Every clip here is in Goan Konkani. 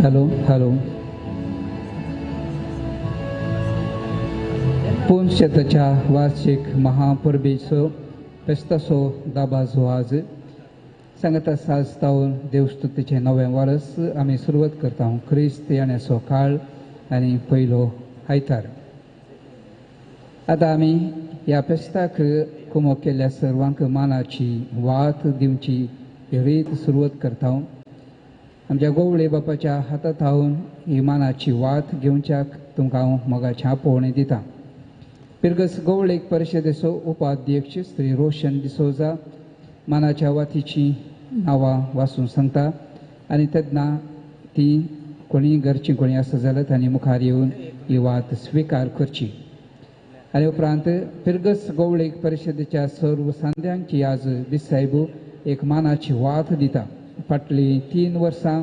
Hello hello. पुनशताच्या वार्षिक महापरबेचो फेस्ताचो दाबाजो आज सांगाता साजतावन देवस्तुतीचें नवें वर्स आमी सुरवात करता. क्रिस्त येण्याचो काळ आनी पयलो आयतार. आतां आमी ह्या फेस्ताक कुमो केल्ल्या सर्वांक मानाची वात दिवची रीत सुरवात करता. आमच्या गोवळे बापाच्या हाता थावन ही मानाची वात घेवच्याक तुमकां हांव मोगाचें आपोवणें दिता. पिरगस गोवळेक परिशदेचो उपाध्यक्ष श्री रोशन डिसोजा मानाच्या वातीची नांवां वाचून सांगता आनी तेन्ना ती कोणी घरची कोणी आसा जाल्यार तांणी मुखार येवन ही वात स्विकार करची. आनी उपरांत पिरगस गोवळेक परिशदेच्या सर्व सांद्यांची आज बिसायबू एक मानाची वात दिता. फाटलीं 3 वर्सां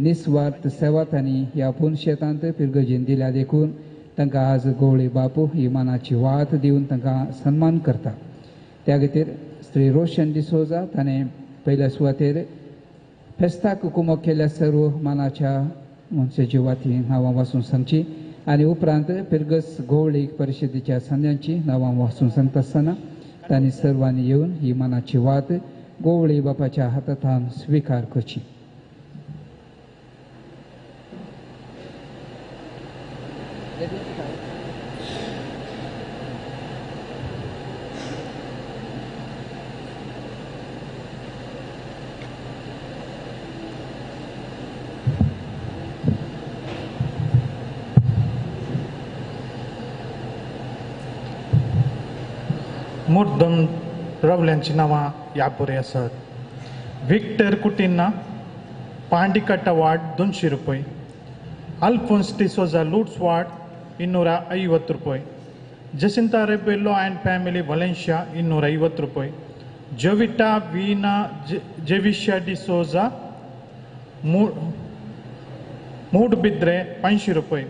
निस्वार्थ सेवा तांणी ह्या पुनशेतांत पिरगजेन दिल्या देखून तांकां आज गोवळे बापू ही मानाची वात दिवन तांकां सन्मान करता. त्या खातीर श्री रोशन डिसोजा ताणें पयल्या सुवातेर फेस्ताक कुमो केल्ल्या सर्व मानाच्या मनशाची वाती नांवां वाचून सांगची आनी उपरांत पिरगस गोवळी परिशदेच्या संद्यांची नांवां वाचून सांगता आसतना तांणी सर्वांनी येवन ही मानाची वात गोवळी बापाच्या हातांत स्विकार करची. मुर्दम रावल्यांची नांवां ह्या बरी आसात. विक्टर कुटिन्हा पांडिकाटा वार्ड 200 रुपये, अल्फोन्स डिसोजा लूट्स वार्ड 250 रुपये, जसिंता रेबेलो अँड फॅमिली वलेन्शिया 250 रुपये, जोविटा वीना जेविशिया डिसोजा मूडबिद्रे 500 रुपये,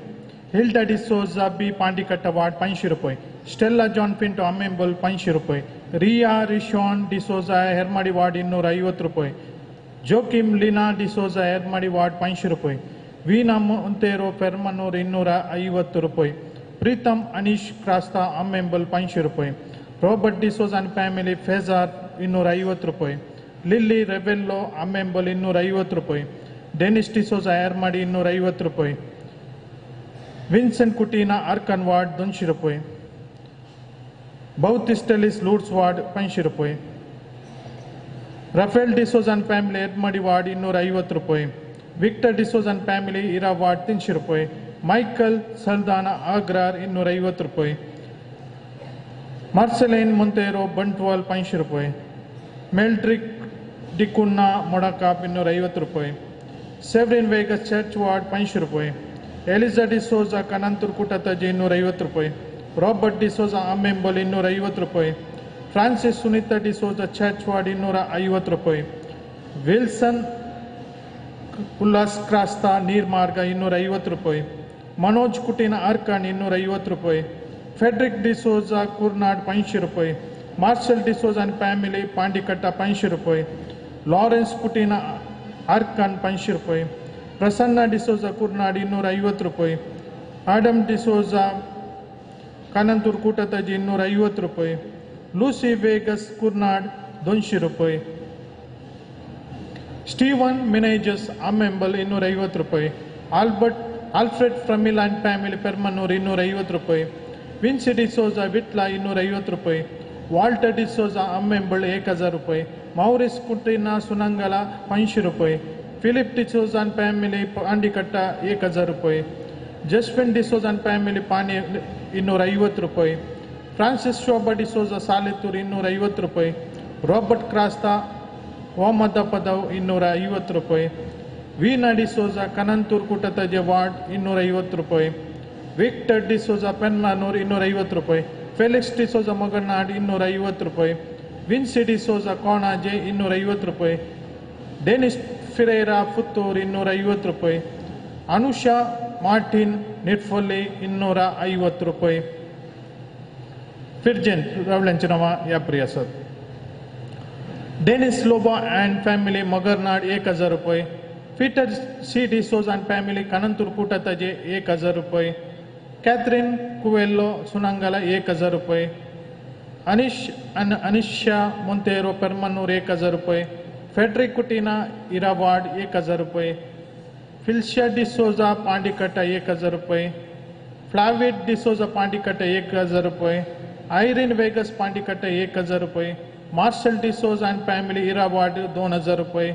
हिल्डा डिसोजा बी पांडिकाटा वार्ड 500 रुपये, स्टेल्ला जॉन पिंटो अमेंबल 500 रुपये, रिया रिशॉन डिसोजा हेरमाडी वार्ड 250 रुपये, जोकिम लीना डिसोजा हेरमाडी वार्ड 500 रुपये, वीना मोंतेरो पेरमनूर 250 रुपये, प्रीतम अनीश क्रास्ता अमेंबल 500 रुपये, रॉबर्ट डिसोजा आनी फॅमिली फेजार 250 रुपये, लिल्ली रेबेल्लो अमेंबल 250 रुपये, डेनिस डिसोजा हेरमाडी 250 रुपये, विन्सेंट कुटीना आर्कन वार्ड 200 रुपये, बौतिस्टेलिस लूट्स वार्ड 500 रुपये, रफेल डिसोजा आनी फॅमिली एदमाडी वार्ड 250 रुपये, विक्टर डिसोजा आनी फॅमिली इरा वार्ड 300 रुपये, मायकल सल्दाना आग्रार 250 रुपये, मार्सेलेन मोंतेरो बंटवाल 500 रुपये, मेल्ड्रिक डिकुन्ना मोडाकाप 250 रुपये, सेवरीन वेगस चर्च वार्ड 500 रुपये, एलिजा डिसोजा कनंतूर कुटताजी 250 रुपये, रॉबर्ट डिसोजा अमेंबल 250 रुपये, फ्रांसिस सुनीता डिसोजा चर्च वार्ड 250 रुपये, विल्सन उल्लास क्रास्ता नीर्मार्ग 250 रुपये, मनोज कुटीन आर्कन 250 रुपये, फेड्रिक डिसोजा कुर्नाड 500 रुपये, मार्शल डिसोजा आनी फॅमिली पांडिकट्टा 500 रुपये, लॉरेन्स कुटीन आर्कन 500 रुपये, प्रसन्ना डिसोजा कुर्नाड 250 रुपये, आडम डिसोजा कानंतूर कुटताजी 250 रुपये, लुसी वेगस कुर्नाड 200 रुपये, स्टीवन मिनेजस अमेंबल 250 रुपये, आल्बर्ट आल्फ्रेड फ्रमिला आनी फॅमिली पेरमनूर 250 रुपये, विन्सी डिसोजा विटला 250 रुपये, वॉल्टर डिसोजा अमेंबल 1000 रुपये, मौरिस कुटीना सुनंगला 500 रुपये, फिलिप डिसोजा आनी फॅमिली पांडिकट्टा 1000 रुपये, जस्विन डिसोजा आनी फॅमिली पाणी 250 रुपये, फ्रांसिस शोभा डिसोजा सालेतूर 250 रुपये, रॉबर्ट क्रास्ता ओमदपदव 250 रुपये, वीना डिसोजा कनंतूर कुटताजे वार्ड 250 रुपये, विक्टर डिसोजा पेन्मानूर 250 रुपये, फेलिक्स डिसोजा मगरनाड 250 रुपये, विन्सी डिसोजा कोणाजे 250 रुपये, डेनिस फिरेरा पुत्तूर 250 रुपये, अनुषा मार्टिन निटफोली 250 रुपये. फिरजेन रावल्यांची नांवां ह्या प्रिय आसात. डेनिस लोबो अँड फॅमिली मगरनाड 1000 रुपये, Peter C D'Souza and family Kananthur Koottathazhe 1000 रुपये, Catherine Coelho Sunangala 1000 रुपये, अनिश अनिशा मोंतेरो पेरमन्नूर 1000 रुपये, फेडरिक कुटीना इरावाड 1000 रुपये, फिल्शा डिसोजा पांडिकट्टा 1000 रुपये, फ्लाविड डिसोजा पांडिकट्टा 1000 रुपये, आयरिन वेगस पांडिकट्टा 1000 रुपये, मार्शल डिसोजा अँड फॅमिली इरावाड 2000 रुपये,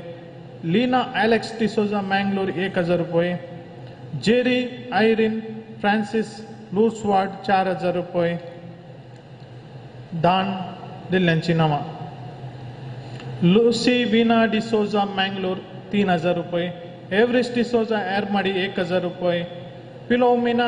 लीना ॲलेक्स डिसोजा मँगलोर 1000 रुपये, जेरी आयरिन फ्रांसिस लूर्सवाड 4000 रुपये. दान दिल्ल्यांची नांवां लुसी विना डिसोजा मँगलोर 3000 रुपये, एव्हरेस्ट डिसोजा एरमाडी 1000 रुपये, पिलोमिना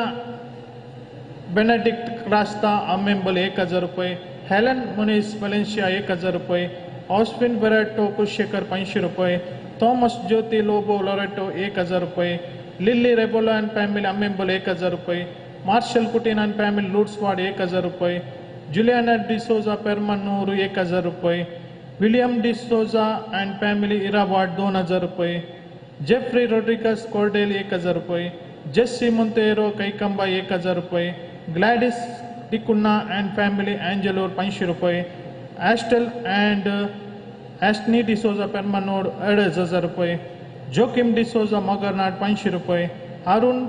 बेनेडिक्ट क्रास्ता आमेंबल 1000 रुपये, हेलन मुनीस वलेन्शिया 1000 रुपये, ऑस्विन बेरेटो कुलशेखर 500 रुपये, थॉमस ज्योती लोबो लोरेटो 1000 रुपये, लिल्ली रेबोलो अँड फॅमिली आमेंबल 1000 रुपये, मार्शल कुटीन अँड फॅमिली लुट्सवाड 1000 रुपये, जुलियाना डिसोजा पेरमन्नूर 1000 रुपये, विलियम डिसोजा अँड फॅमिली इरावाड 2000 रुपये, जेफ्री रोड्रिगस कोर्डेल 1000 रुपये, जेस्सी मोंतेरो कैकंबा 1000 रुपये, ग्लॅडिस डिकुन्ना अँड फॅमिली अँजेलोर 500 रुपये, ॲस्टल अँड ॲस्टनी डिसोजा पेरमन्नूर 2500 रुपये, जोकिम डिसोजा मगरनाड 500 रुपये, अरुण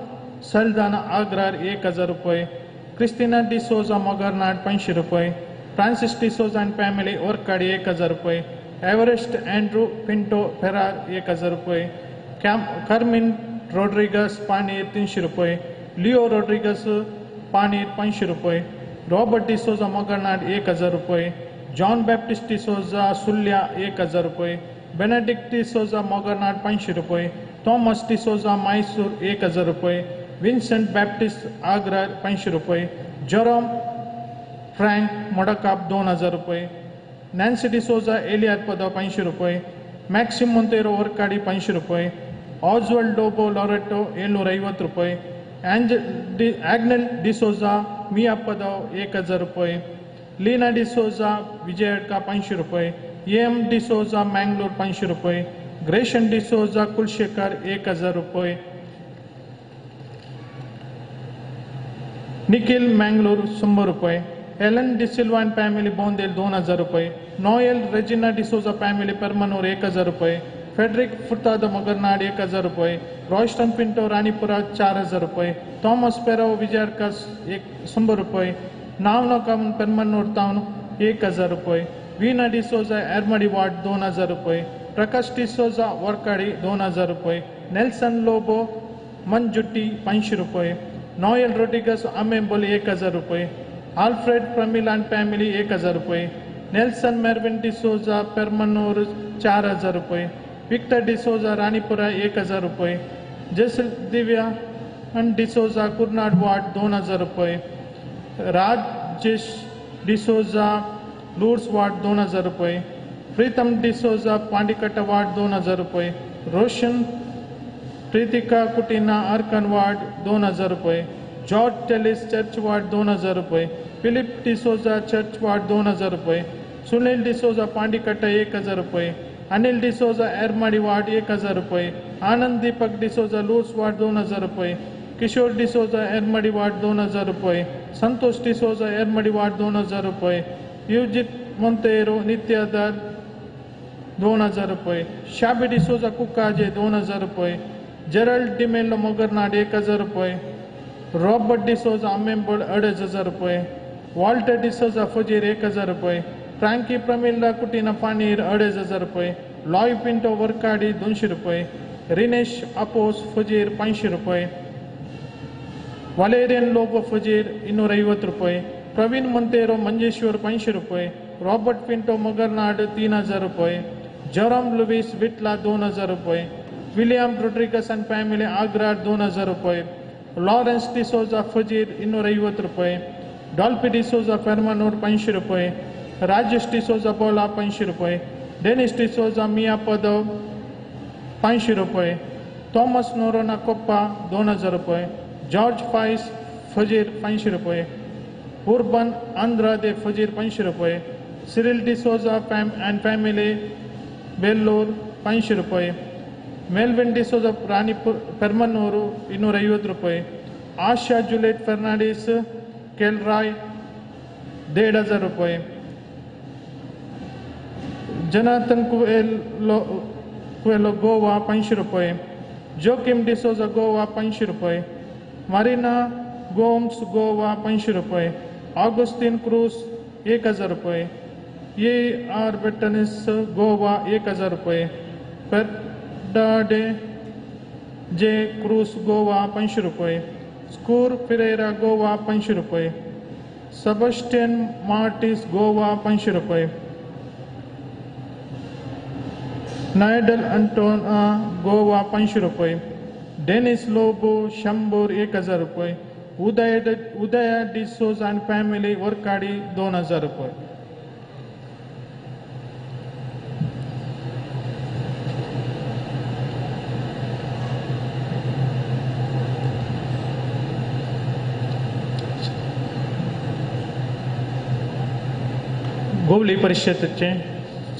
सलदाना आग्रार 1000 रुपये, क्रिस्टिना डिसोजा मगरनाड 500 रुपये, फ्रांसिस डिसोजा अँड फॅमिली ओरकाडी 1000 रुपये, एव्हरेस्ट अँड्रू पिंटो फेरार 1000 रुपये, कर्मिन रोड्रिगस पाणीर 300 रुपये, लिओ रोड्रिगस पाणीर 500 रुपये, रॉबर्ट डिसोजा मगरनाड 1000 रुपये, जॉन बॅप्टिस्ट डिसोजा सुल्ल्या 1000 रुपये, बेनेडिक्ट डिसोजा मगरनाड 500 रुपये, थॉमस डिसोजा मायसूर 1000 रुपये, विन्सेंट बॅप्टिस्ट आग्रा 500 रुपये, जेरोम फ्रँक मोडकाप 2000 रुपये, नॅन्सी डिसोजा एलियार पदाव 500 रुपये, मॅक्सिम मोंतेरो ओरकाडी 500 रुपये, ऑज्वल्ड लोबो लॉरेटो 750 रुपये, ॲग्नेल डिसोजा मिया पदाव 1000 रुपये, लीना डिसोजा विजयडका 500 रुपये, एम डिसोजा मँगलोर 500 रुपये, ग्रेशन डिसोजा कुलशेखर 1000 रुपये, निखिल मँगलोर 100 रुपये, Helen D'Silva and family Bondel 2000 रुपये, नॉयल रेजिना डिसोजा फॅमिली पेरमनूर 1000 रुपये, फेडरिक फुर्ताद मगरनाड 1000 रुपये, रॉयस्टन पिंटो राणीपुरा 4000 रुपये, थॉमस पेरो विजयडका 100 रुपये, नावनकामन पेरमन्नूर तावन 1000 रुपये, वीना डिसोजा एरमडी वार्ड 2000 रुपये, प्रकाश डिसोजा वरकाडी 2000 रुपये, नेल्सन लोबो मंजुट्टी 500 रुपये, नॉयल रोड्रिगस आमेंबोल 1000 रुपये, आल्फ्रेड प्रमिला अँड फॅमिली 1000 रुपये, नेल्सन मेरविन डिसोजा पेरमन्नूर 4000 रुपये, विक्टर डिसोजा राणीपुरा 1000 रुपये, जेसल दिव्या अँड डिसोजा कुर्नाड वार्ड 2000 रुपये, राजेश डिसोजा लूर्स वार्ड 2000 रुपये, प्रीतम डिसोजा पांडिकट्टा वार्ड 2000 रुपये, रोशन प्रीतिका कुटीना अर्कन वार्ड 2000 रुपये, जॉर्ज टेलिस चर्च वार्ड 2000 रुपये, फिलिप डिसोजा चर्च वार्ड 2000 रुपये, सुनील डिसोजा पांडिकट्टा 1000 रुपये, अनिल डिसोजा एरमाडी वार्ड 1000 रुपये, आनंद दीपक डिसोजा लूर्स वार्ड 2000 रुपये, किशोर डिसोजा एरमाडी वार्ड 2000 रुपये, संतोष डिसोजा एरमाडी वार्ड 2000 रुपये, युजित मोंतेरो नित्यादार 2000 रुपये, शाबी डिसोजा कुकाजे 2000 रुपये, जेरल्ड डिमेलो मोगरनाड 1000 रुपये, रॉबर्ट डिसोजा आमेंबोड 2500 रुपये, वॉल्टर डिसोजा फजीर 1000 रुपये, फ्रांकी प्रमिला कुटीना पानीर 2500 रुपये, लॉय पिंटो वरकाडी 200 रुपये, रिनेश अपोस फजीर 500 रुपये, वालेरियन लोबो फजीर 250 रुपये, प्रवीण मंतेरो मंजेश्वर 500 रुपये, रॉबर्ट पिंटो मगरनाड 3000 रुपये, जेरोम लुईस विटला 2000 रुपये, William Rodrigues and family Agra 2000 रुपये, लॉरेन्स डिसोजा फजीर 250 रुपये, डॉल्फी डिसोजा पेरमनूर 500 रुपये, राजेश डिसोजा बोला 500 रुपये, डेनिस डिसोजा मिया पदव 500 रुपये, थॉमस नोरोना कोप्पा 2000 रुपये, जॉर्ज फायस फजीर 500 रुपये, उर्बन आंद्रादे फजीर 500 रुपये, Cyril D'Souza fam and family Vellore 500 रुपये, मेलविन डिसोजा राणी पेर्मनूर 250 रुपये, आशा जुलेट फर्नांडीस केलराय 1500 रुपये, जनाथन कुएलो कुएलो गोवा 500 रुपये, जोकिम डिसोजा गोवा 500 रुपये, मारिना गोम्स गोवा 500 रुपये, ऑगस्टीन क्रूज 1000 रुपये, ए आर बेटनिस गोवा 1000 रुपये, पेर्डाडे जे क्रूज गोवा 500 रुपये, स्कूर फिरेरा गोवा 500 रुपये, सेबास्टियन मार्टिस गोवा 500 रुपये, नायडल अंटोन गोवा 500 रुपये, डेनिस लोबो 100 1000 रुपये, उदय डिसोज अँड फॅमिली वरकाडी 2000 रुपये. गोवली परिशदेचे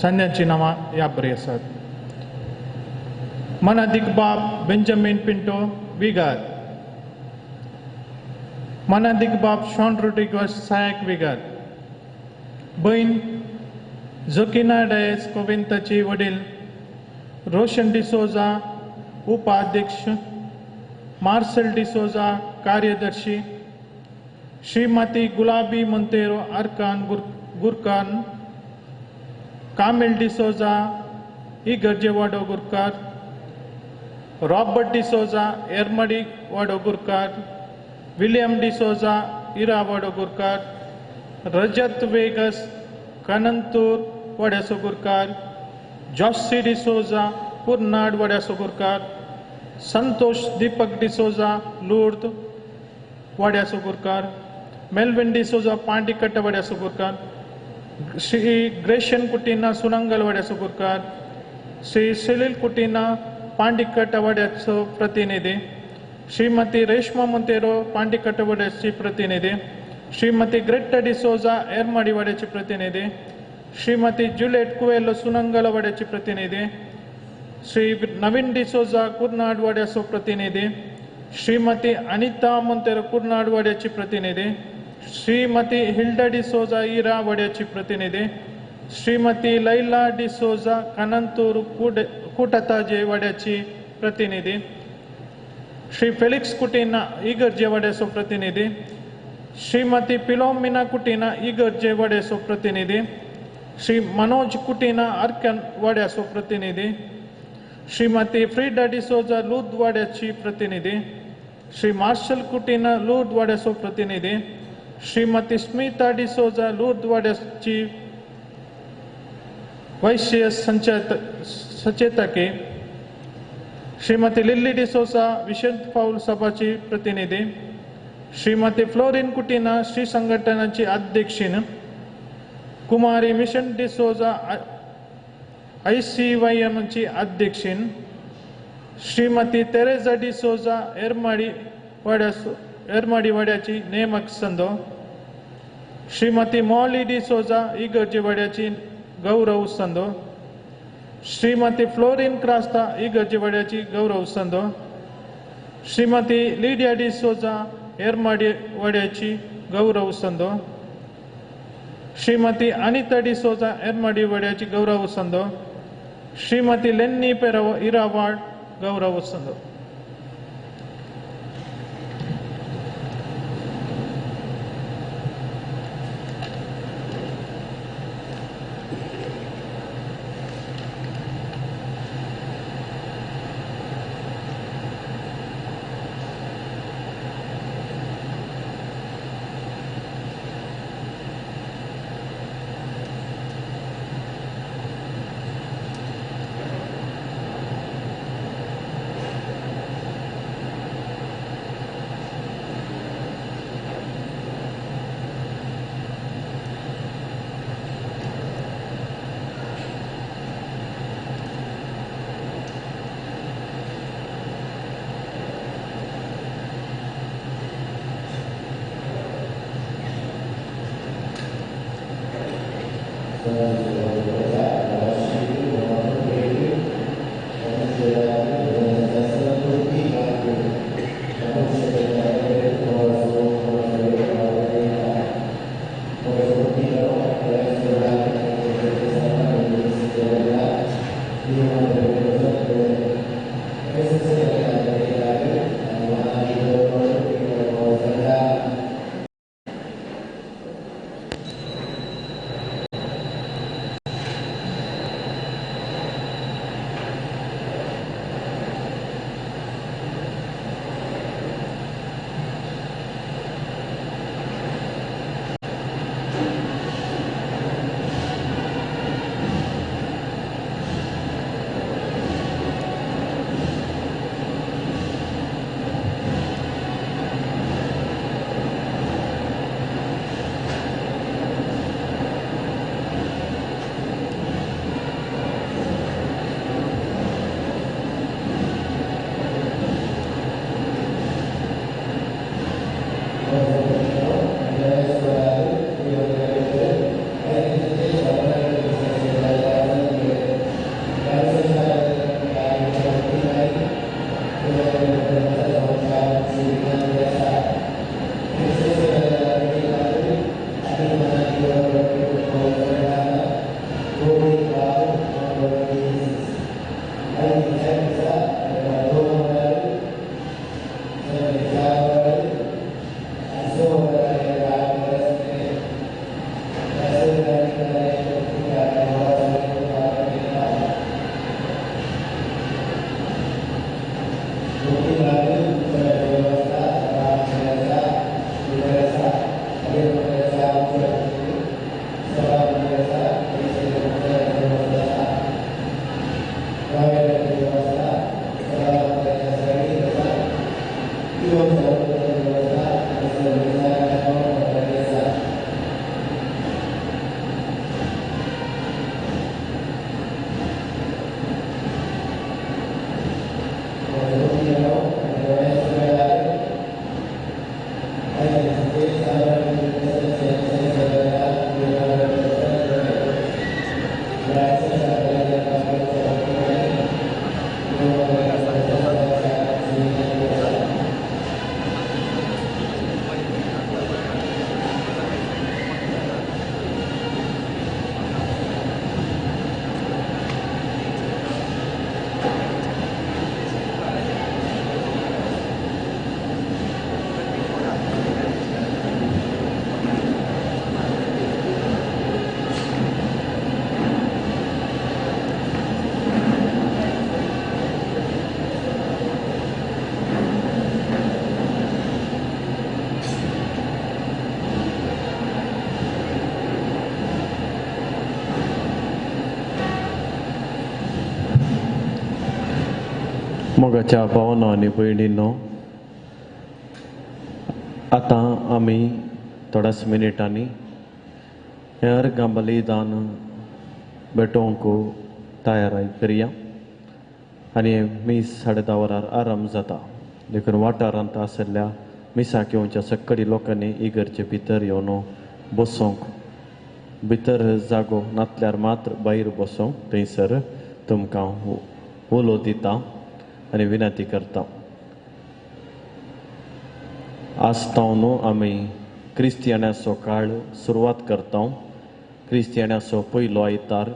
संज्ञाची नांवां ह्या बरी आसात. मनादीक बाब बेंजामीन पिंटो विगार, मनादीक बाब शॉन रोड्रिगस सहायक विगार, बहीण जोकिना डायस कोविंताची वडील रोशन डिसोजा उपाध्यक्ष, मार्सेल डिसोजा कार्यदर्शी, श्रीमती गुलाबी मोंतेरो आरकान गुरकान, कामेल डिसोजा इगर्जेवाडो गुरकार, रॉबर्ट डिसोजा एरमडी वाडो गुरकार, विलियम डिसोजा इरावाडो गुरकार, रजत वेगस कनंतूर वाड्यासो गुरकार, जॉसी डिसोजा पुरनाड वाड्यासो गुरकार, संतोष दीपक डिसोजा लूर्द वाड्यासो गुरकार, मेलविन डिसोजा पांडिकट्ट वाड्यासो गुरकार, श्री ग्रेशन कुटीना सुनंगल वाड्यासो गुरकार, श्री सुनील कुटीना पांडिकट्ट वाड्याचो प्रतिनिधी, श्रीमती रेश्मा मोंतेरो पांडिकट्ट वाड्याची प्रतिनिधी, श्रीमती ग्रेट्टा डिसोजा एरमाडी वाड्याची प्रतिनिधी, श्रीमती जुलेट कुएलो सुनंगल वाड्याची प्रतिनिधी, श्री नवीन डिसोजा कुर्नाड वाड्याचो प्रतिनिधी, श्रीमती अनिता मोंतेरो कुर्नाड वाड्याची प्रतिनिधी, श्रीमती हिल्डा डिसोजा इरा वाड्याची प्रतिनिधी, श्रीमती लैला डिसोजा कनंतूर कुटताजे वाड्याची प्रतिनिधी, श्री फेलिक्स कुटीना इगर्जे वाड्याचो प्रतिनिधी, श्रीमती पिलोमिना कुटीना इगर्जे वाड्याचो प्रतिनिधी, श्री मनोज कुटीना अर्कन वाड्याचो प्रतिनिधी, श्रीमती फ्रीडा डिसोजा लूद वाड्याची प्रतिनिधी, श्री मार्शल कुटीना लूद वाड्याचो प्रतिनिधी, श्रीमती स्मिता डिसोजा लूद वाड्याची वैश्य सचेतके, श्रीमती लिल्ली डिसोजा विशंत पाऊल सभाची प्रतिनिधी, श्रीमती फ्लोरिन कुटीना श्री संघटनाची अध्यक्षीन, कुमारी मिशन डिसोजा ICYMची अध्यक्षीन, श्रीमती तेरेजा डिसोजा एरमाडी वाड्याची नेमक संदो, श्रीमती मॉली डिसोजा इगर्जी वाड्याची गौरव संदो, श्रीमती फ्लोरिन क्रास्ता इगर्जी वाड्याची गौरव संदो, श्रीमती लिडिया डिसोजा एरमाडी वाड्याची गौरव संदो, श्रीमती अनिता डिसोजा एरमाडी वाड्याची गौरव संदो, श्रीमती लेन्नी पेरव इरावाड गौरव संदो. मोगाच्या भावना आनी भयणींनो, आतां आमी थोड्याच मिनटांनी हें अर्गां बलिदान भेटोवंक तयार करया आनी मीस 10:30 वरार आरंभ जाता. देखून वाठारांत आशिल्ल्या मिसाक येवच्या सक्कडी लोकांनी इगर्जे भितर येवन बसोंक, भितर जागो नातल्यार मात्र भायर बसोंक थंयसर तुमकां उलो दिता आनी विनंती करता. आज तावन आमी क्रिस्तियानाचो काळ सुरवात करता. क्रिस्तियानाचो पयलो आयतार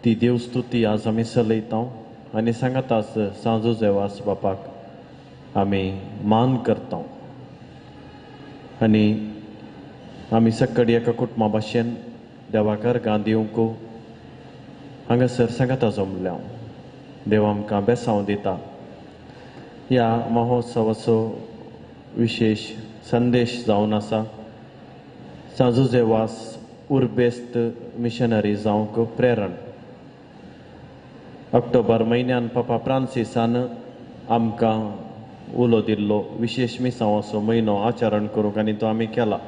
ती देवस्तुती आज आमी चलयता आनी सांगाताच सांजो जेवास बापाक आमी मान करता आनी आमी सक्कडी एका कुटुंबा भाशेन देवाक अर्गां दिवंक हांगासर सांगाता जमल्या. देव आमकां बेसांव दिता. ह्या महोत्सवाचो विशेश संदेश जावन आसा सांजो जेवास उर्बेस्त मिशनरी जावंक प्रेरण. ऑक्टोबर म्हयन्यान पापा फ्रांसिसान आमकां उलो दिल्लो विशेश मिसांवाचो म्हयनो आचरण करूंक आनी तो आमी केला.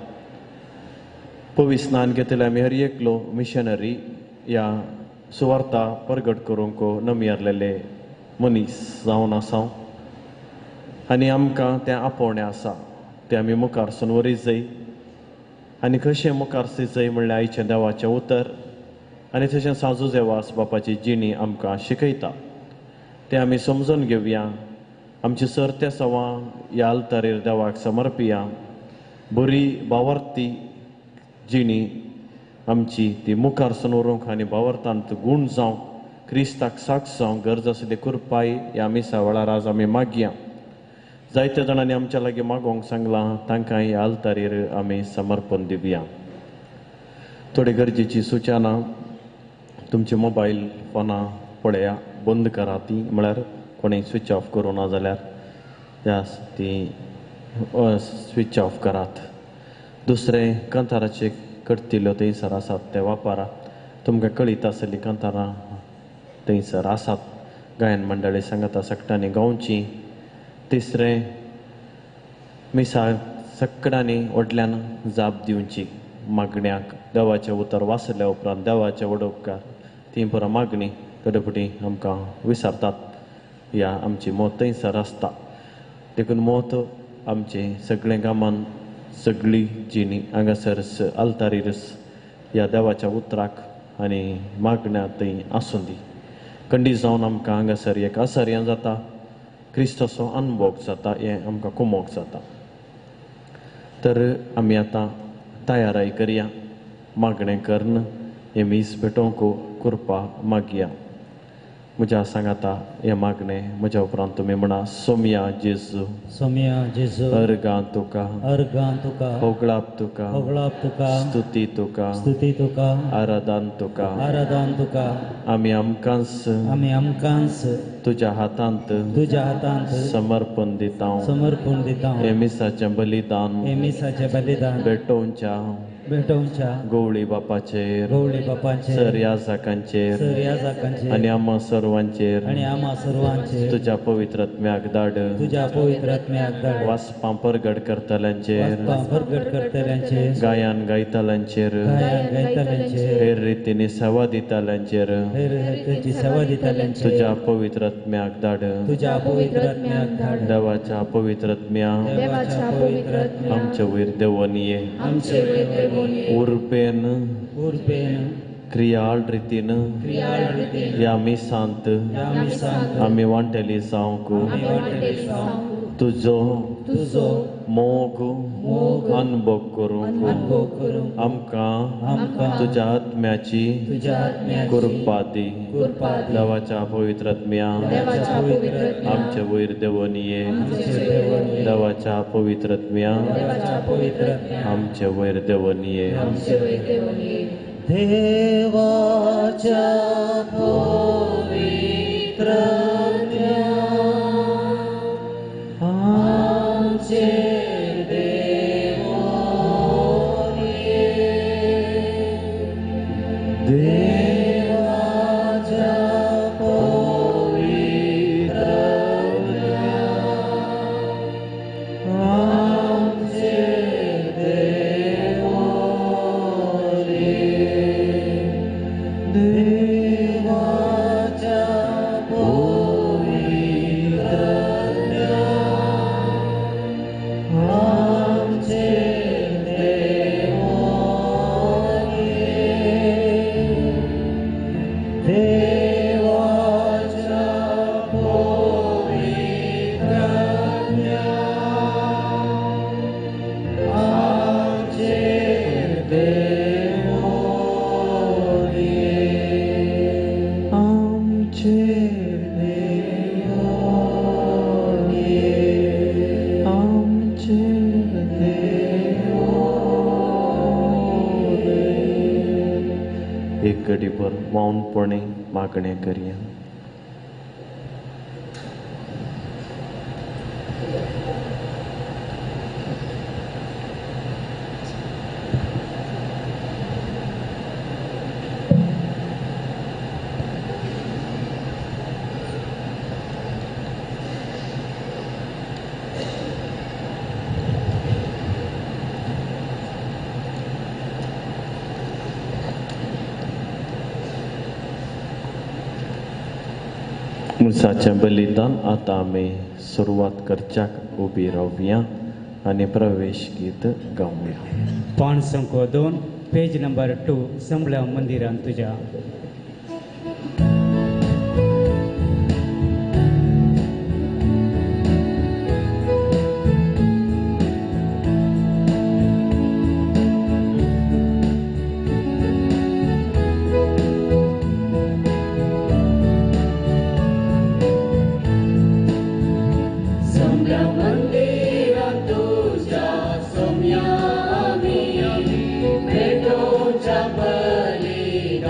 पवित्र स्नान घेतले आमी हर एकलो मिशनरी ह्या सुवार्ता परगट करूंक नमियारलेले मनीस जावन आसा आनी आमकां तें आपोवणें आसा तें आमी मुखार सून वरी जाय आनी कशें मुखार जाय म्हणल्यार आयचें देवाचें उतर आनी तशें साजू देवास बापाची जिणी आमकां शिकयता तें आमी समजून घेवया. आमची सरत्या सवां ह्या आल्तारेर देवाक समर्पिया. बरी बावरती जिणी आमची ती मुखार सून व्हरूंक आनी बावरतांत गूण जावंक क्रिस्ताक साक्ष जावंक गरज आसली कृपाय ह्या मिसा वेळार आज आमी मागया. जायत्या जाणांनी आमच्या लागीं मागोवंक सांगलां तांकां ह्या आल्तारेर आमी समर्पण दिवया. थोडी गरजेची सुचना, तुमचे मोबायल फोनां पळया, बंद करा ती, म्हळ्यार कोणें स्विच ऑफ करूं ना जाल्यार ह्या ती स्विच ऑफ करात. दुसरें, कांताराचे कट्टिल्यो थंयसर आसात ते वापरा. तुमकां कळीत आसली कांतारां थंयसर आसात. गायन मंडळी सांगता सगळ्यांनी गावची. तिसरें, मिसा सगळ्यांनी व्हडल्यान जाप दिवची मागण्याक. देवाचें उतर वाचल्या उपरांत देवाचें वडोपकार ती पुरा मागणी थोडे फावटी आमकां विसरतात. ह्या आमची मत थंयसर आसता. देखून मत आमचें सगळें गामान सगळी जिणी हांगासर आल्तारीरस ह्या देवाच्या उतराक आनी मागण्या थंय आसूं दी. कंडी जावन आमकां हांगासर एक आसर्यां जाता, क्रिस्ताचो अनुभव जाता, हें आमकां कुमोक जाता. तर आमी आतां तयाराय करया मागणें करून हें मीस भेटोवंक कृपा मागया. म्हज्या सांगाता हें मागणें म्हज्या उपरांत तुमी म्हणा. सोमया जेजू, सोमया जेजू, अर्गां तुका, अर्गां तुका, होगळाप तुका, होगळाप तुका, स्तुती तुका, स्तुती तुका, आराधन तुका, आराधन तुका. आमी आमकांच, आमी आमकांच तुज्या हातांत, तुज्या हातांत समर्पण दिता, समर्पण दिता. हे मिसाचें बलिदान, हे मिसाचें बलिदान भेटोवच्या, भेटोवच्या गवळी बापाचेर, गवळी बापाचेर, सर याजकांचेर, सर याजकांचेर आनी आम्हा सर्वांचेर, आनी आम्हा सर्वांचेर तुज्या पवित्र आत्म्याक धाड, तुज्या पवित्र आत्म्याक धाड. वाचपां परगट करतल्यांचेर, वाचपां परगट करतल्यांचेर, गायन गायतल्यांचेर, गायन गायतल्यांचेर, हेर रितींनी सेवा दितल्यांचेर, हेर रितींची सेवा दितल्यांचेर तुज्या पवित्र आत्म्याक धाड, तुज्या पवित्र आत्म्याक धाड. देवाच्या पवित्र आत्म्या, देवाच्या पवित्र आत्म्या, आमचे वयर देवोन ये, आमचे वयर देवोन ये. उर्बेन, उर्बेन, क्रियाळ रितीन, क्रियाळ रितीन ह्या मिसांत, ह्या मिसांत आमी वांटेली जावंक, आमी वांटेली जावंक, तुजो, तुजो मोग, मोग अनुभव करूंक, अनुभव करूंक आमकां, आमकां तुज्या आत्म्याची, तुज्या आत्म्याची कृपा दी. कृपा दी. देवाच्या पवित्र आत्म्या, देवाच्या पवित्र आत्म्या, आमचे वयर देवोन ये, आमचे देवोन ये. देवाच्या पवित्र आत्म्या, देवाच्या पवित्र आत्म्या, आमचे वयर देवोन ये. आमचे वयर देवोन ये. देवाच्या पवित्र आत्म्या, आमचेर देवोन ये. देवाच्या पवित्र आत्म्या, आमचेर देवोन ये. देवाच्या पवित्र आत्म्या, आमचेर देवोन ये. देवाच्या पवित्र आत्म्या, आमचेर देवोन ये. आमचेर देवोन ये, आमचेर देवोन ये. एक घडीभर मौनपणे मागणें करया. मिसाचें बलिदान आतां आमी सुरवात करच्याक उबी रावया आनी प्रवेश गीत गावया. 502 पेज नंबर 2 संबळ्या मंदिरान तुज्या. बलिदान।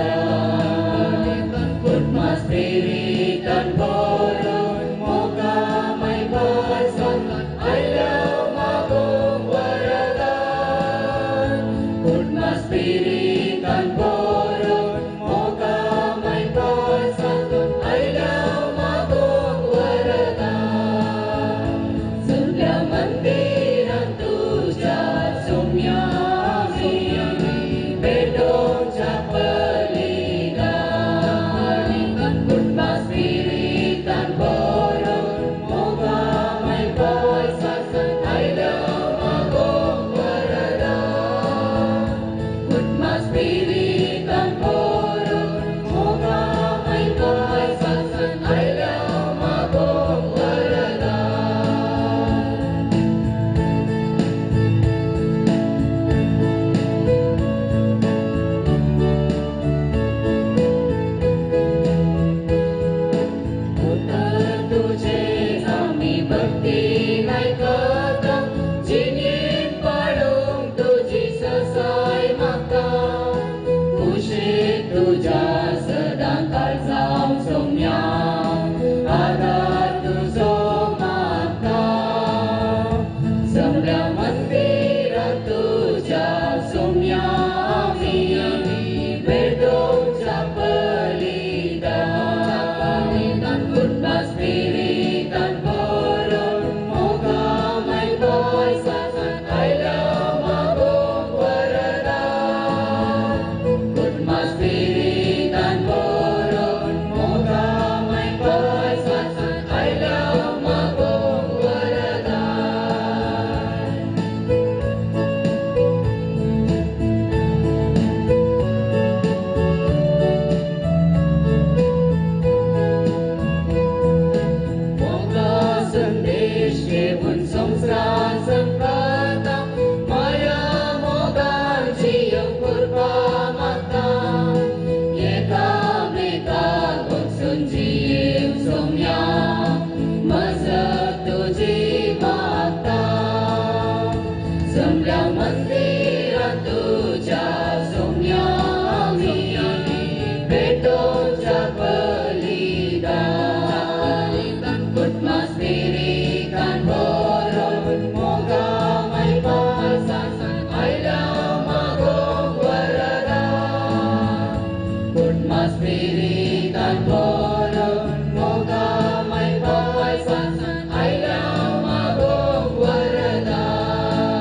स्पिरितान भरून मोगामय पावसान आयल्या मागूंक वरदान.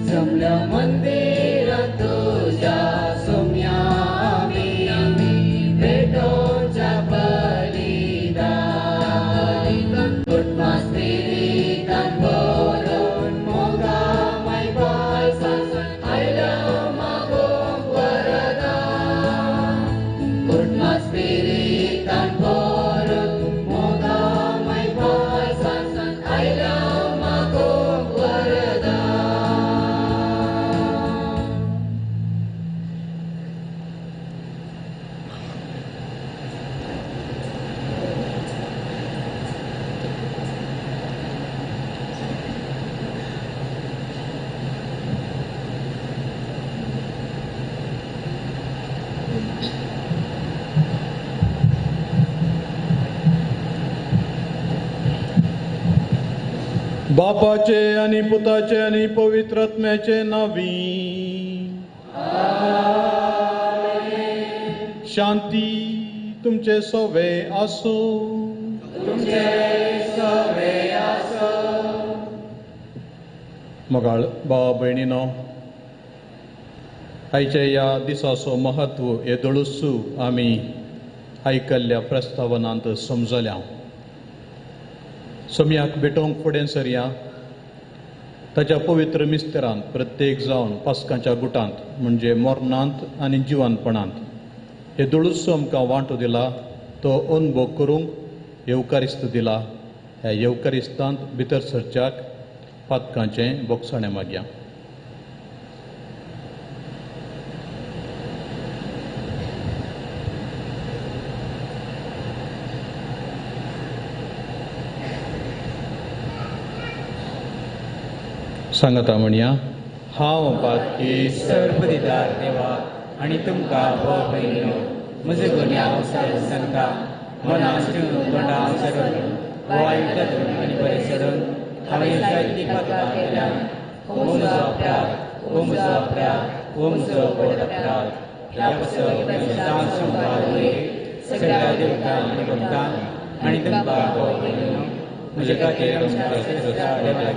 जमल्या मंदिरांत तुज्या सोम्या आमी भेटोवच्या बलिदान. कुटुंबा स्पिरितान भरून मोगामय पावसान आयल्या मागूंक वरदान. कुटुंबा स्पिरितान भरून मोगामय पावसान आयल्या मागूंक वरदान. बापाचे आनी पुताचे आनी पवित्र आत्म्याचे नावी शांती तुमचे सवे आसूं. मोगाळ भाव भयणीनो, आयच्या ह्या दिसाचो महत्व येदोळूसू आमी आयकल्ल्या प्रस्तावनांत समजल्या. सोम्याक भेटोवंक फुडें सरया. ताच्या पवित्र मिस्तेरांत प्रत्येक जावन पास्कांच्या गुटांत म्हणजे मरणांत आनी जिवनपणांत हे दुळूसो आमकां वांटो दिला, तो अनुभव करूंक येवकारिस्त दिला. ह्या येवकारिस्तांत भितर सरच्याक पातकांचें बोगसाणें मागया. सांगता म्हणया, हांव पातकी सर्वदिदार देवा आनी तुमकां भाव भयणीनो म्हजे गुन्यांव सांगता. मनान चिंतून तोंडान सरून वायट धरून आनी बरें सोडून हांवें जायतीं पातकां केल्यात. हो म्हजो अपराध, हो म्हजो अपराध, हो म्हजो व्हड अपराध. ह्या पासत सदांच संवाद सगळ्या देवतांक आनी भक्तांक आनी तुमकां भाव भयणीनो म्हजे खातीर आमच्या क्रिस्ता देवा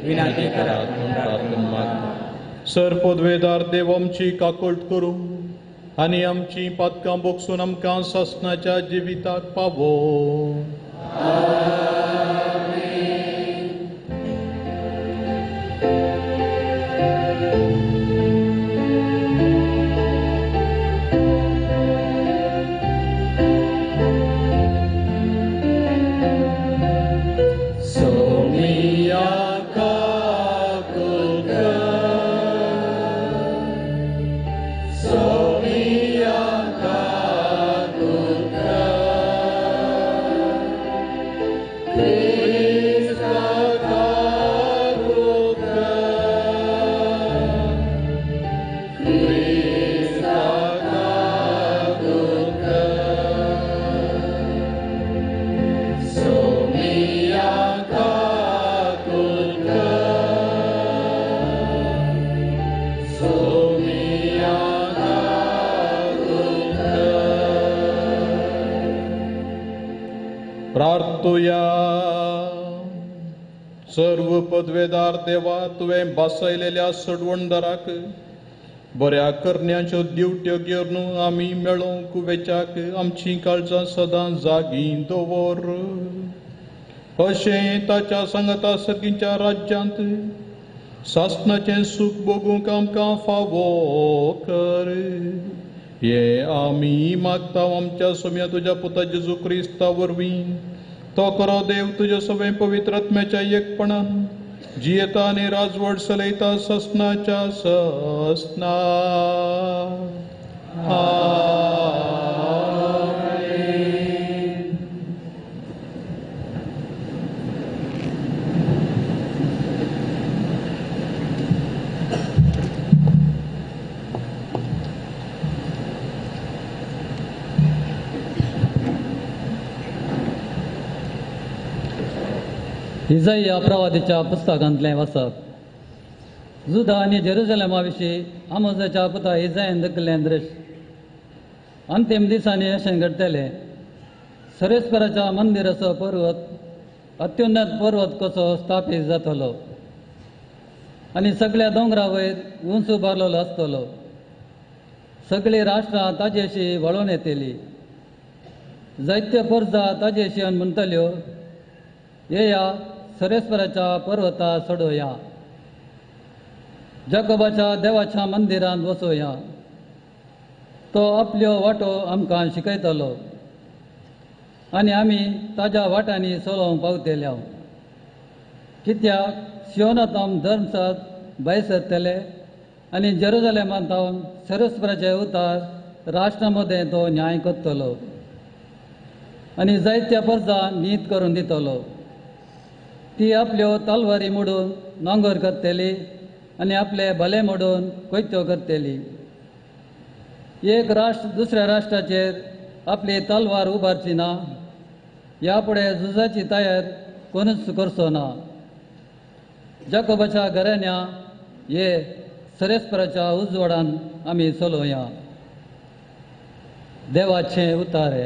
विनंती करात म्हूण प्रार्थना मागता. सर पदवेदार देव आमची काकूट करूं आनी आमची पातकां बोगसून आमकां सासणाच्या जिविताक पावो. सोमिया काकूट कर, सोमिया काकूट कर, क्रिस्ता काकूट कर, क्रिस्ता काकूट कर, सोमिया काकूट कर, सोमिया काकूट कर. प्रार्थुया. सर्व पदवेदार देवा, तुवें बसयलेल्या सोडवणदाराक बऱ्या करण्यांच्यो दिवट्यो घेवन आमी मेळोवंक वेच्याक आमचीं काळजां सदां जागीं दवर. अशें ताच्या सांगाता सर्गीच्या राज्यांत सासणाचें सूख भोगूंक आमकां फावो कर. हें आमी मागता आमच्या सोम्या तुज्या पुता जेजू क्रिस्ता वरवीं. तो करो देव तुज्या सगळें पवित्र आत्म्याच्या एकपणान जियेता आनी राजवट चलयता ससनाच्या ससना. इजाइया प्रवादीच्या पुस्तकांतलें वाचप. जुदा आनी जेरुजलेमा विशीं आमोजाच्या पुता इजायन दखल्लें दृश्य. अंतीम दिसांनी अशें घडटलें. सरेस्वराच्या मंदिराचो पर्वत अत्युन्नत पर्वत कसो स्थापीत जातलो आनी सगळ्या दोंगरा वयर उंच उबारलेलो आसतलो. सगळीं राष्ट्रां ताजेशी वळोवन येतली. जायत्यो परजा ताजेशी येवन म्हणटल्यो, येया सरेस्वराच्या पर्वता चडोया, जाकोबाच्या देवाच्या मंदिरांत वचोया. तो आपल्यो वाटो आमकां शिकयतलो आनी आमी ताज्या वाटांनी चलोवंक पावतले. कित्याक सियोनांत धर्मसात भायर सरतले आनी जेरुजलेमांत सरस्वराचे उतार राष्ट्रा मदें तो न्याय करतलो आनी जायत्या परजा नीत करून दितलो. ती आपल्यो तलवारी मोडून नांगर करतली आनी आपले भले मोडून कोयत्यो करतली. एक राष्ट्र दुसऱ्या राष्ट्राचेर आपली तलवार उबारची ना. ह्या फुडें झुजाची तयार कोणूच करचो ना. जाकोबाच्या घराण्या हे सरेस्पराच्या उजवाडान आमी चलोवया. देवाचे उतारे.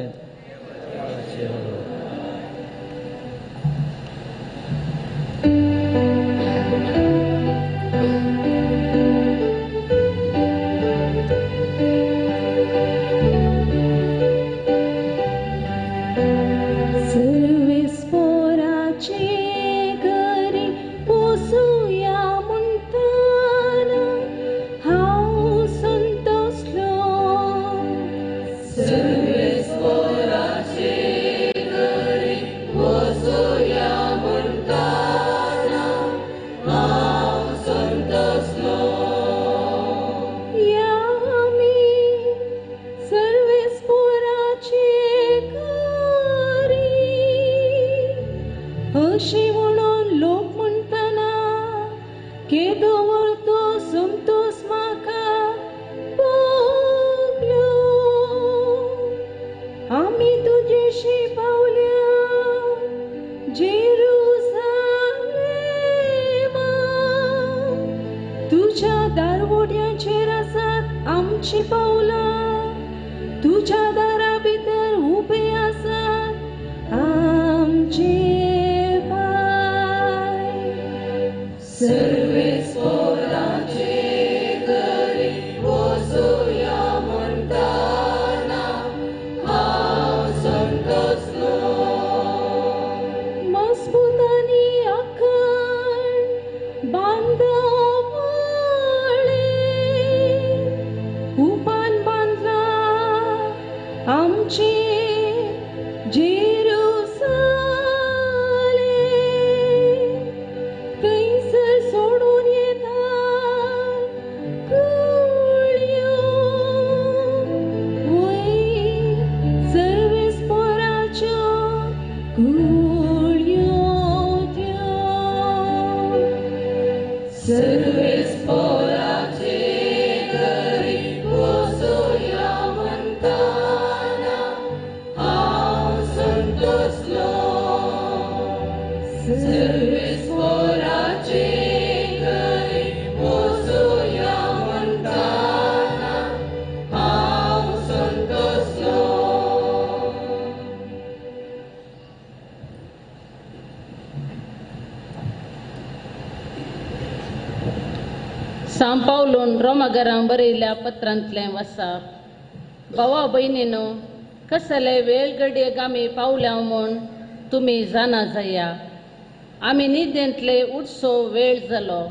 सांपावलून रोमाघरां बरयल्या पत्रांतलें वसाप. भावा भयणीनो, कसले वेळगडयेक आमी पावल्या म्हूण तुमी जाणा जाया. आमी न्हिदेंतले उठसो वेळ जालो.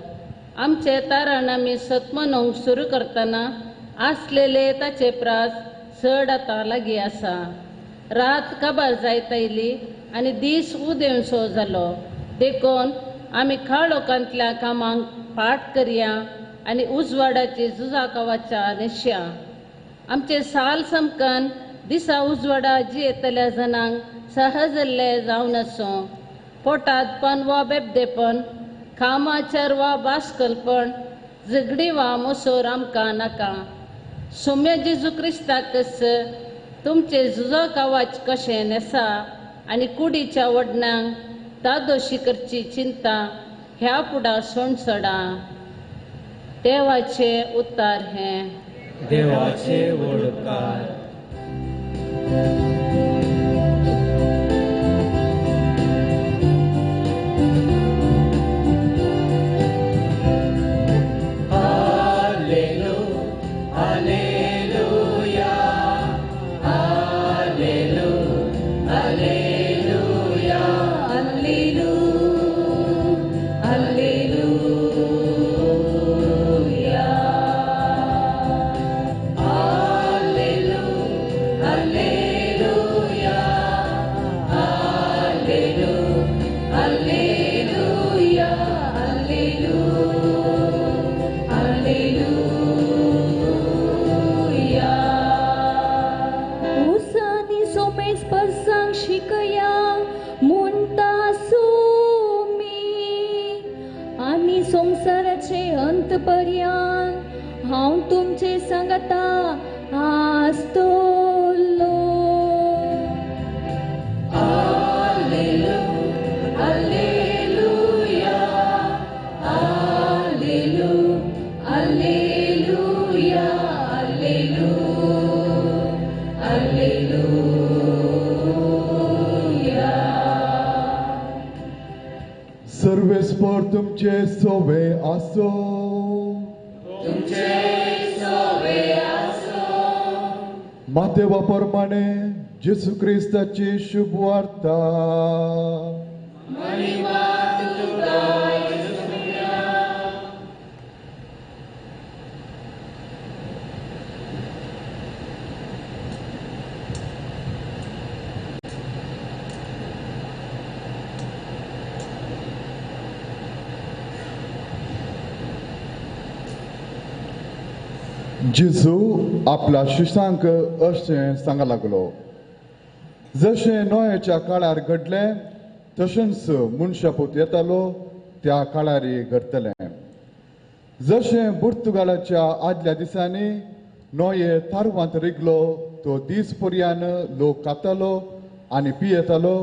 आमचे तारण आमी सतमनूंक सुरू करतना आसलेले ताचे प्रास चड आतां लागीं आसा. रात काबार जायत आयली आनी दीस उदेवसो जालो. देखून आमी काळोखांतल्या कामांक फाट करया आनी उजवाडाची झुजा कवाच्या न्हेसया. आमचे साल समकन दिसा उजवाडा जियेतल्या जणांक सहजल्ले जावन आसूं. पोटांतपण वा बेबदेपण, कामाचर वा बास्कलपण, झगडी वा मोसोर आमकां नाका. सोम्या जेजू क्रिस्ताकच तुमचे झुजा कवाच कशें न्हेसा आनी कुडीच्या वडणांक दादोशी करची चिंता ह्या फुडा सोणसडा. देवाचे उतार हे. देवाचे उपकार. पर्यंत हांव तुमचे संगता आसतलो. Alleluia, Alleluia, Alleluia, Alleluia, Alleluia. सर्वेस्पर तुमचे सोवे आसो. तुमचे सोवे आसो. मातेवा प्रमाणे जेसू क्रिस्ताची शुभ वार्ता. महिमा तुका येसुया. जेजू आपल्या शिसांक अशें सांगा लागलो, जशें नोयाच्या काळार घडलें तशेंच मनशापूत येतालो त्या काळार घडतलें. जशें पुर्तुगालाच्या आदल्या दिसांनी नोये तारवांत रिगलो तो दीस पर्यान लोक खातालो आनी पियेतालो,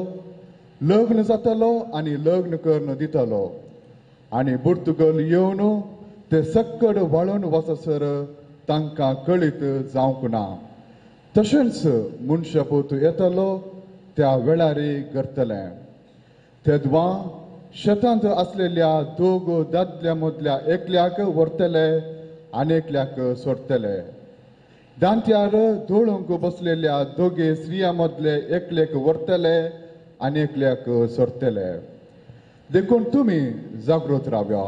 लग्न जातालो आनी लग्न करून दितालो, आनी पुर्तुगल येवन ते सक्कड वाळून वचसर तांकां कळीत जावंक ना. तशेंच मनशापूत येतालो त्या वेळार करतलें. तेदवां शेतांत आसलेल्या दोग दादल्या मदल्या एकल्याक व्हरतले आनी एकल्याक सोडटले. दांत्यार धोळूंक बसलेल्या दोगे स्त्रियां मदले एकल्याक व्हरतले आनी एकल्याक सोडटले. देखून तुमी जागृत राव्या,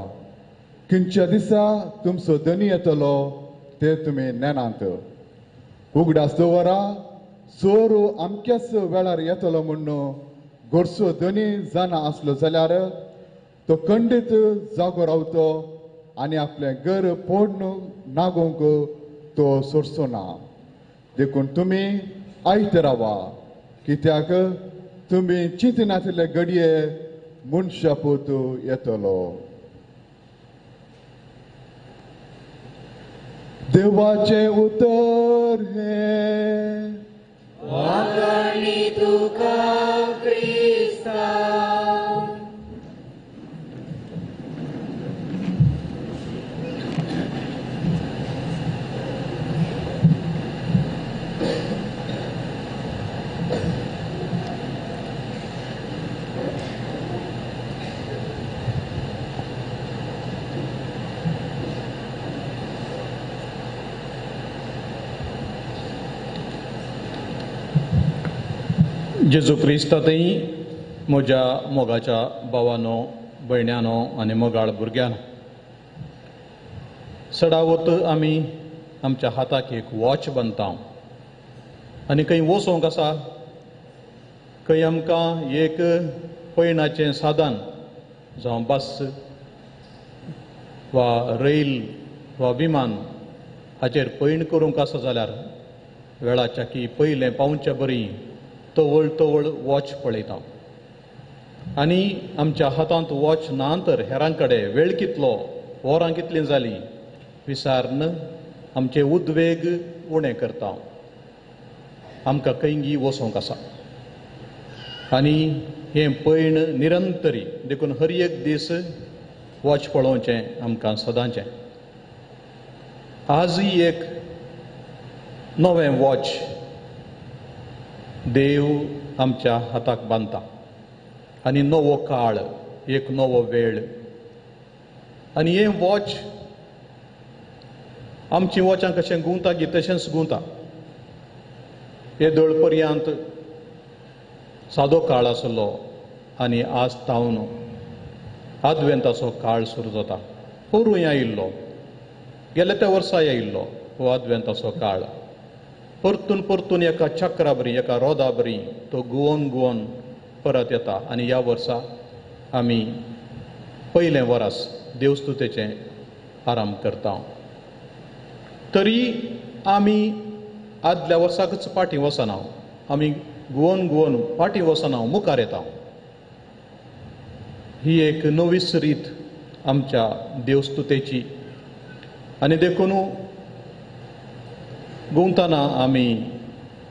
खंयच्या दिसा तुमचो धनी येतलो ते तुमी नेनात. उगडास दवरा, चोर आमक्याच वेळार येतलो म्हूण घरचो धनी जाणा आसलो जाल्यार तो खंडीत जागो रावतो आनी आपलें घर फोडून नागोवंक तो सोडचो ना. देखून तुमी आयत रावा, कित्याक तुमी चिंतनातले घडये मनशापूत येतलो. देवाचें उतर हें. वांगडी तुका क्रिस्ता. जेजू क्रिस्तांतय म्हज्या मोगाच्या भावानो, भयण्यानो आनी मोगाळ भुरग्यानो, सदावत आमी आमच्या हाताक एक वॉच बांदता आनी खंय वचोंक आसा, खंय आमकां एक पयणाचें साधन जावं बस वा रैल वा विमान हाचेर पयण करूंक आसा जाल्यार वेळाच्या की पयलें पावच्या बरी तवळ तवळ वॉच पळयता. आनी आमच्या हातांत वॉच ना तर हेरां कडेन वेळ कितलो, वरां कितलीं जालीं विसारन आमचे उद्वेग उणें करता. आमकां खंयगी वचोंक आसा आनी हें पयण निरंतरी, देखून हर एक दीस वॉच पळोवचें आमकां सदांचें. आजूय एक नवें वॉच देव आमच्या हाताक बांदता आनी नवो काळ, एक नवो वेळ. आनी हें वॉच आमचीं वॉचां कशें गुंता गी तशेंच गुंता. येदोळ पर्यंत सादो काळ आसलो आनी आज तावन आदवेंताचो काळ सुरू जाता. पोरूं आयिल्लो, गेल्या त्या वर्सा आयिल्लो हो आदवेंताचो काळ. परतून परतून एका चक्रा बरी, एका रोदा बरी तो गुवोन गुवोन परत येता. आनी ह्या वर्सा आमी पयलें वरस देवस्तुतेचें आराम करता. तरी आमी आदल्या वर्साकच फाटीं वचना, आमी गुवोन गुवोन फाटीं वचना, मुखार येता. ही एक नवीच रीत आमच्या देवस्तुतेची. आनी देखून गुंवतना आमी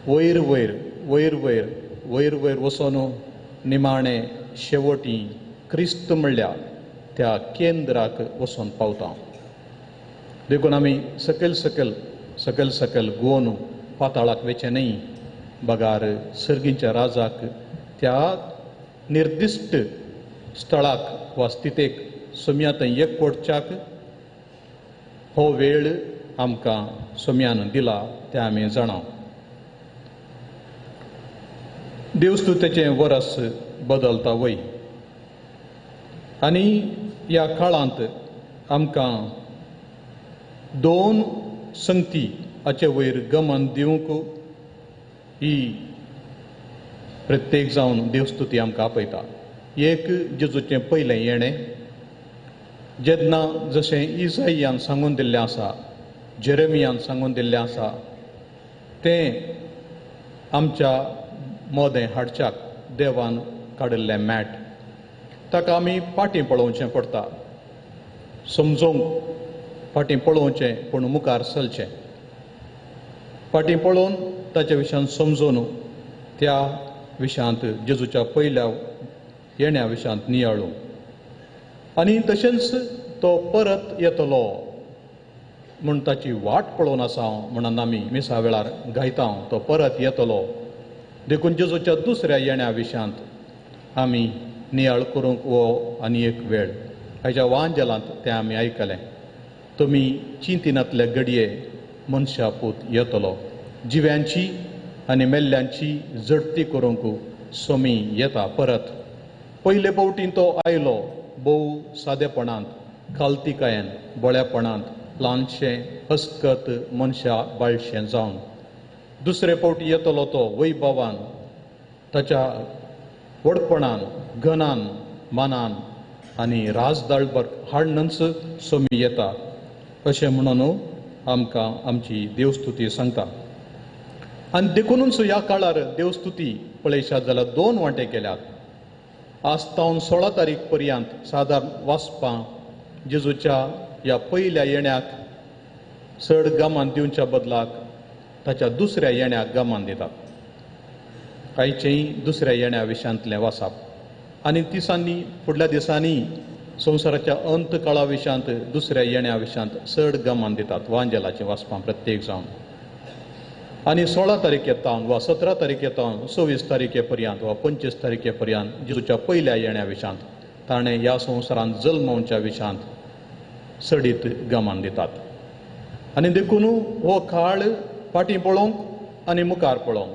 वयर वयर वयर वयर वयर वयर वचून निमाणें शेवटी क्रिस्त म्हणल्यार त्या केंद्राक वचून पावता. देखून आमी सकयल सकयल सकयल सकयल गुवन पाताळाक वेचें न्हय, बगार सर्गीच्या राजाक त्या निर्दिश्ट स्थळाक वा स्थितेक सोम्या थंय एकवटच्याक हो वेळ आमकां सोम्यान दिला तें आमी जाणा. देवस्तुतेचें वरस बदलता वय आनी ह्या काळांत आमकां दोन संगती हाचे वयर गमन दिवंक ही प्रत्येक जावन देवस्तुती आमकां आपयता. एक जेजूचें पयलें येणें, जेन्ना जशें इसाईयान सांगून दिल्लें आसा, जेरेमियान सांगून दिल्लें आसा, तें आमच्या मोदें हाडच्याक देवान काडिल्लें मॅट, ताका आमी फाटीं पळोवचें पडटा. समजूंक फाटीं पळोवचें पूण मुखार चलचें. फाटीं पळोवन ताच्या विशयान समजून त्या विशयांत जेजूच्या पयल्या येण्या विशयांत नियाळूं आनी तशेंच तो परत येतलो म्हूण ताची वाट पळोवन आसा म्हणून आमी मिसा वेळार गायता, तो परत येतलो. देखून जेजूच्या दुसऱ्या येण्या विशयांत आमी नियाळ करूंक हो आनी एक वेळ हाच्या वांजेलांत तें आमी आयकलें. तुमी चिंतिनातले घडये मनशा पूत येतलो, जिव्यांची आनी मेल्ल्यांची जडती करूंक सोमी येता परत. पयले फावटीन तो आयलो भोव सादेपणांत, खालतिकायेन, बोळ्यापणांत, ल्हानशें हसकत मनशा बाळशें जावन. दुसरे फावटी येतलो तो वैभवान, ताच्या व्हडपणान, गणान, मानान आनी राजदाळभर हाडनच सोमी येता अशें म्हणून आमकां आमची देवस्तुती सांगता. आनी देखुनूच ह्या काळार देवस्तुती पळयशात जाल्यार दोन वांटे केल्यात. आज तावन 16 तारीख पर्यंत सादारण वाचपां जेजूच्या ह्या पयल्या येण्याक चड गमान दिवच्या बदलाक ताच्या दुसऱ्या येण्याक गमान दितात. आयचेंय दुसऱ्या येण्या विशयांतलें वाचप आनी दिसांनी फुडल्या दिसांनी संवसाराच्या अंत काळा विशयांत दुसऱ्या येण्या विशयांत चड गमान दितात वांजेलाचें वाचपां प्रत्येक जावन. आनी 16 तारखे तावन वा 17 तारखे तावन 26 तारखे पर्यंत वा 25 तारखे पर्यंत जेजूच्या पयल्या येण्या विशयांत ताणें ह्या संवसारांत जल्मोवच्या विशयांत चडीत गमान दितात. आनी देखून हो काळ फाटीं पळोवंक आनी मुखार पळोवंक,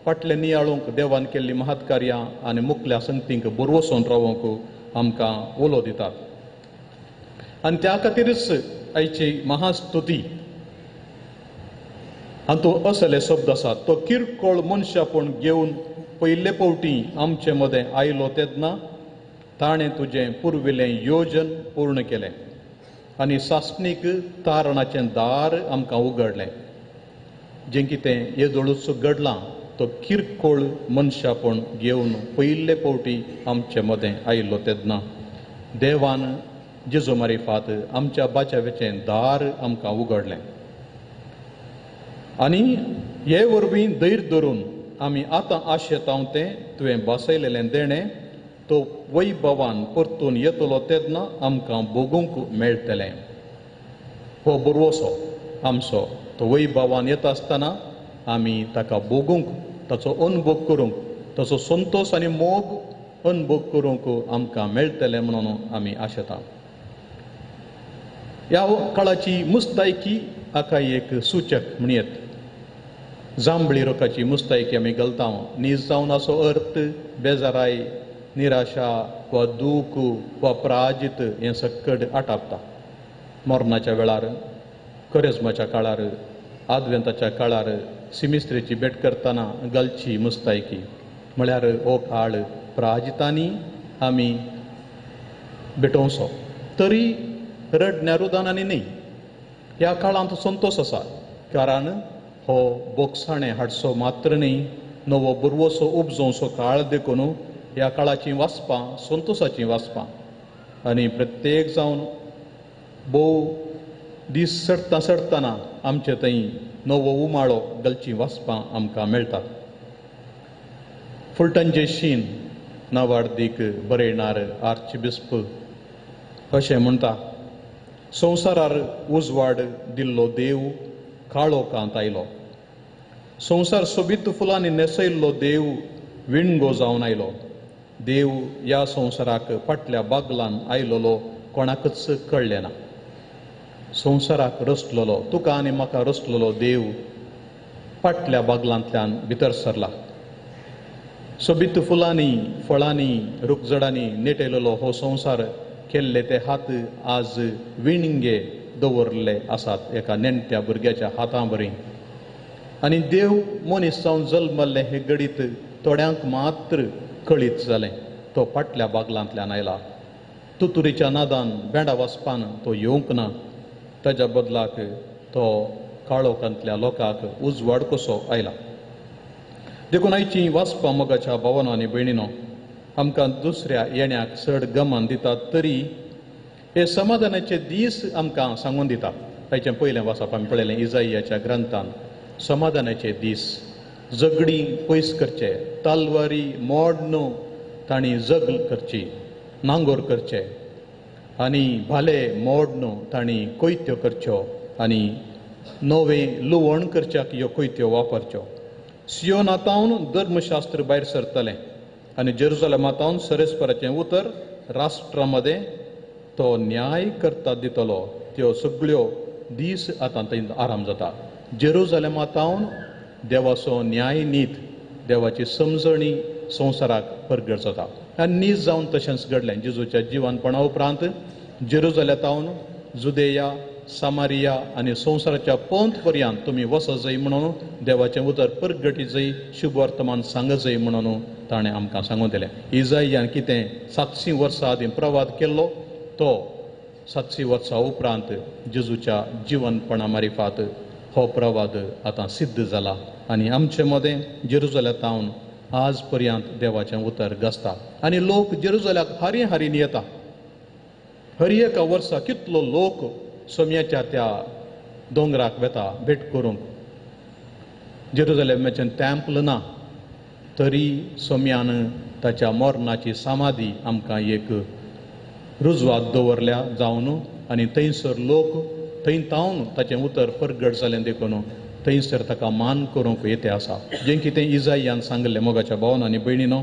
फाटलें नियाळूंक देवान केल्लीं महत्कार्यां आनी मुखल्या संगतींक बरवसून रावोवंक आमकां उलो दितात. आनी त्या खातीरच आयची महास्तुती हातूंत असले शब्द आसात. तो किरकोळ मनशापण घेवन पयले फावटी आमचे मदें आयलो तेन्ना ताणें तुजें पुर्विल्लें योजन पूर्ण केलें आनी सासणीक तारणाचें दार आमकां उगडलें. जें कितें येदोळूच घडलां तो किरकोळ मनशापण घेवन पयले फावटी आमचे मदें आयलो तेन्ना देवान जेजू मारिफात आमच्या बाचावेचें दार आमकां उगडलें. आनी हे वरवीं धैर्य धरून आमी आतां आशेता तें तुवें बसयलेलें देणें तो वैभवान परतून येतलो तेन्ना आमकां भोगूंक मेळटलें. हो बरवसो आमचो तो वैभवान येता आसतना आमी ताका भोगूंक, ताचो अनुभव करूंक, ताचो संतोश आनी मोग अनुभव करूंक आमकां मेळटलें म्हणून आमी आशेता. ह्या काळाची मुस्तायकी हाका एक सूचक म्हणयेत. जांबळी रोखाची मुस्तायकी आमी घालता. नीज जावन असो अर्थ बेजाराय, निराशा वा दूख वा पराजीत हें सक्कड आटापता. मरणाच्या वेळार, करेजमाच्या काळार, आदवेंताच्या काळार सिमिस्त्रेची भेट करतना घालची मुस्तायकी म्हळ्यार हो काळ पराजितांनी आमी भेटोवचो. तरी रडण्या रुदानांनी न्ही. ह्या काळांत संतोश आसा, कारण हो बोगसाणें हाडचो मात्र न्ही, नवो बुरवसो उपजोवचो काळ. देखून ह्या काळाचीं वाचपां संतोशाचीं वाचपां आनी प्रत्येक जावन भोव दीस चडटा चडटना आमचे थंय नवो उमाळो घालचीं वाचपां आमकां मेळटात. फुलटनचे शीन नावार्दीक बरयणार आर्चबिस्प अशें म्हणटा, संवसारार उजवाड दिल्लो देव काळोखांत आयलो, संवसार सोबीत फुलांनी न्हेसयल्लो देव विणगो जावन आयलो. देव ह्या संवसाराक फाटल्या बागलान आयलोलो कोणाकच कळ्ळें ना. संवसाराक रचलोलो, तुका आनी म्हाका रचलोलो देव फाटल्या बागलांतल्यान भितर सरला. सोबीत फुलांनी, फळांनी, रुखझडांनी नेटयलेलो हो संवसार केल्ले ते हात आज विणगे दवरले आसात एका नेणट्या भुरग्याच्या हातां बरी. आनी देव मनीस जावन जल्मल्ले हे घडीत थोड्यांक मात्र कळीत जालें, तो फाटल्या बागलांतल्यान आयला. तुतुरीच्या नादान बेंडा वाचपान तो येवंक ना, ताज्या बदलाक तो काळोखांतल्या लोकांक उजवाड कसो आयला. देखून आयची वाचपां मोगाच्या भावानो आनी भयणीनो आमकां दुसऱ्या येण्याक चड गमन दितात, तरी हे समाधानाचे दीस आमकां सांगून दितात. ताचें पयलें वाचप आमी पळयलें इजाइयाच्या ग्रंथान, समाधानाचे दीस, झगडीं पयस करचे, तलवारी मोड न्हू तांणी जगल करची, नांगोर करचे, आनी भाले मोड न्हू तांणी कोयत्यो करच्यो, आनी नवें लुवण करच्याक ह्यो कोयत्यो वापरच्यो. सियोनातावन धर्मशास्त्र भायर सरतलें आनी जेरुजलेमातावन सरेस्पराचें उतर राष्ट्रा मदें तो न्याय करता दितलो. त्यो सगळ्यो दीस आतां थंय आराम जाता. जेरुजलेमातावन देवाचो न्याय नीत, देवाची समजणी संवसाराक परगट जाता. आनी नीज जावन तशेंच घडलें. जेजूच्या जिवनपणा उपरांत जेरुजलेमातावन जुदेया, सामारिया आनी संवसाराच्या पोंत पर्यंत तुमी वचत जाय म्हणून देवाचें उतर परगटी जाय, शुभ वर्तमान सांगत जाय म्हणून ताणें आमकां सांगून दिलें. इजाइयान कितें 700 वर्सां आदीं प्रवाद केल्लो तो 700 वर्सां उपरांत जेजूच्या जिवनपणा मारिफात हो प्रवाद आतां सिद्ध जाला. आनी आमचे मदें जेरुजलेमातावन आज पर्यंत देवाचें उतर गाजता आनी लोक जेरुजल्याक हारी हारीन येता. हर एका वर्सा कितलो लोक सोम्याच्या त्या दोंगराक वेता भेट करूंक. जेरुजलेमाचें टेम्पल ना तरी सोम्यान ताच्या मरणाची समाधी आमकां एक रुजवात दवरल्या जावन, आनी थंयसर लोक थंय तावन ताचें उतर परगट जालें देखून थंयसर ताका मान करूंक येते आसा. जें कितें इजाइयान सांगलें मोगाच्या भावन आनी भयणीनो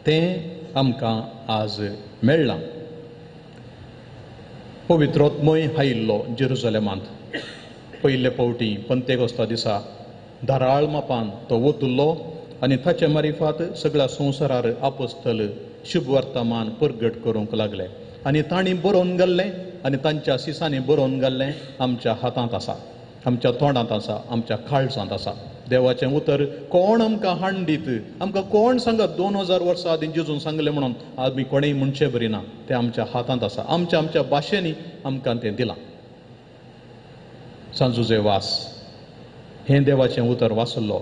तें आमकां आज मेळ्ळां. पवित्रोत्मय आयिल्लो जेरुजलेमांत पयले फावटी पंतेकोस्ता दिसा धाराळ मापान तो वतुल्लो आनी ताचे मारिफात सगळ्या संवसारार आपोस्तल शुभ वर्तमान परगट करूंक लागले. आनी तांणी बरोवन घाल्लें आनी तांच्या सिसांनी बरोवन घाल्लें आमच्या हातांत आसा, आमच्या तोंडांत आसा, आमच्या काळजांत आसा. देवाचें उतर कोण आमकां हाडून दीत, आमकां कोण सांगत 2000 वर्सां आदीं जेजून सांगलें म्हणून आमी कोणेय म्हणचें बरी ना. तें आमच्या हातांत आसा, आमच्या आमच्या भाशेंनी आमकां तें दिलां. सांजुजे वास हें देवाचें उतर वाचलो,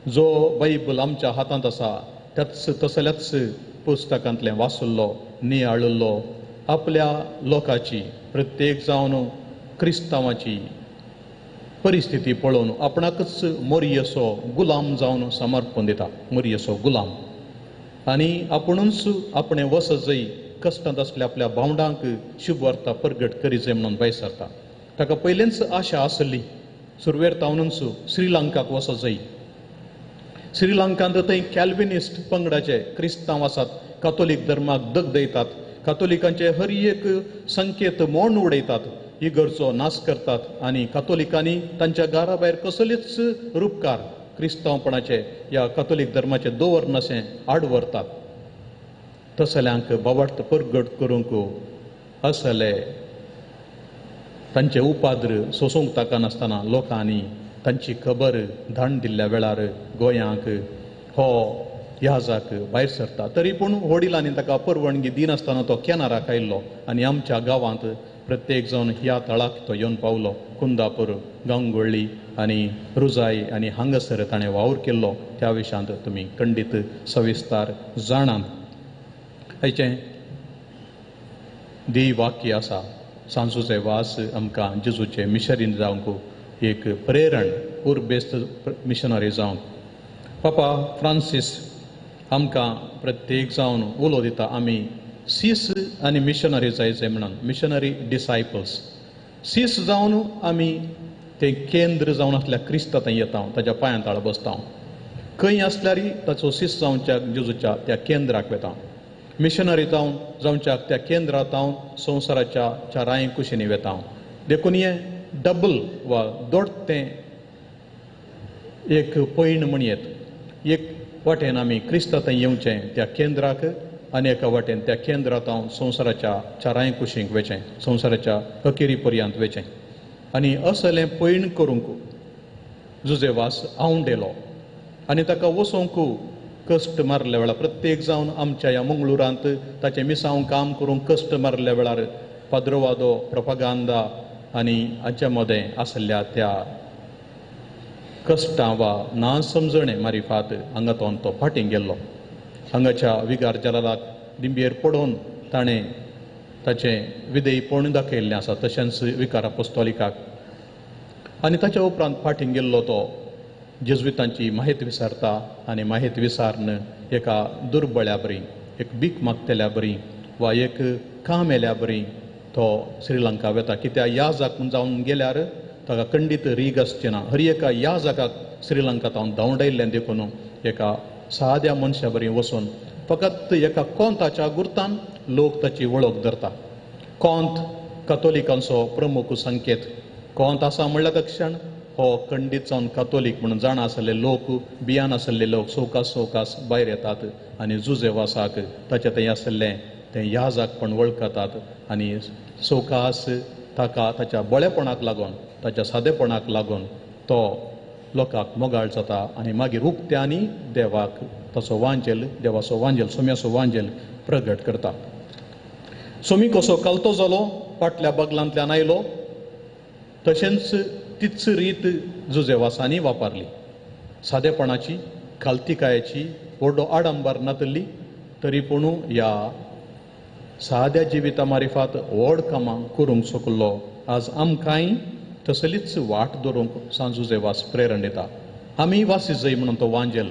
जो बायबल आमच्या हातांत आसा त्याच तसल्याच पुस्तकांतलें वाचल्लो, नियाळिल्लो, आपल्या लोकांची प्रत्येक जावन क्रिस्तांवाची परिस्थिती पळोवन आपणाकच मोरयेचो गुलाम जावन समर्पण दिता, मोरयेचो गुलाम. आनी आपुणूच आपणें वचत जय कश्टांत आसल्या आपल्या भावंडांक शुभ वार्ता परगट करी जाय म्हणून भायर सरता. ताका पयलेंच आशा आसली सुरवेर तावनूच श्रीलंकाक वचत जाय. श्रीलंकांत थंय कॅल्विनिस्ट पंगडाचे क्रिस्तांव आसात, कातोलीक धर्माक दग दयतात, कातोलिकांचे हर एक संकेत मोड उडयतात, इगर्जो नाश करतात आनी कातोलिकांनी तांच्या घरा भायर कसलीच रुपकार क्रिस्तांवपणाचे या कातोलीक धर्माचे दवरनाशें आड व्हरतात. तसल्यांक बावार्थ परगट करूंक असले तांचे उपाद्र सोसूंक ताकनासतना लोकांनी तांची खबर धाड दिल्ल्या वेळार गोंयांक हो ह्याजाक भायर सरता. तरी पूण वडिलांनी ताका परवानगी दिनासतना तो केनाराक आयिल्लो आनी आमच्या गांवांत प्रत्येक जावन ह्या तळाक तो येवन पावलो. कुंदापूर, गांगोळ्ळी आनी रुजाय आनी हांगासर ताणें वावर केल्लो. त्या विशयांत तुमी खंडीत सविस्तार जाणात. हाचें दी वाक्य आसा, सांजूचे वास आमकां जेजूचे मिशनरी जावंक एक प्रेरण, उर्बेस्त मिशनरी जावंक. पापा फ्रांसीस आमकां प्रत्येक जावन उलो दिता आमी सीस आनी मिशनरी जायचे म्हणून, मिशनरी डिसायपल्स. सीस जावन आमी तें केंद्र जावन आसल्या क्रिस्ता थंय येता, ताच्या पांयां ताळ बसता. खंय आसल्यार ताचो सीस जावच्या जेजूच्या त्या केंद्राक वेता. मिशनरी जावन जावच्याक त्या केंद्रांत हांव संवसाराच्या चारांय कुशींनी वेता. देखून हें डबल वा दोडतें एक पयण म्हणयेत. एक वाटेन आमी क्रिस्ता थंय येवचें त्या केंद्राक आनी एका वाटेन त्या केंद्रांत हांव संवसाराच्या चारांय कुशींक वेचें, संवसाराच्या अखेरी पर्यंत वेचें. आनी असलें पयण करूंक जुजेवास आंवडेलो आनी ताका वचोंक कश्ट मारल्या वेळार प्रत्येक जावन आमच्या ह्या मंगळुरांत ताचें मिसांव काम करूंक कश्ट मारल्या वेळार पाद्रवादो, प्रपगांदा आनी हाच्या मदें आसल्या त्या कश्टां वा ना समजणे मारिफात हांगा तो फाटीं गेल्लो. हांगाच्या विगार जलालाक दिंबेर पडोवन ताणें ताचें विधेयपण दाखयल्लें आसा, तशेंच विकार आपोस्तोलिकाक. आनी ताच्या उपरांत फाटीं गेल्लो तो जेजुइतांची माहिती विसारता आनी माहिती विसारन एका दुर्बळ्या बरी, एक भीक मागतल्या बरी वा एक कामेल्या बरी तो श्रीलंका वेता. कित्याक ह्या जाक जावन गेल्यार ताका खंडीत रीग आसचें ना. हर एका ह्या जाकाक श्रीलंका तावन धांवडायल्लें देखून एका साद्या मनशा बरी वचून फकत एका कोंताच्या गुर्तान लोक ताची वळख धरता. कोंत कतोलिकांचो प्रमुख संकेत. कोंत आसा म्हणल्यार तक्षण हो खंडीत जावन कातोलीक म्हणून जाणा आसले लोक, बियान आसले लोक सवकास सवकास भायर येतात आनी जुजेवासाक ताचें थंय आसलें तें याजाकपण वळखतात आनी सवकास ताका ताच्या बळेपणाक लागून, ताच्या सादेपणाक लागून तो लोकांक मोगाळ जाता आनी मागीर उक्त्यांनी देवाक ताचो वांजेल, देवाचो वांजेल, सोम्याचो वांजेल प्रगट करता. सोमी कसो कालतो जालो, फाटल्या बगलांतल्यान आयलो, तशेंच तीच रीत जुजेवासांनी वापरली. सादेपणाची, खालतिकायेची, व्हडलो आडंबर नातल्ली तरी पूण ह्या साद्या जिविता मारिफात व्हड कामां करूंक शकलो. आज आमकांय तसलीच वाट दवरूंक सांजुजेवास प्रेरण दिता. आमी वासी जाय म्हणून तो वांजेल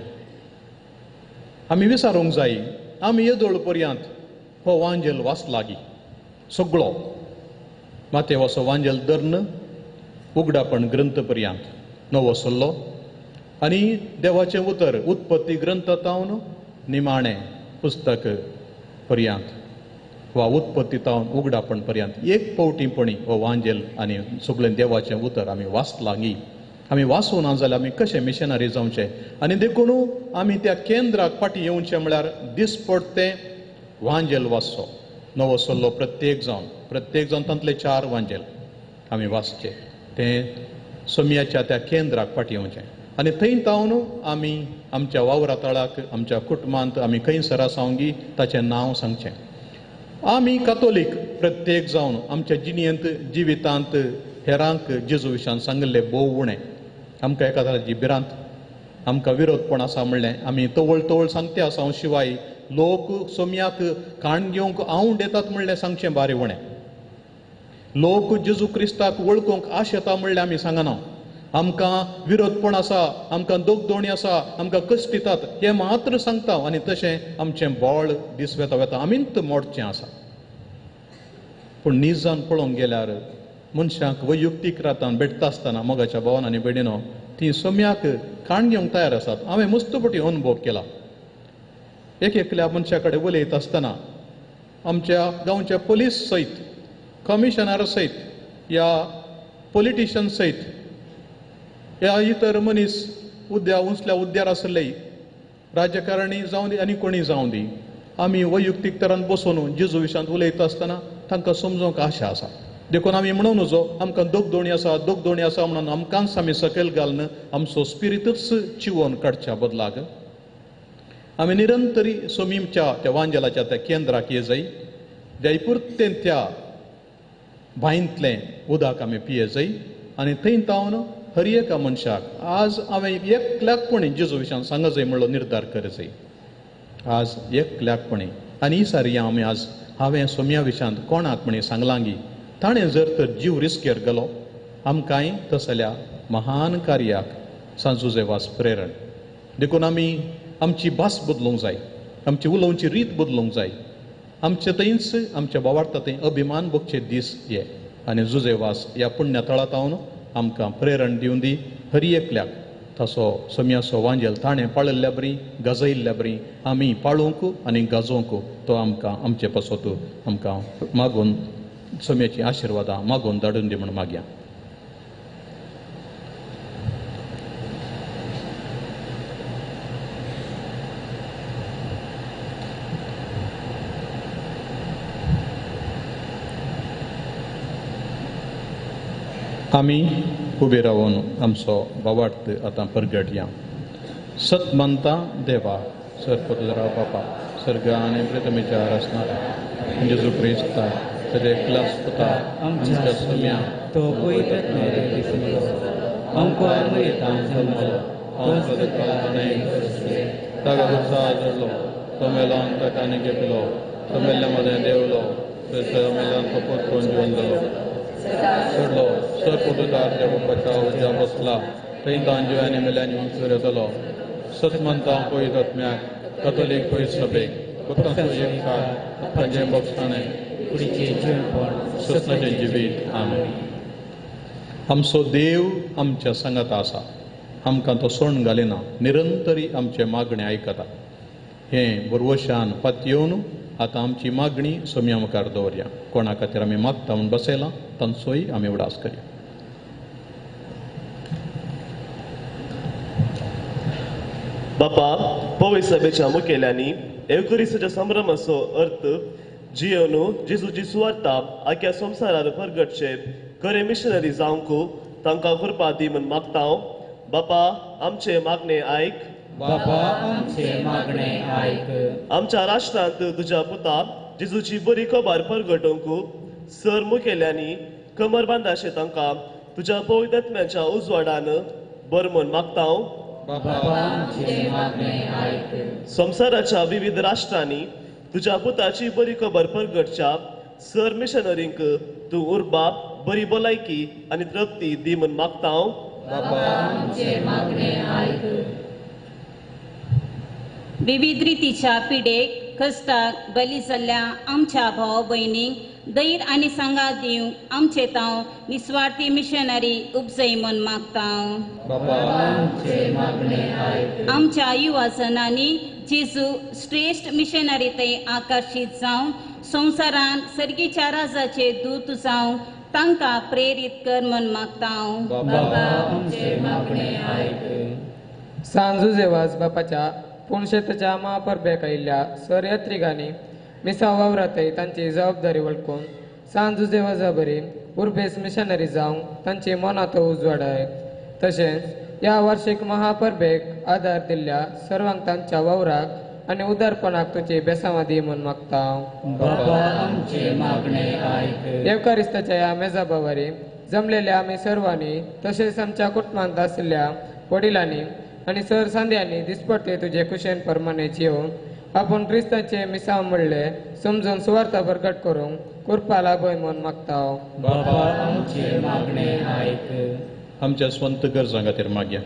आमी विचारूंक जाय. आमी येदोळ पर्यंत हो वांजेल वाचलागी सगळो मातेवाचो वांजेल धरून उगडापण ग्रंथ पर्यंत नवो सल्लो आनी देवाचें उतर उत्पत्ती ग्रंथ तावन निमाणें पुस्तक पर्यंत वा उत्पत्ती तावन उगडापण पर्यंत एक पावटी पणी हो वांजेल आनी सगळें देवाचें उतर आमी वाचलागी. आमी वाचूं ना जाल्यार आमी कशें मिशनरी जावचें? आनी देखून आमी त्या केंद्राक फाटीं येवचें म्हळ्यार दिसपडतें वांजेल वाचचो, नवो सल्लो प्रत्येक जावन, प्रत्येक जावन तांतले चार वांजेल आमी वाचचे, तें सोम्याच्या त्या केंद्राक फाटीं येवचें आनी थंय तावन आमी आमच्या वावरा तळाक, आमच्या कुटुंबांत आमी खंयसर आसावंगी ताचें नांव सांगचें. आमी कातोलीक प्रत्येक जावन आमच्या जिणेंत जिवितांत हेरांक जेजू विशान सांगिल्लें भोव उणें. आमकां एका तराची भिरांत, आमकां विरोधपण आसा म्हणलें आमी तवळ तवळ सांगते आसा. शिवाय लोक सोम्याक काण घेवंक आवड येतात म्हणलें सांगचें बारी उणें. लोक जेजू क्रिस्ताक वळखूंक आश येता म्हणलें आमी सांगना. आमकां विरोधपण आसा, आमकां दोगदोणी आसा, आमकां कश्ट दितात हें मात्र सांगता आनी तशें आमचें बळ दीस वेता वेता आमीच मोडचें आसा. पूण निजान पळोवंक गेल्यार मनशांक वैयक्तीक रातान भेटता आसतना मोगाच्या भावान आनी भयणीनो ती सोम्याक काण घेवंक तयार आसात. हांवें मस्तपटी अनुभव केला. एक एकल्या मनशा कडेन उलयता आसतना आमच्या गांवच्या पोलीस सयत, कमिशनर सयत, या पॉलिटिशन सयत, ह्या इतर मनीस उद्या उंचल्या उद्यार आसले राजकारणी जावं दी आनी कोणी जावं दी, आमी वैयक्तीक तरान बसून जेजू विशांत उलयता आसतना तांकां समजोवंक आशा आसा. देखून आमी म्हणून नजो आमकां दोगदोणी आसा, दोगदोणी आसा म्हणून आमकांच आमी सकयल घालून आमचो स्पिरितूच चिवोवन काडच्या बदलाक आमी निरंतरी सोमीमच्या त्या वांजेलाच्या त्या केंद्राक ये जाय, जयपुरतें त्या बांयतलें उदक आमी पिये जाय आनी थंय तावन हर एका मनशाक आज हांवें एकल्याकपणी जेजू विशान सांग जाय म्हणलो निर्धार कर जाय. आज एकल्याकपणी आनी ही सारी आमी आज हांवें सोम्या विशांत कोणाक म्हणी सांगलांगी ताणें जर तर जीव रिस्केर गेलो आमकांय तसल्या महान कार्याक सांत जुझे वाज प्रेरण. देखून आमी आमची भास बदलूंक जाय, आमची उलोवची रीत बदलूंक जाय, आमचे थंयच आमच्या बावार्ता थंय अभिमान भोगचे दीस हे. आनी जुझे वाज ह्या पुण्य थळांत आमकां प्रेरण दिवन दी हर एकल्याक ताचो सम्याचो वांजेल ताणें पाळिल्ल्या बरी गाजयिल्ल्या बरी आमी पाळूंक आनी गाजोवंक तो आमकां आमचे पासत आमकां मागून सम्याची आशिर्वादां मागून धाडून दी म्हूण मागया. आमी उबे रावन आमचो बावार्थ आतां परगटया. सत मानता देवा सरपतरा बापा सर्ग आनी प्रथमेच्या रचना जेजू क्रिस्ता ताजे एकलाच पुता आमच्या सम्या तो ताका उत्साह जडलो तो मेलोन ताका आनी घेतलो तो मेल्ल्या मदें देवलो मेल्यान तो परतून जिवन जालो सोडलो सर पुटुदार त्या बापाच्या उज्या बसला थंय तांज्यो मेल्यान येवन सुर येतलो. सत मानता पयत आत्म्याक कथोलीक पयत सभेक भक्तांचो एकचार तांचें बक्षाणें सस्नाचें जिवीत. आमेन. आमचो देव आमच्या सांगाता आसा, आमकां तो सोण घालिना, निरंतरी आमचें मागणें आयकता. हें बरवशान पातयेवन आतां आमची मागणी सोम्या मुखार दवरया. कोणा खातीर आमी मागता म्हूण बसयलां तांचोय आमी उडास करया. बापा पवित्र सभेच्या मुखेल्यांनी एवकरिस्ताच्या संभ्रमाचो अर्थ जियोन जेजूची सुवार्ता आख्या संवसारार परगटचे खरे मिशनरी जावंक तांकां कृपा दी म्हूण मागता. बापा आमचे मागणे आयक. बापा आमचे मागणे आयक. आमच्या राष्ट्रांत तुज्या पुता जेजूची बरी खबर परगटोवंक सर मुखेल्यांनी कमर बांदाशे तांकां तुज्या पवित्र आत्म्याच्या उजवाडान बर म्हूण मागता. संवसाराच्या विविध राष्ट्रांनी तुज्या पुताची बरी खबर परगटच्या सर मिशनरींक तूं उर्बा बरी भलायकी आनी तृप्ती दी म्हूण मागता. विविध रितीच्या पिडेक कश्टाक बली जाल्ल्या आमच्या भाव भयणींक धैर्य आनी सांगात दिवंक आमचे तांव निस्वार्थी मिशनरी उपजय म्हूण मागता. आमच्या युवा जनांनी जेजू श्रेश्ठ मिशनरी थंय आकर्शीत जावन संवसारांत सर्गीच्या राजाचे दूत जावंक तांकां प्रेरीत कर म्हूण मागता. सांत जुझे वाज बापाच्या पुणशेताच्या महापरबेक आयिल्ल्या सर यात्रिकांनी मिसांव वावरातय तांची जबाबदारी वळखून सांत जुझे वाजा बरी उर्बेस मिशनरी जावंक तांची मनांत उजवाडाय. तशेंच ह्या वार्षिक महापरबेक आदार दिल्ल्या सर्वांक तांच्या वावराक आनी उदारपणाक तुजी बेसांवां दी म्हूण मागता. येवकारिस्ताच्या ह्या मेजाबावारी जमलेल्या आमी सर्वांनी तशेंच आमच्या कुटुंबांत आशिल्ल्या वडिलांनी आनी सर सांद्यांनी दिसपट्टे तुजे कुशेन परमाने येवन आपूण क्रिस्ताचे मिसांव म्हणले समजून सुवार्ता प्रगट करूंक कृपा लाभय म्हूण मागता. आमच्या स्वंत गरजां खातीर मागया.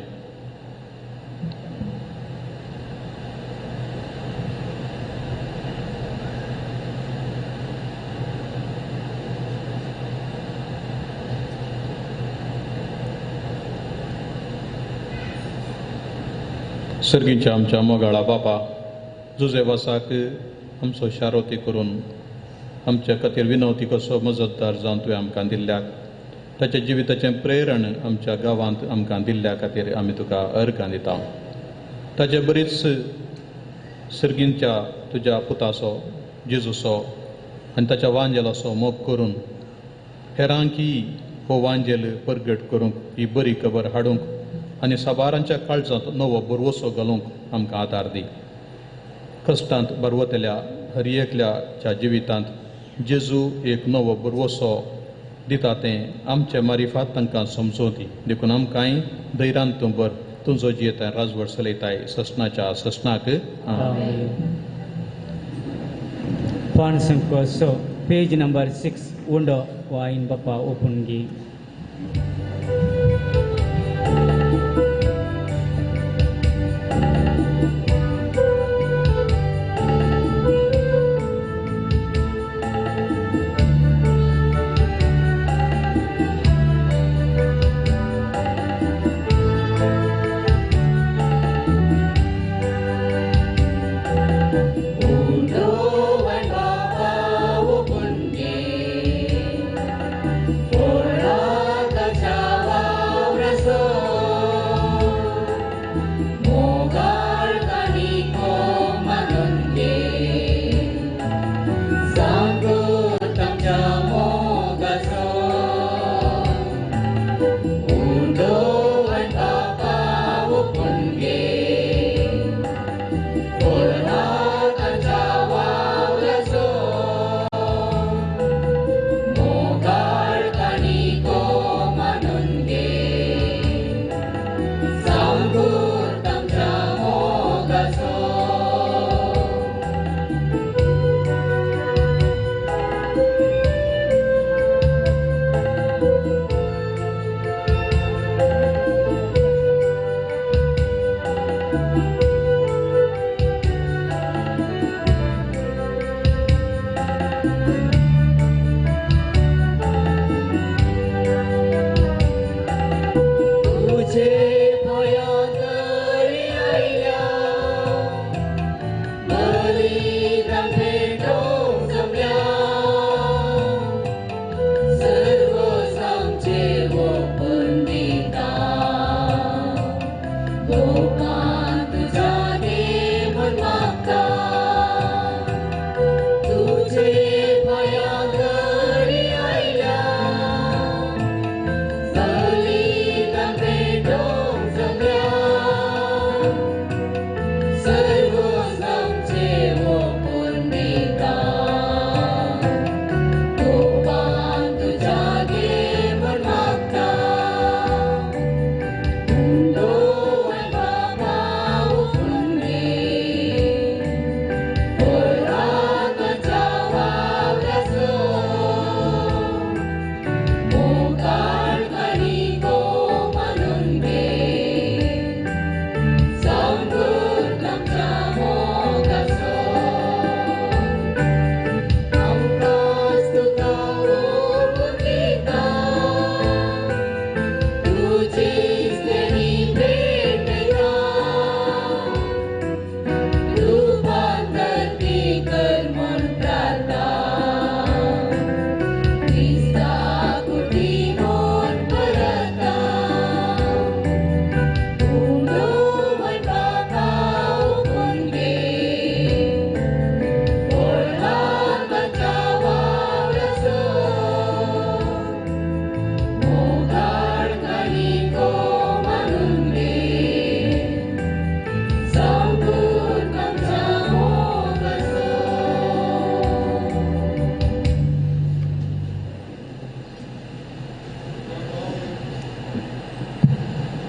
सर्गीच्या आमच्या मोगाळा बापा जुझे वासाक आमचो शारोती करून आमच्या खातीर विनवती कसो मजतदार जावन तुवें आमकां दिल्ल्याक ताच्या जिविताचें प्रेरण आमच्या गांवांत आमकां दिल्ल्या खातीर आमी तुका अर्गां दिता. ताचे बरीच सर्गींच्या तुज्या पुताचो जेजूचो आनी ताच्या वांजेलाचो मोग करून हेरांकी हो वांजेल परगट करूंक ही बरी खबर हाडूंक आनी साबारांच्या काळजांत नवो भरवसो घालूंक आमकां आदार दी. कश्टांत बरवतल्या हर एकल्याच्या जिवितांत जेजू एक नवो भरवसो दिता तें आमचे मारिफात तांकां समजोवती. देखून आमकांय धैर्यान तूं बर तुजो जियेता राजवट चलयताय ससनाच्या ससनाक. पान संकोसो पेज नंबर 6. उंडो वायन बापा ओपून घे.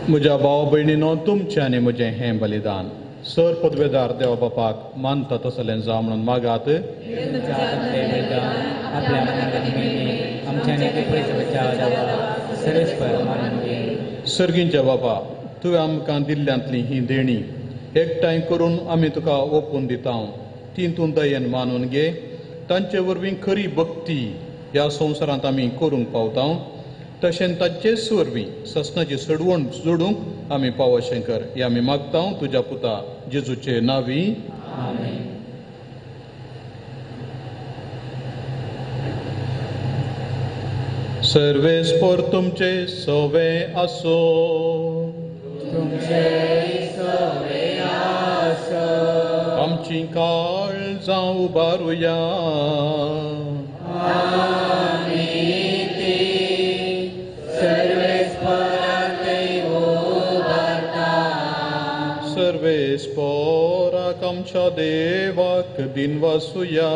म्हज्या भाव भयणीनो, तुमचें आनी म्हजें हें बलिदान सर पदवेदार देवा बापाक मानता तसलें जावं म्हणून मागात. सर्गींच्या बापा, तुवें आमकां दिल्ल्यांतली ही देणी एकठांय करून आमी तुका ओपून दिता, ती तूं दयेन मानून घे. तांचे वरवीं खरी भक्ती ह्या संवसारांत आमी करूंक पावता, तशें ताचेच वरवीं ससनाची सडवण जोडूंक आमी पावशें कर. हे आमी मागता तुज्या पुता जेजूचे नांवी. सर्वेस्पर तुमचे सवे आसो. आमची काळजां उबारुया. सर्वेस्पराक आमच्या देवाक दिनवासुया.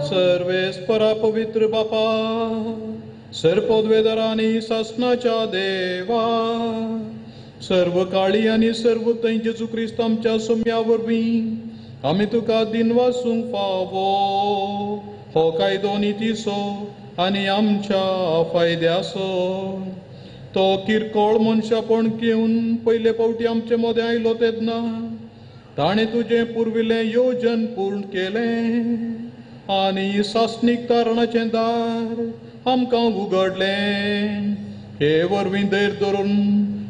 सर्वेस्परा पवित्र बापा, सर्पोद्वेदर आनी सासनाच्या देवा, सर्व काळी आनी सर्व थंय जेजू क्रिस्त आमच्या सोम्या वरवीं आमी तुका दिनवासूंक फावो. हो कायदो नितीचो आनी आमच्या फायद्याचो. तो किरकोळ मनशापण घेवन पयले फावटी आमचे मदें आयलो तेन्ना ताणें तुजें पुर्विल्लें योजन पूर्ण केलें आनी सासणीक तारणाचें दार आमकां उगडलें. हे वरवीं धैर्य धरून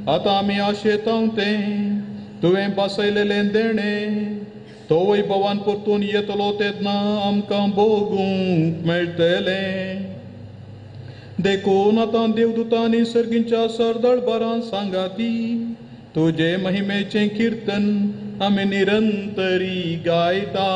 आतां आमी आशेतांव तें तुवें बसयलेलें देणें तो वैभवान परतून येतलो तेन्ना आमकां भोगूंक मेळटलें. देखून आतां देवदूतांनी सर्गींच्या सरदळबारान सांगाती तुजे महिमेचें किर्तन आमी निरंतरी गायता.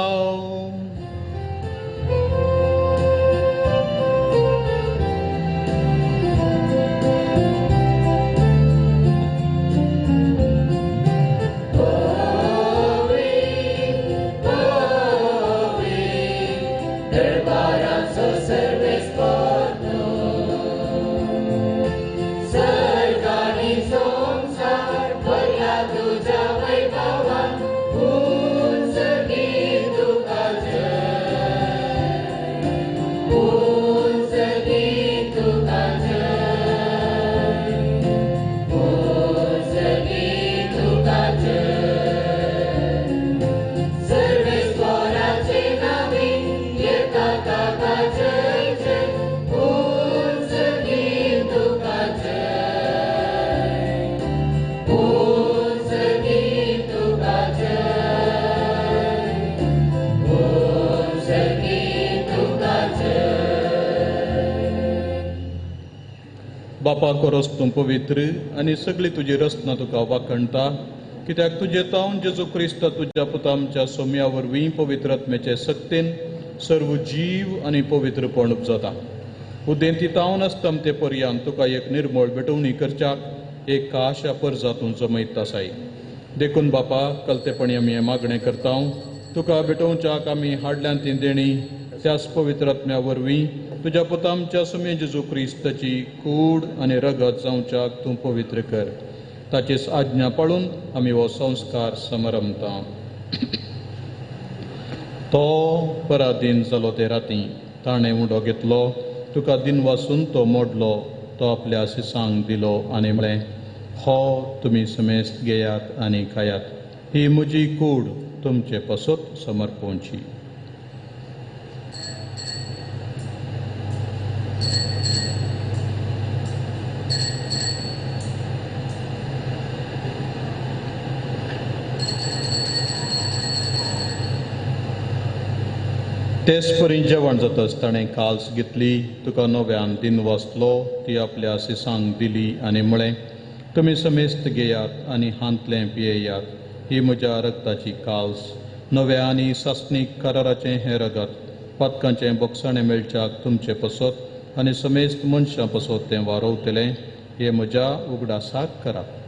बापा कोरोस तूं पवित्र आनी सगळी तुजी रचना तुका वाखणटा, कित्याक तुजे तावन जेजू क्रिस्त तुज्या पुता आमच्या सोम्या वरवीं पवित्र आत्म्याचे सक्तीन सर्व जीव आनी पवित्रपण उपजता. उदेंती तावन अस्तमते पर्यांत तुका एक निर्मळ भेटवणी करच्याक एक काशा परजा तूं जमयत आसाय. देखून बापा कलतेपणी आमी हें मागणें करता, तुका भेटोवच्याक आमी हाडल्यान ती देणी त्याच पवित्र आत्म्या वरवीं तुज्या पुता आमच्या सुमे जेजू क्रिस्ताची कूड आनी रगत जावच्याक तूं पवित्र कर. ताचीच आज्ञा पाळून आमी हो संस्कार समरमता. तो पराधीन जालो ते राती ताणें उंडो घेतलो, तुका दिनवासून तो मोडलो, तो आपल्या शिसांक दिलो आनी म्हळें, हो तुमी समेस्त घेयात आनी खायात, ही म्हजी कूड तुमचे पासत समर्पोवची. तेच परी जेवण जातच ताणें काल्स घेतली, तुका नव्यान दिनवासलो, ती आपल्या शिसांक दिली आनी म्हळें, तुमी समेस्त घेयात आनी हांतलें पियेयात, ही म्हज्या रगताची काल्स, नव्या आनी सासणीक कराराचें हें रगत, पातकांचें बोगसाणें मेळच्याक तुमचे पसत आनी समेस्त मनशां पसत तें वारोवतलें, हें म्हज्या उगडासाक करात.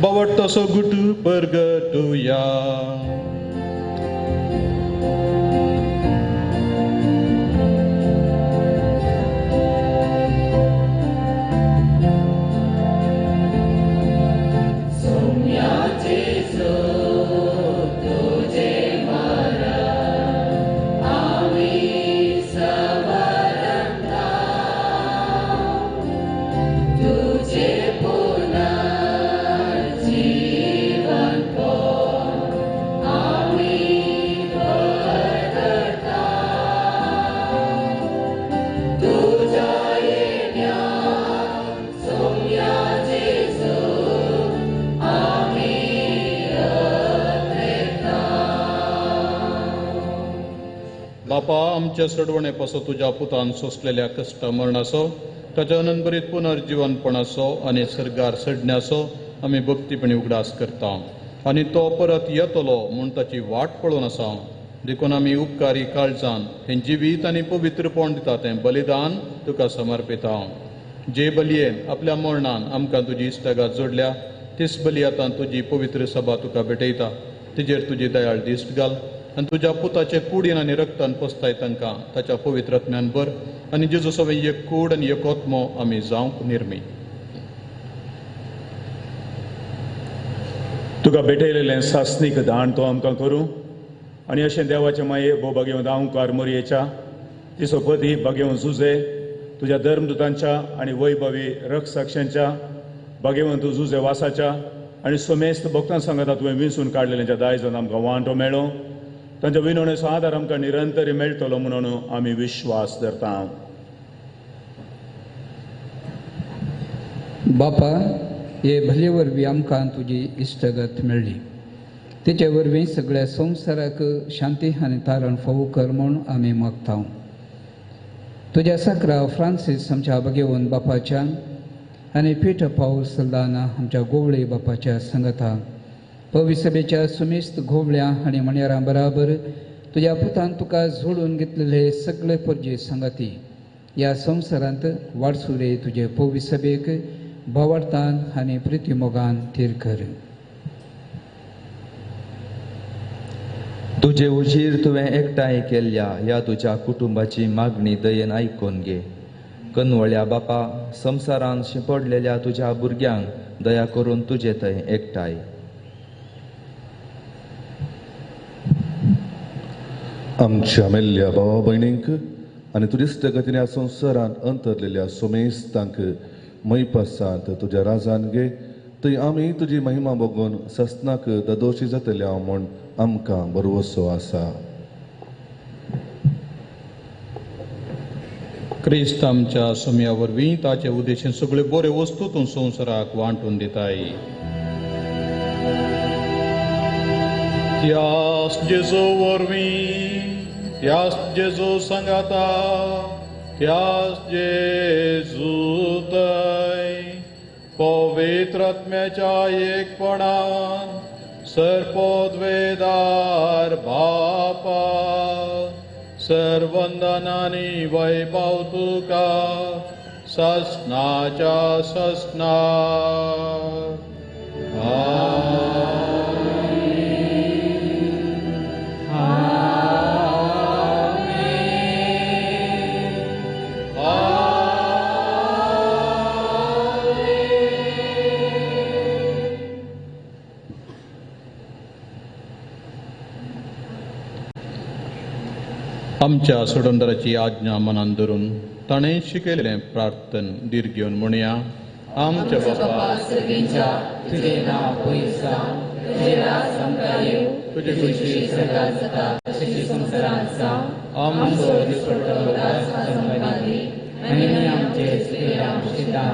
बावडतसो गुटू परगटुया. बापा आमच्या सडवणे पासो तुज्या पुतान सोंसलेल्या कश्ट मरणाचो, ताच्या अनंतभरीत पुनर्जिवनपणाचो आनी सर्गार सडण्याचो आमी भक्तीपणी उगडास करता आनी तो परत येतलो म्हूण ताची वाट पळोवन आसा. देखून आमी उपकारी काळजान हें जिवीत आनी पवित्रपण दिता तें बलिदान तुका समर्पिता. जे बलयेन आपल्या मरणान आमकां तुजी इश्टागात जोडल्या तीच बली आतां तुजी पवित्र सभा तुका भेटयता. तिजेर तुजी दयाळ दिश्ट घाल आनी तुज्या पुताचे कुडीन आनी रक्तान पोसताय तांकां ताच्या पवित्र आत्म्यान भर आनी जेजू सवें एक कूड आनी एक आत्मो आमी जावंक निर्मी. तुका भेटयलेलें सासणीक दान तो आमकां करूं आनी अशें देवाचे माये भो बागेवन दावंकार मोरयेच्या तिसो पदी बागेवन जुजे तुज्या धर्मदुतांच्या आनी वैभवी रक्षसाक्षांच्या बागेवन तूं जुजे वासाच्या आनी समेस्त भक्तां सांगता तुवें विंचून काडलेल्यांच्या दायजान आमकां वांटो मेळो. तांच्या विनवणेचो आदार आमकां निरंतर मेळटलो म्हणून आमी विश्वास धरता. बापा, हे भले वरवीं आमकां तुजी इश्टगत मेळ्ळी, तेचे वरवीं सगळ्या संवसाराक शांती आनी तारण फावो कर म्हूण आमी मागता. तुज्या सकरा फ्रांसीस आमच्या भगेवन बापाच्या आनी पीटर पावल सल्दाना आमच्या गोवळे बापाच्या संगता पविसभेच्या सुमेस्त घोवळ्या आनी मणयारां बराबर तुज्या पुतान तुका जोडून घेतलेले सगळे परजे संगती ह्या संवसारांत वाडसुरे तुजे पविसभेक भावार्थान आनी प्रितीमोगान थीर कर. तुजे उजीर तुवें एकठांय केल्ल्या ह्या तुज्या कुटुंबाची मागणी दयेन आयकून घे. कनवळ्या बापा, संवसारान शिंपडलेल्या तुज्या भुरग्यांक दया करून तुजे थंय एकठांय. आमच्या मेल्ल्या भावा भयणींक आनी तुरिस्ट गतीन ह्या संवसारांत अंतरलेल्या सुमेस्तांक मैपासांत तुज्या राजान घे, थंय आमी तुजी महिमा बघून ससनाक ददोशी जातल्या म्हूण आमकां भरवसो आसा. क्रिस्त आमच्या सुमया वरवीं ताचे उद्देशीन सगळ्यो बऱ्यो वस्तू तूं संवसाराक वांटून दिताय. त्यास जेजू वरवीं, त्यास जेजू सांगाता, त्यास जेजू थंय पवित्र आत्म्याच्या एकपणान सर्पोद्वेदार बापा सर्वंदनानी वैभव तुका ससनाच्या ससना. आमच्या सोडंदराची आज्ञा मनान धरून ताणें शिकयलें प्रार्थन धीर घेवन म्हणया. आमच्या बापा तुजें नांव पयस जावं, तुजें राज आमकां येवं, तुजी खुशी स्वर्गांत जाता तशी संवसारांत जावं. आमचो दिसपट्टो घास आमकां दी आनी आमी आमचे चुकयल्या शिता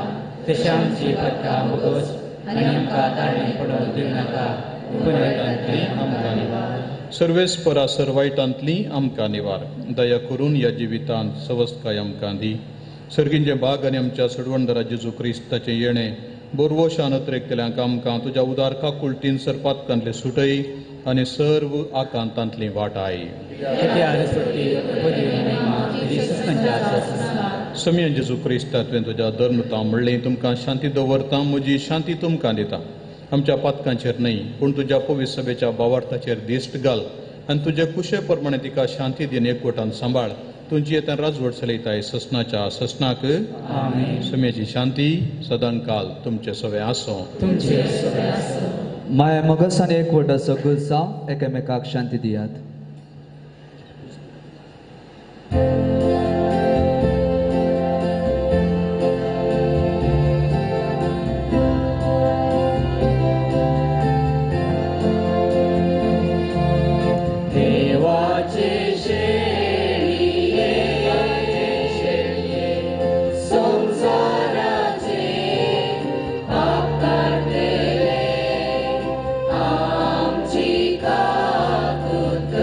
तशें आमची पत्ता भोगोस आनी आमकां ताणें पडोवन दिवं नाका, पूण आमकां निवार. सर्वेस्परा सर वायटांतली आमकां निवार. दया करून ह्या जिवितांत सवस्तकाय आमकां दी. सर्गींचे भाग आनी आमच्या सोडवणदारा जेजू क्रिस्ताचें येणें बोरवशान अत्रेकतल्यांक आमकां तुज्या उदार काकुळटीन सरपातकांतले सुटय आनी सर्व आकांतांतली वाटाय. समिया जेजू क्रिस्ता तुवें तुज्या धर्मता म्हणलें, तुमकां शांती दवरता, म्हजी शांती तुमकां दिता. आमच्या पातकांचेर न्हय पूण तुज्या पवित्र सभेच्या भावार्थाचेर दिश्ट घाल आनी तुजे कुशे प्रमाणे तिका शांती दिन एकवटान सांबाळ. तुमची येता राजवट चलयताय ससनाच्या ससनाक. समेची शांती सदांकाल तुमचे सवे आसो. माया मगसान एकवट सगळं जावं, एकामेकाक शांती दियात. आमची काकुत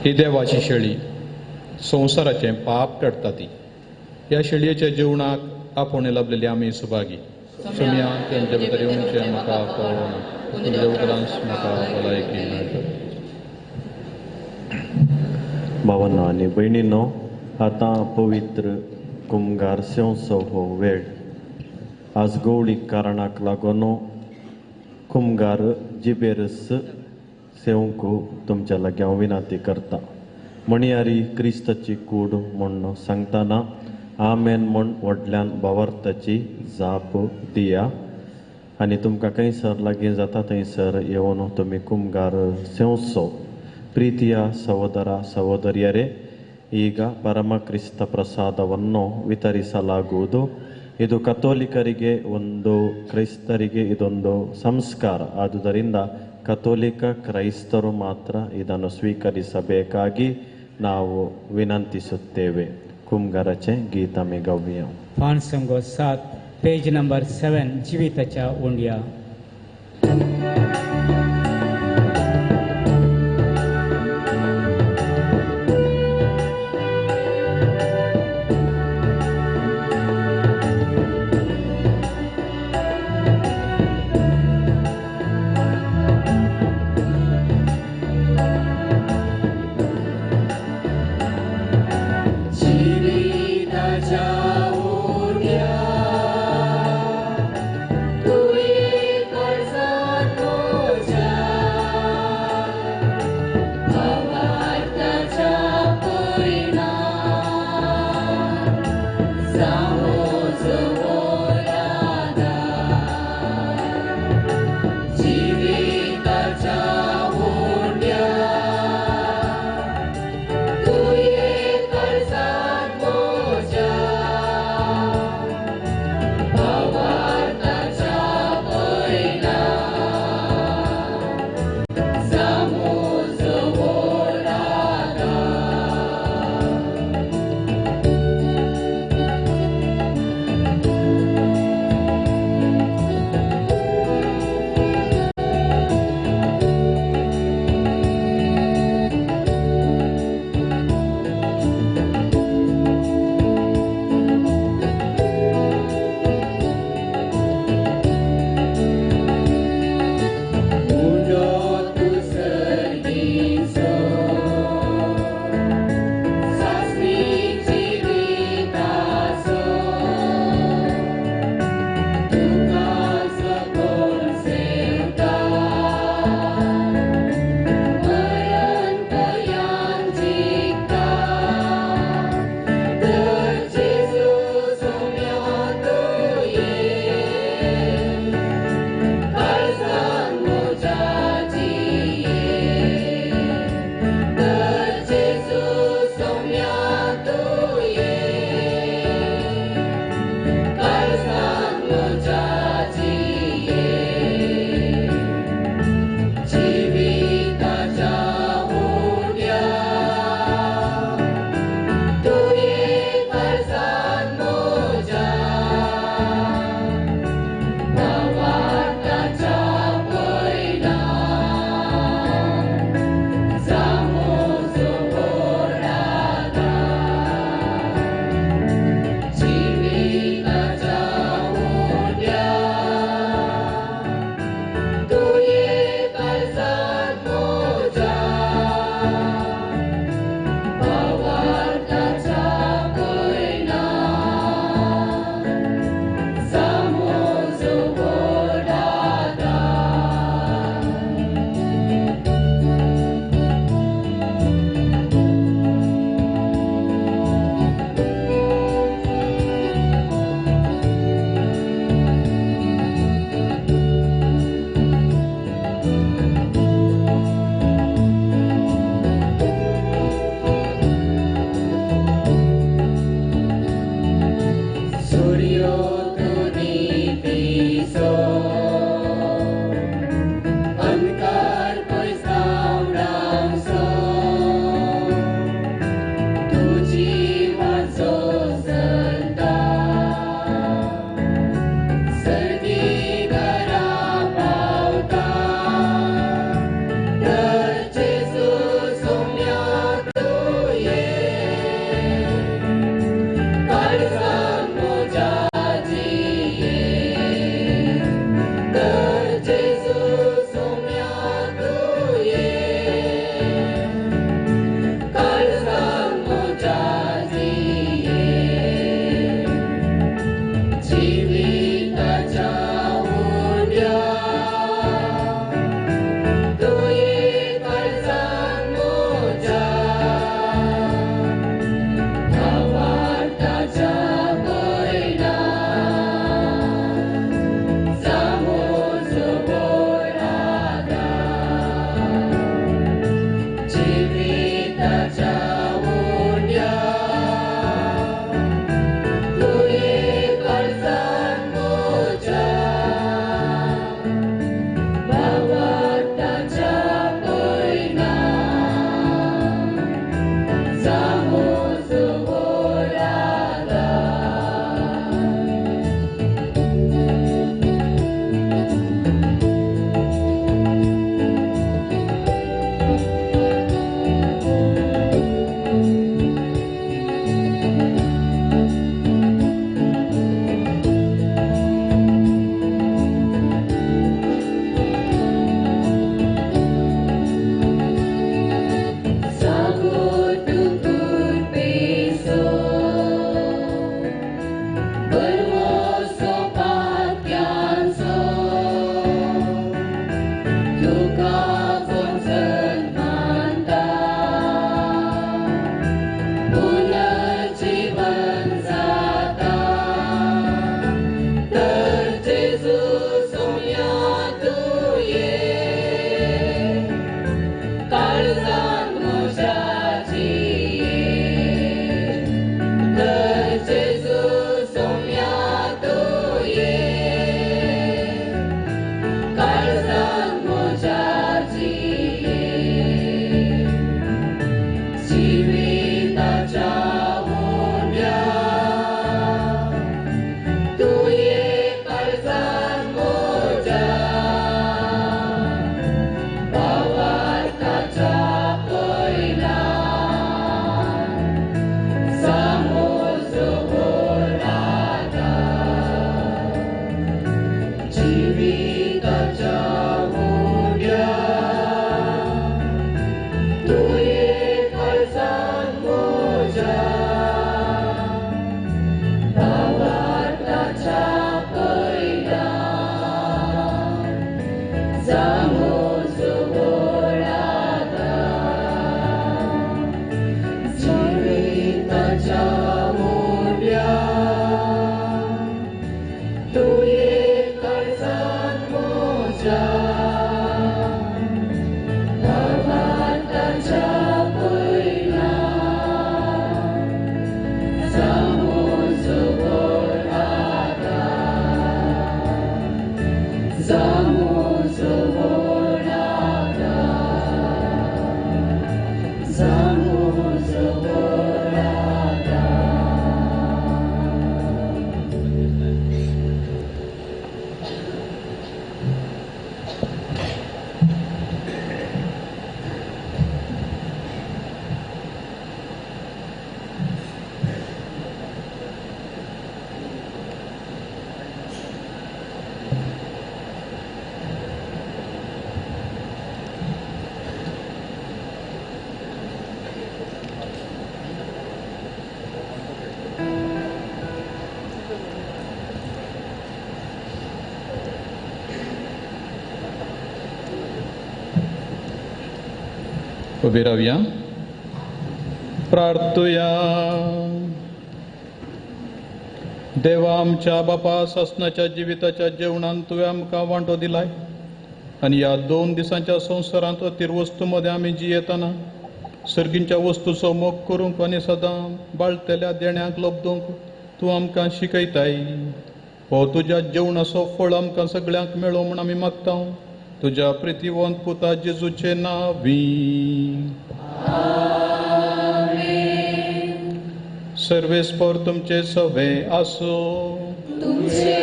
ही देवाची शेळी संवसाराचें पाप काडटा ती. ह्या शेळयेच्या जेवणाक आपोवणें लाभलेली आमी सुभागी. सोम्या तेंचे भितर येवचें म्हाका पावना, तुमच्या उपरांत म्हाका भलायकी मेळटा. भावांनो आनी भयणींनो, आतां पवित्र कुमगार सेवचो हो वेळ. आज गौडीक कारणाक लागून कुमगार जिबेरस सेवंक तुमच्या लागीं हांव विनंती करता. म्हणयारी क्रिस्ताची कूड म्हूण सांगतना आमेन म्हूण व्हडल्यान भावार्थाची जाप दिया आनी तुमकां खंयसर लागीं जाता थंयसर येवन तुमी कुमगार सेवचो. ಪ್ರೀತಿಯ ಸಹೋದರ ಸಹೋದರಿಯರೇ, ಈಗ ಪರಮಕ್ರಿಸ್ತ ಪ್ರಸಾದವನ್ನು ವಿತರಿಸಲಾಗುವುದು. ಇದು ಕಥೋಲಿಕರಿಗೆ ಒಂದು, ಕ್ರೈಸ್ತರಿಗೆ ಇದೊಂದು ಸಂಸ್ಕಾರ. ಆದುದರಿಂದ ಕಥೋಲಿಕ ಕ್ರೈಸ್ತರು ಮಾತ್ರ ಇದನ್ನು ಸ್ವೀಕರಿಸಬೇಕಾಗಿ ನಾವು ವಿನಂತಿಸುತ್ತೇವೆ. ಕುಮ್ಗರಚೆ ಗೀತಮೆ ಗವ್ಯ ಪಾನ್ಸಂಗೋ 7, ಪೇಜ್ ನಂಬರ್ 7, ಜೀವಿತಚ ಉಂಡ್ಯ. सर्दी घरा पावता. उबी रावया, प्रार्थुया. देवा आमच्या बापा, सासनाच्या जिविताच्या जेवणान तुवें आमकां वांटो दिलाय आनी ह्या 2 दिसांच्या संवसारांत अतिरवस्तू मदें आमी जियेतना सर्गींच्या वस्तूचो मोग करूंक आनी सदां बाळटेल्या देण्यांक लब्दूंक तूं आमकां शिकयताय. हो तुज्या जेवणाचो फळ आमकां सगळ्यांक मेळो म्हूण आमी मागता, तुज्या प्रितीवंत पुता जेजूचे नांवी. सर्वेस्पर तुमचे सवे आसो. तुमचे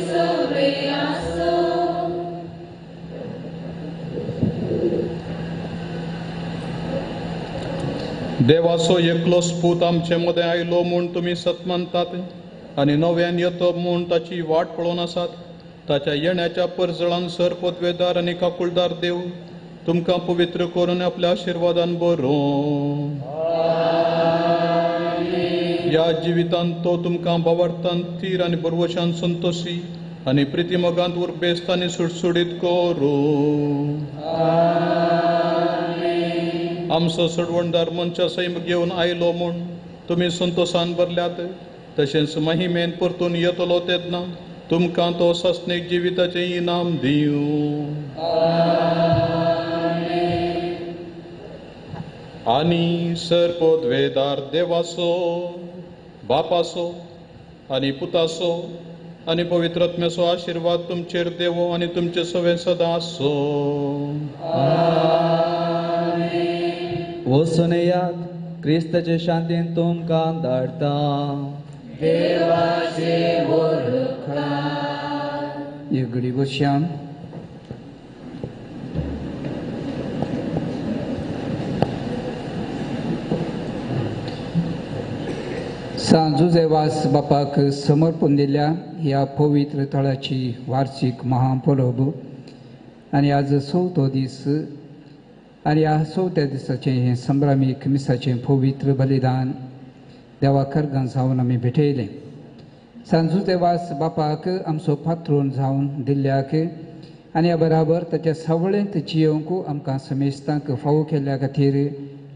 सवे आसो. देवाचो एकलोच पूत आमचे मदें आयलो म्हूण तुमी सत मानतात आनी नव्यान येतो म्हूण ताची वाट पळोवन आसात. ताच्या येण्याच्या परजळान सर पदवेदार आनी काकुळदार देव तुमकां पवित्र करून आपल्या आशिर्वादान बरोवं. ह्या जिवितांत तो तुमकां भावार्थान थीर आनी बरवशान संतोशी आनी प्रितीमोगांत उर्बेस्त आनी सुडसुडीत करूं. आमचो सोडवणदार मनशा सैम घेवन आयलो म्हूण तुमी संतोशान भरल्यात, तशेंच महिमेन परतून येतलो तेन्ना तुमकां तो सासणीक जिविताचें इनाम दिवं. आनी सर पदवेदार देवाचो, बापाचो आनी पुताचो आनी पवित्र आत्म्याचो आशिर्वाद तुमचेर देवो आनी तुमचे सवे सदां आसो. वचून येयात, क्रिस्ताचे शांतीन तुमकां धाडटा. देवाचे वरकार. एक घडी बसया. सांत जुझेवास बापाक समर्पण दिल्ल्या ह्या पवित्र थळाची वार्षिक महापरब आनी आज चवथो दीस आनी ह्या चवथ्या दिसाचें हें संभ्रामीक मिसाचें पवित्र बलिदान देवा खर्गान जावन आमी भेटयलें. सांत जुझेवास बापाक आमचो पात्रोन जावन दिल्ल्याक आनी ह्या बराबर ताच्या सावळेंत जियोवंक आमकां समेस्तांक फावो केल्ल्या खातीर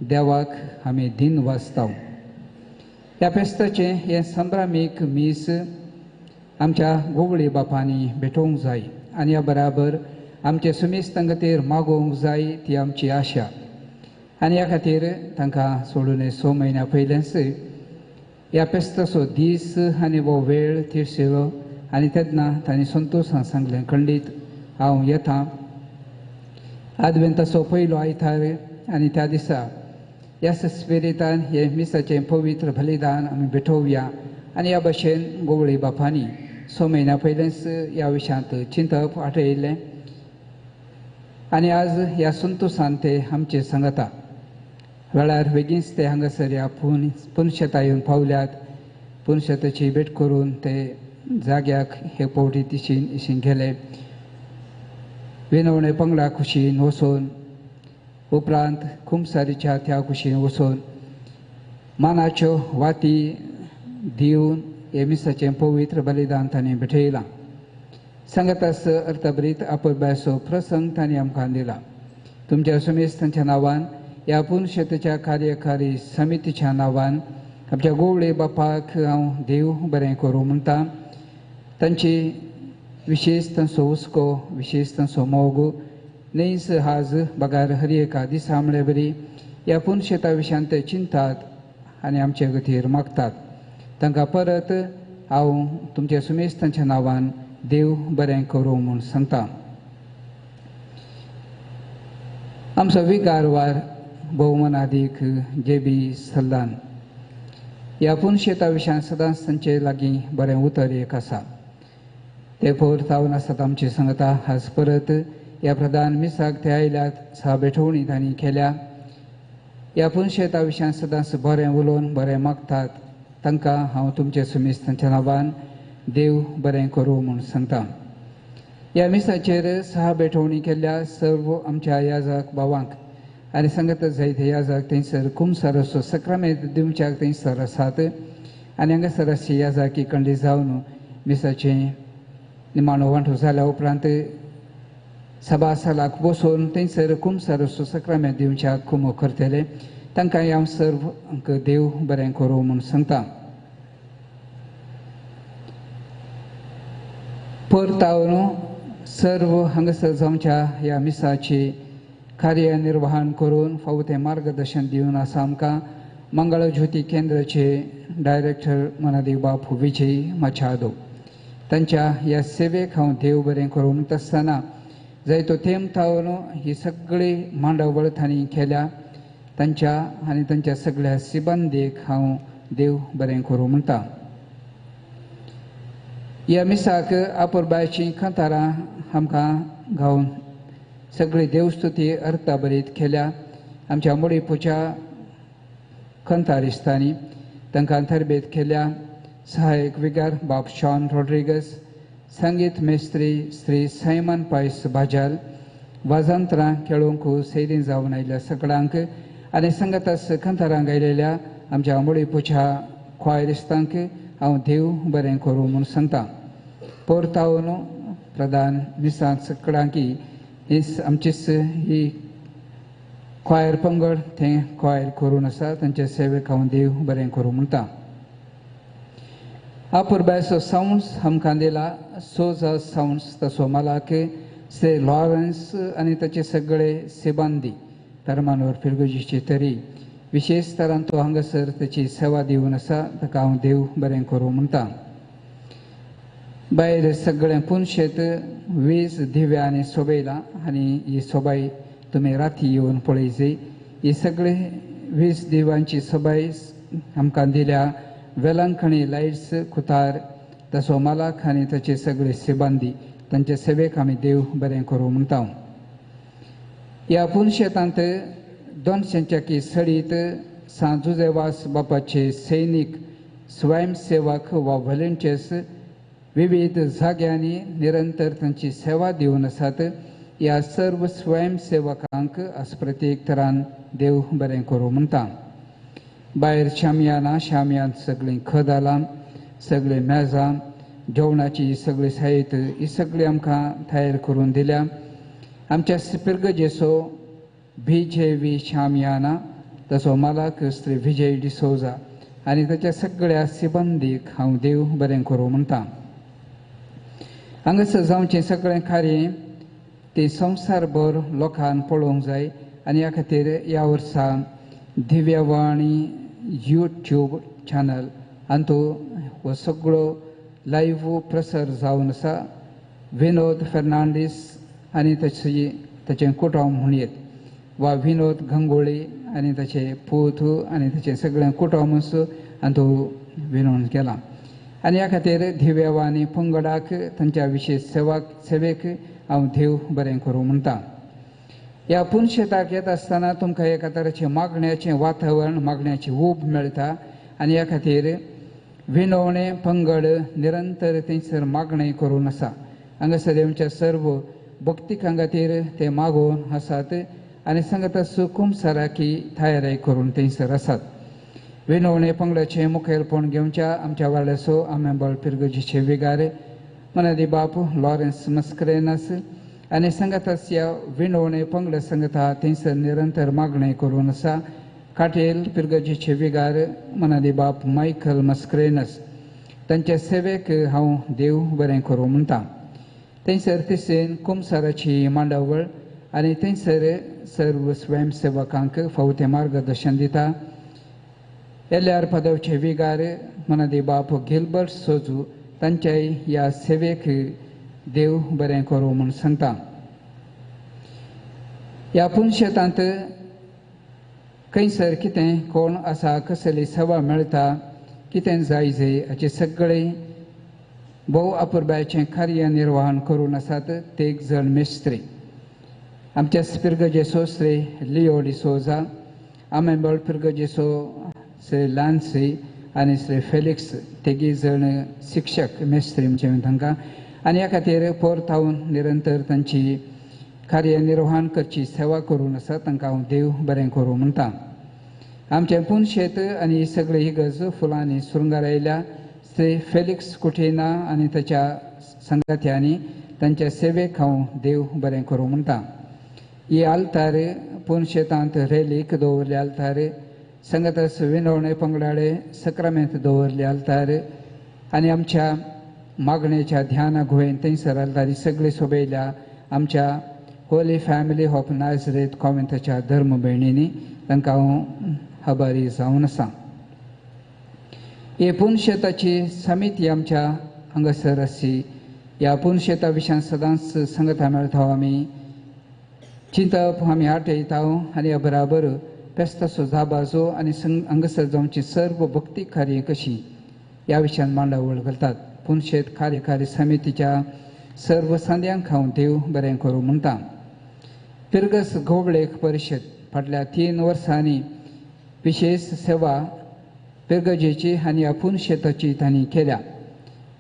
देवाक आमी दिन वाचता. ह्या फेस्ताचें हें संभ्रामीक मीस आमच्या गोवळी बापांनी भेटोवंक जाय आनी ह्या बराबर आमचे सुमेस्तां खातीर मागोवंक जाय ती आमची आशा. आनी ह्या खातीर तांकां सोडून 6 म्हयन्या पयलेंच ह्या फेस्ताचो दीस आनी हो वेळ तिरशिलो आनी तेन्ना तांणी संतोशान सांगलें, खंडीत हांव येता. आदवेंताचो पयलो आयतार आनी त्या दिसा ह्या स्पिरितान हें मिसाचें पवित्र बलिदान आमी भेटोवया. आनी ह्या भशेन गोवळी बापांनी 6 म्हयन्या पयलेंच ह्या विशयांत चिंतप आठयल्लें आनी आज ह्या संतोशान ते आमचे सांगता. वेळार बेगीनच ते हांगासर ह्या पुनशेता येवन पावल्यात. पुनशेताची भेट करून ते जाग्याक हे फावटी तिशीन इशीन गेले. विनवणे पंगडा कुशीन वचून उपरांत खुमसारीच्या त्या कुशीन वचून मानाच्यो वाती दिवन हे मिसाचें पवित्र बलिदान तांणी भेटयलां. सांगातास अर्थभरीत आपरबायचो प्रसंग तांणी आमकां दिला. तुमच्या सुमेस्तांच्या नांवान ह्या पुनशेताच्या कार्यकारी समितीच्या नांवान आमच्या गोवळे बापाक हांव देव बरें करूं म्हणटा. तांची विशेश तांचो हुस्को, विशेश तांचो मोग न्हयच आज बगार हर एका दिसा म्हळ्यार बरी ह्या पुनशेता विशयान ते चिंतात आनी आमचे गतीर मागतात. तांकां परत हांव तुमच्या सुमेस्तांच्या नांवान देव बरें करूं म्हूण सांगता. आमचो विकारवार भोवमनादीक जे बी सल्लान ह्या पुनशेता विशयान सदांच तांचे लागीं बरें उतर एक आसा. ते पोर तावन आसात आमची सांगता. आज परत ह्या प्रधान मिसाक ते आयल्यात, सहा भेटवणी तांणी केल्या. ह्या पुनशेता विशयान सदांच बरें उलोवन बरें मागतात. तांकां हांव तुमचे सुमेस्तांच्या नांवान देव बरें करूं म्हूण सांगता. ह्या मिसाचेर सहा भेटवणी केल्ल्या सर्व आमच्या याजक भावांक आनी सांगत जायते याजक थंयसर कुमसार सक्रामेंत दिवच्याक थंयसर आसात आनी हांगासर अशी याजकी कंडी जावन मिसाचें निमाणो वांटो जाल्या उपरांत सभा सालाक बसून थंयसर कुमसार सक्रामेंत दिवच्याक कुमो करतले. तांकां हांव सर्व देव बरें करूं म्हूण सांगता. परतावन सर्व हांगासर जावच्या ह्या मिसाची कार्यनिर्वहण करून फावो तें मार्गदर्शन दिवन आसा आमकां मंगळ ज्योती केंद्राचे डायरेक्टर मनादेव बाप विजय माचादो. तांच्या ह्या सेवेक हांव देव बरें करूं म्हणटा आसतना जायतो तेंप थावन ही सगळी मांडावळ तांणी केल्या. तांच्या आनी तांच्या सगळ्या सिबंदीक हांव देव बरें करूं म्हणटा. ह्या मिसाक आपुरबायचीं कांतारां आमकां गावन सगळी देवस्तुती अर्थाभरीत केल्या. आमच्या मुडीपूच्या कंतारिस्तांनी तांकां तरबेत केल्या. सहायक विगार बाब शॉन रॉड्रिगस, संगीत मेस्त्री श्री सायमन पायस बाजाल, वाजंत्रां खेळोवंक सैरीं जावन आयिल्ल्या सगळ्यांक आनी संगतास कंतारां गायलेल्या आमच्या मुडीपूच्या क्वायरिस्तांक हांव देव बरें करूं म्हूण सांगता. परतावन प्रधान मिसांत सगळ्यांकी ही आमचीच ही क्वायर पंगड थंय क्वायर करून आसा. तांचे सेवेक हांव देव बरें करूं म्हणटा. आपुरबायचो सावंड्स आमकां दिला सोजा सावंड्स तसो मालाक श्री लॉरन्स आनी ताचे सगळे सिबांदी धर्मानोर फिरगुजीची तरी विशेश तरान तो हांगासर ताची सेवा दिवन आसा. ताका हांव देव बरें करूं म्हणटा. भायर सगळें पुनशेत वीज दिव्यांनी सोबयलां आनी ही सोबाय तुमी राती येवन पळयची. ही सगळे वीज दिव्यांची सोबाय आमकां दिल्या वेलंकणी लायट्स कुतार तसो मालाक आनी ताचे सगळे सिबांदी तांचे सेवेक आमी देव बरें करूं म्हणटा. ह्या पुनशेतांत 200 की सडीत सांत जुजेवास बापाचे सैनीक स्वयंसेवक वा व्हॉलंटियर्स विविध जाग्यांनी निरंतर तांची सेवा दिवन आसात. ह्या सर्व स्वयंसेवकांक आज प्रत्येक तरान देव बरें करूं म्हणटा. भायर शामियाना, शामियान सगळीं खदालां, सगळीं मेजां, जेवणाची सगळी साहित्य ही सगळी आमकां तयार करून दिल्या. आमच्या पिरगजेचो बी जे व्ही शामियाना तसो मालाक श्री विजय डिसोजा आनी ताच्या सगळ्या सिबंदीक हांव देव बरें करूं म्हणटा. हांगासर जावचें सगळें कार्य तें संवसारभर लोकांक पळोवंक जाय आनी ह्या खातीर ह्या वर्सा दिव्यवाणी यूट्यूब चॅनल हातूंत हो सगळो लायव्ह प्रसार जावन आसा. विनोद फेर्नांडीस आनी ताचें कुटुंब म्हणयेत वा विनोद गंगोळी आनी ताचे पूत आनी ताचें सगळें कुटुंब हातूंत विनोद केलां आनी ह्या खातीर दिव्यवाणी पंगडाक तांच्या विशेश सेवेक हांव देव बरें करूं म्हणटा. ह्या पुनशेताक येता आसतना तुमकां एका तरेचें मागण्याचें वातावरण, मागण्याची ऊब मेळटा आनी ह्या खातीर विनवणें पंगड निरंतर थंयसर मागणें करून आसा. हांगासर आमच्या सर्व भक्तिकां खातीर ते मागोवन आसात आनी सांगता कुमसाराकी तयारी करून थंयसर आसात. विनवणे पंगडाचें मुखेलपण घेवच्या आमच्या वाड्याचो आमेबळ पिरगजीचे विगारे मनादी बापू लॉरेन्स मस्करेनस आनी संगताच्या विणवणे पंगड संगता थंयसर निरंतर मागणें करून आसा. काटेल पिरगजेचे विगार मनादी बाप मायकल मस्करेनस तांच्या सेवेक हांव देव बरें करूं म्हणटा. थंयसर तिसेन कुमसाराची मांडावळ आनी थंयसर सर्व स्वयंसेवकांक फावो तें मार्गदर्शन दिता. एल्यार पदवचे विगार मनादी बाप गिलबर्ट सोजू तांच्याय ह्या सेवेक देव बरें करूं म्हूण सांगता. ह्या पुनशेतांत खंयसर कितें कोण आसा, कसली सेवा मेळटा, कितें जाय जाय हाचें सगळें भोव अपुरबायेचें कार्य निर्वहन करून आसात ते एक जण मिस्त्री. आमच्या पिरगजेचो श्री लिओ डिसोजा, आमेबळ पिरगजेचो श्री लान्सी आनी श्री फेलिक्स तेगी जण शिक्षक मिस्त्री म्हणजे तांकां आनी ह्या खातीर पोरतावन निरंतर तांची कार्यनिर्वहन करची सेवा करून आसा. तांकां हांव देव बरें करूं म्हणटा. आमचें पुनशेत आनी सगळे इगर्ज फुलांनी सुरंगारायल्या श्री फेलिक्स कुठेना आनी ताच्या संगात्यांनी तांच्या सेवेक हांव देव बरें करूं म्हणटा. ही आल्तार पुनशेतांत रेलीक दवरले आल्तार, संगतास विनवणे पंगडाळे सक्रामेंत दवरले आल्तार आनी आमच्या मागणेच्या ध्याना गुवेन थंयसर आल्तारी सगळे सोबयल्या आमच्या होली फॅमिली ऑफ नाजरेत कॉन्वेंटाच्या धर्म भयणींनी तांकां हांव आभारी जावन आसा. ही पुनशेताची समिती आमच्या हांगासर आसची. ह्या पुनशेता विशयान सदांच संगता मेळटा, आमी चिंतप आमी आठयता आनी ह्या बराबर पेस्ताचो जाबाजो आनी हांगासर जावची सर्व भक्ती कार्य कशी ह्या विशयान मांडावळ घालतात. पुनशेत कार्यकारी समितीच्या सर्व सांद्यांक हांव देव बरें करूं म्हणटा. पिरगस गोवळेक परिशद फाटल्या 3 वर्सांनी विशेश सेवा पिरगजेची आनी ह्या पुनशेताची तांणी केल्या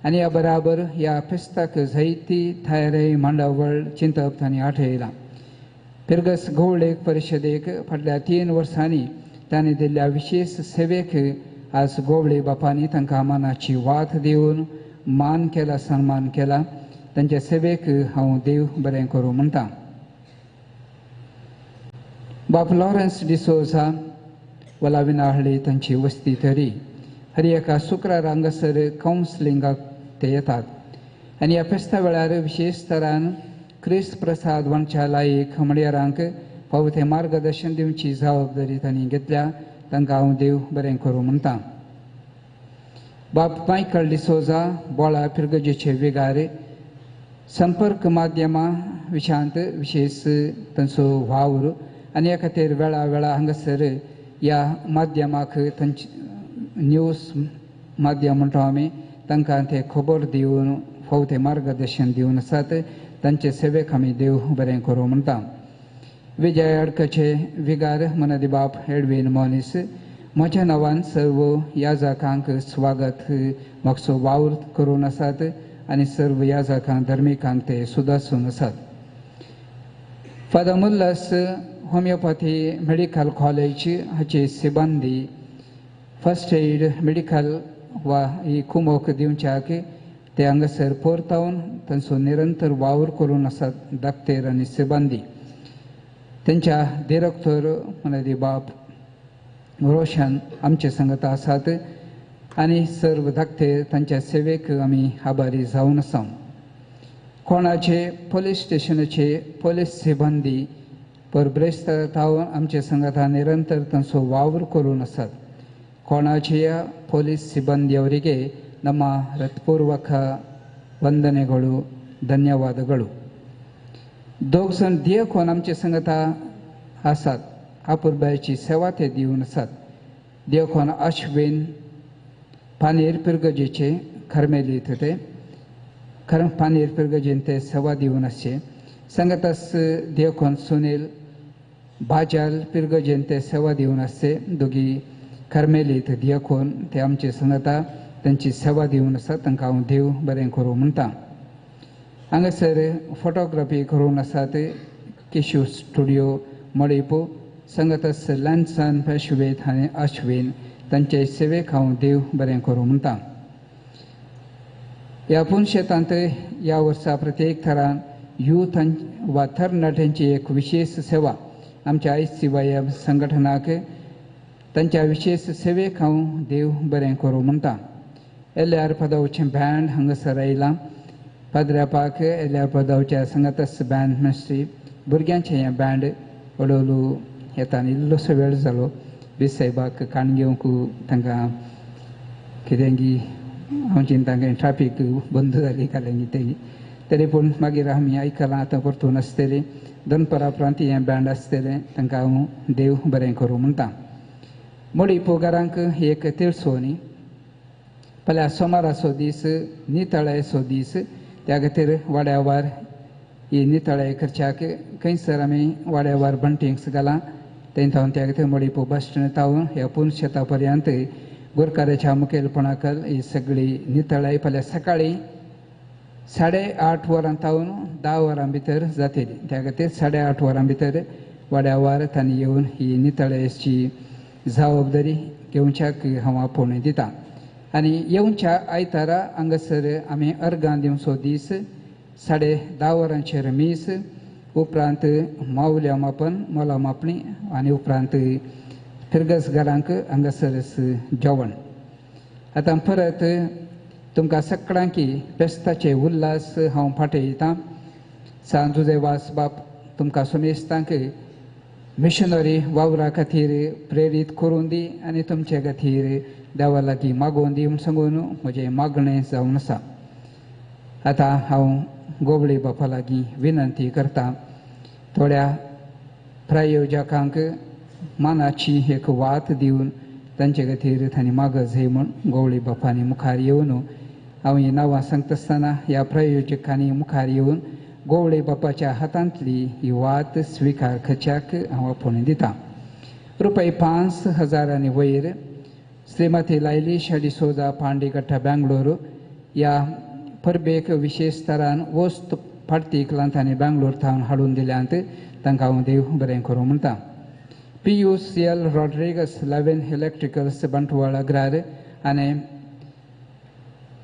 आनी ह्या बराबर ह्या फेस्ताक जायती तयारी मांडावळ चिंतप तांणी आठयलां. पिरगस गोवळेक परिशदेक फाटल्या 3 वर्सांनी तांणी दिल्ल्या विशेश सेवेक आज गोवळे बापांनी तांकां मानाची वात दिवन मान केला, सन्मान केला. तांच्या सेवेक हांव देव बरें करूं म्हणटा. बाप लॉरन्स डिसोजा वलाविनाहळी तांची वस्ती तरी हर एका शुक्रार हांगासर कावन्सिलिंगाक ते येतात आनी ह्या फेस्ता वेळार विशेश तरान क्रिस्त प्रसाद वांच्या लायक म्हणयारांक फावो तें मार्गदर्शन दिवची जबाबदारी तांणी घेतल्या. तांकां हांव देव बरें करूं म्हणटा. बाप मायकल डिसोजा बोळा पिरगजेचे विगार संपर्क माध्यमां विशयांत विशेश तांचो वावर आनी ह्या खातीर वेळा वेळा हांगासर ह्या माध्यमाक तांची न्यूज माध्यम म्हणटा आमी तांकां ते खबर दिवन फावो तें मार्गदर्शन दिवन आसात. तांचे सेवेक आमी देव बरें करूं म्हणटा. विजय अडकचे विगार मनादी बाप एडवीन मोनीस म्हज्या नांवान सर्व याजकांक स्वागत मागसो वावर करून आसात आनी सर्व याजकांक धर्मिकांक ते सुदासून आसात. फादर मुल्लास होमियोपॅथी मेडिकल कॉलेज हाचे सिबंदी फर्स्ट एड मेडिकल वा ही कुमोक दिवच्याक ते हांगासर पोरतावन तांचो निरंतर वावर करून आसात दाक्तेर आनी सिबंदी. तांच्या डिरेक्टर मनादी बाप रोशन आमचे संगता आसात आनी सर्व धाकटे तांच्या सेवेक आमी आभारी जावन आसा. कोणाचे पोलीस स्टेशनाचे पोलीस सिबंदी परब्रेस्तावन आमचे संगता निरंतर तांचो वावर करून आसात. कोणाचे ಪೊಲೀಸ್ ಸಿಬ್ಬಂದಿಯವರಿಗೆ ನಮ್ಮ ಹೃತ್ಪೂರ್ವಕ ವಂದನೆಗಳು, ಧನ್ಯವಾದಗಳು. दोग जाण दियकोन आमचे संगता आसात, अपुरबायेची सेवा ते दिवन आसात. दियकोन अश्विन पानेर पिरगजेचे खरमेलीत ते खर पानेर पिरगजेन ते सेवा दिवन आसचे. संगतास दियकोन सुनील बाजाल पिरगजेन ते सेवा दिवन आसचे. दोगी खरमेलीत दियकोन ते आमचे संगता तांची सेवा दिवन आसात. तांकां हांव देव बरें करूं म्हणटा. हांगासर फोटोग्राफी करून आसात केशव स्टुडियो मळीपू संगतास लॅन्सन पेशवेत आनी अश्विन तांचे सेवेक हांव देव बरें करूं म्हणटा. ह्या पुनशेतांत ह्या वर्सा प्रत्येक थरान यूथ वा तरणाट्यांची एक विशेष सेवा आमच्या I C Y M संघटनाक तांच्या विशेष सेवेक हांव देव बरें करूं म्हणटा. एल आर पदावचें बँड हांगासर आयलां. पाद्र्यापाक एल आर पदावच्या संगतस बँड मिनिस्ट्री भुरग्यांचें हें बँड हळू येता आनी इल्लोसो वेळ जालो बीस साहेबाक काण घेवंक तांकां कितें हांव चिंता ट्राफीक बंद जाली कालें तें तरी पूण मागीर आमी आयकलां आतां परतून आसतलें दनपरा उपरांत हें बँड आसतलें तांकां हांव देव बरें करूं म्हणटा. मोडी पोगारांक एक तिळसोनी फाल्यां सोमाराचो दीस नितळायेचो दीस त्या खातीर वाड्यावार ही नितळाय करच्याक खंयसर आमी वाड्यावार बंटिंग्स घालां थंय थावन त्या खातीर मोडीपो बस स्टँड थावन ह्या पुनशेता पर्यंत गोरकाराच्या मुखेलपणाकल ही सगळी नितळाय फाल्यां सकाळीं 8:30 वरां थावन 10 वरां भितर जातली. त्या खातीर 8:30 वरां भितर वाड्यावार तांणी येवन ही नितळायेची जबाबदारी घेवच्याक हांव आपोवणें दिता. आनी येवच्या आयतारा हांगासर आमी अर्गां दिवचो दीस 10:30 वरांचेर मीस उपरांत मावल्या मापन मोला मापणी आनी उपरांत फिरगस घरांक हांगासरच जेवण. आतां परत तुमकां सगळ्यांकी फेस्ताचे उल्हास हांव फाटयतां. सांत जुझे बाप तुमकां सुमेस्तांक मिशनरी वावरा खातीर प्रेरीत करून दी आनी तुमचे खातीर देवा लागीं मागोवन दी म्हूण सांगून म्हजें मागणें जावन आसा. आतां हांव गोवळे बापा लागीं विनंती करता थोड्या प्रायोजकांक मानाची एक वात दिवन तांचे खातीर तांणी मागज हे म्हूण गोवळे बापांनी मुखार येवन हांव ही नांवां सांगता आसतना ह्या प्रायोजकांनी मुखार येवन गोवळे बापाच्या हातांतली ही वात स्विकार करच्याक हांव आपोवणें दिता. रुपये 5,000 आनी वयर श्रीमती लायली डिसोजा पांडेकट्टा बेंगलोर ह्या परबेक विशेष तरान वस्त फाटतीक आनी बेंगलोर थावन हाडून दिल्यांत तांकां हांव देव बरें करूं म्हणटा. PUCL Rodrigues 11 electricals Bantwal Agrar आनी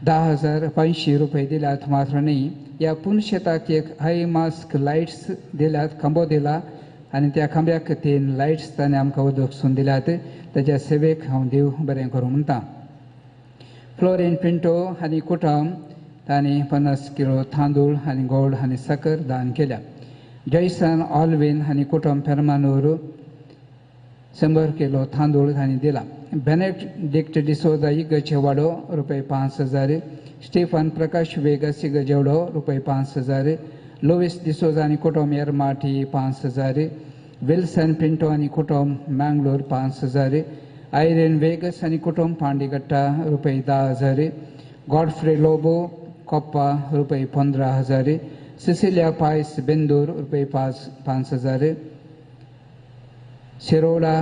10,500 रुपये दिल्यात. मात्र न्ही ह्या पुनशेताक एक हाय मास्क लायट्स दिल्यात खांबो दिला आनी त्या खांब्याक 3 लायट्स ताणें आमकां उदक दिल्यात ताच्या सेवेक हांव देव बरें करूं म्हणटा. फ्लोरीन पिंटो आनी कुटम तांणी 50 किलो तांदूळ आनी गोड आनी साकर दान केल्या. जयसन ऑलवीन आनी कुटम पेरमानूर 100 किलो तांदूळ तांणी दिला. बेनेडिक्ट डिसोजा इगचे वाडो रुपये 5,000, स्टीफन प्रकाश वेगस इगजेवडो रुपये 5,000, लोवीस डिसोजा आनी कुटुंब एरमाटी 5,000, विल्सन पिंटो आनी कुटुंब मँगलोर 5,000, आयरन वेगस आनी कुटुंब पांडेगट्टा रुपये 10,000, गॉडफ्रे लोबो कोप्पा रुपये 15,000, सिसिलिया पायस बेंदूर रुपये 5,000, Shiroda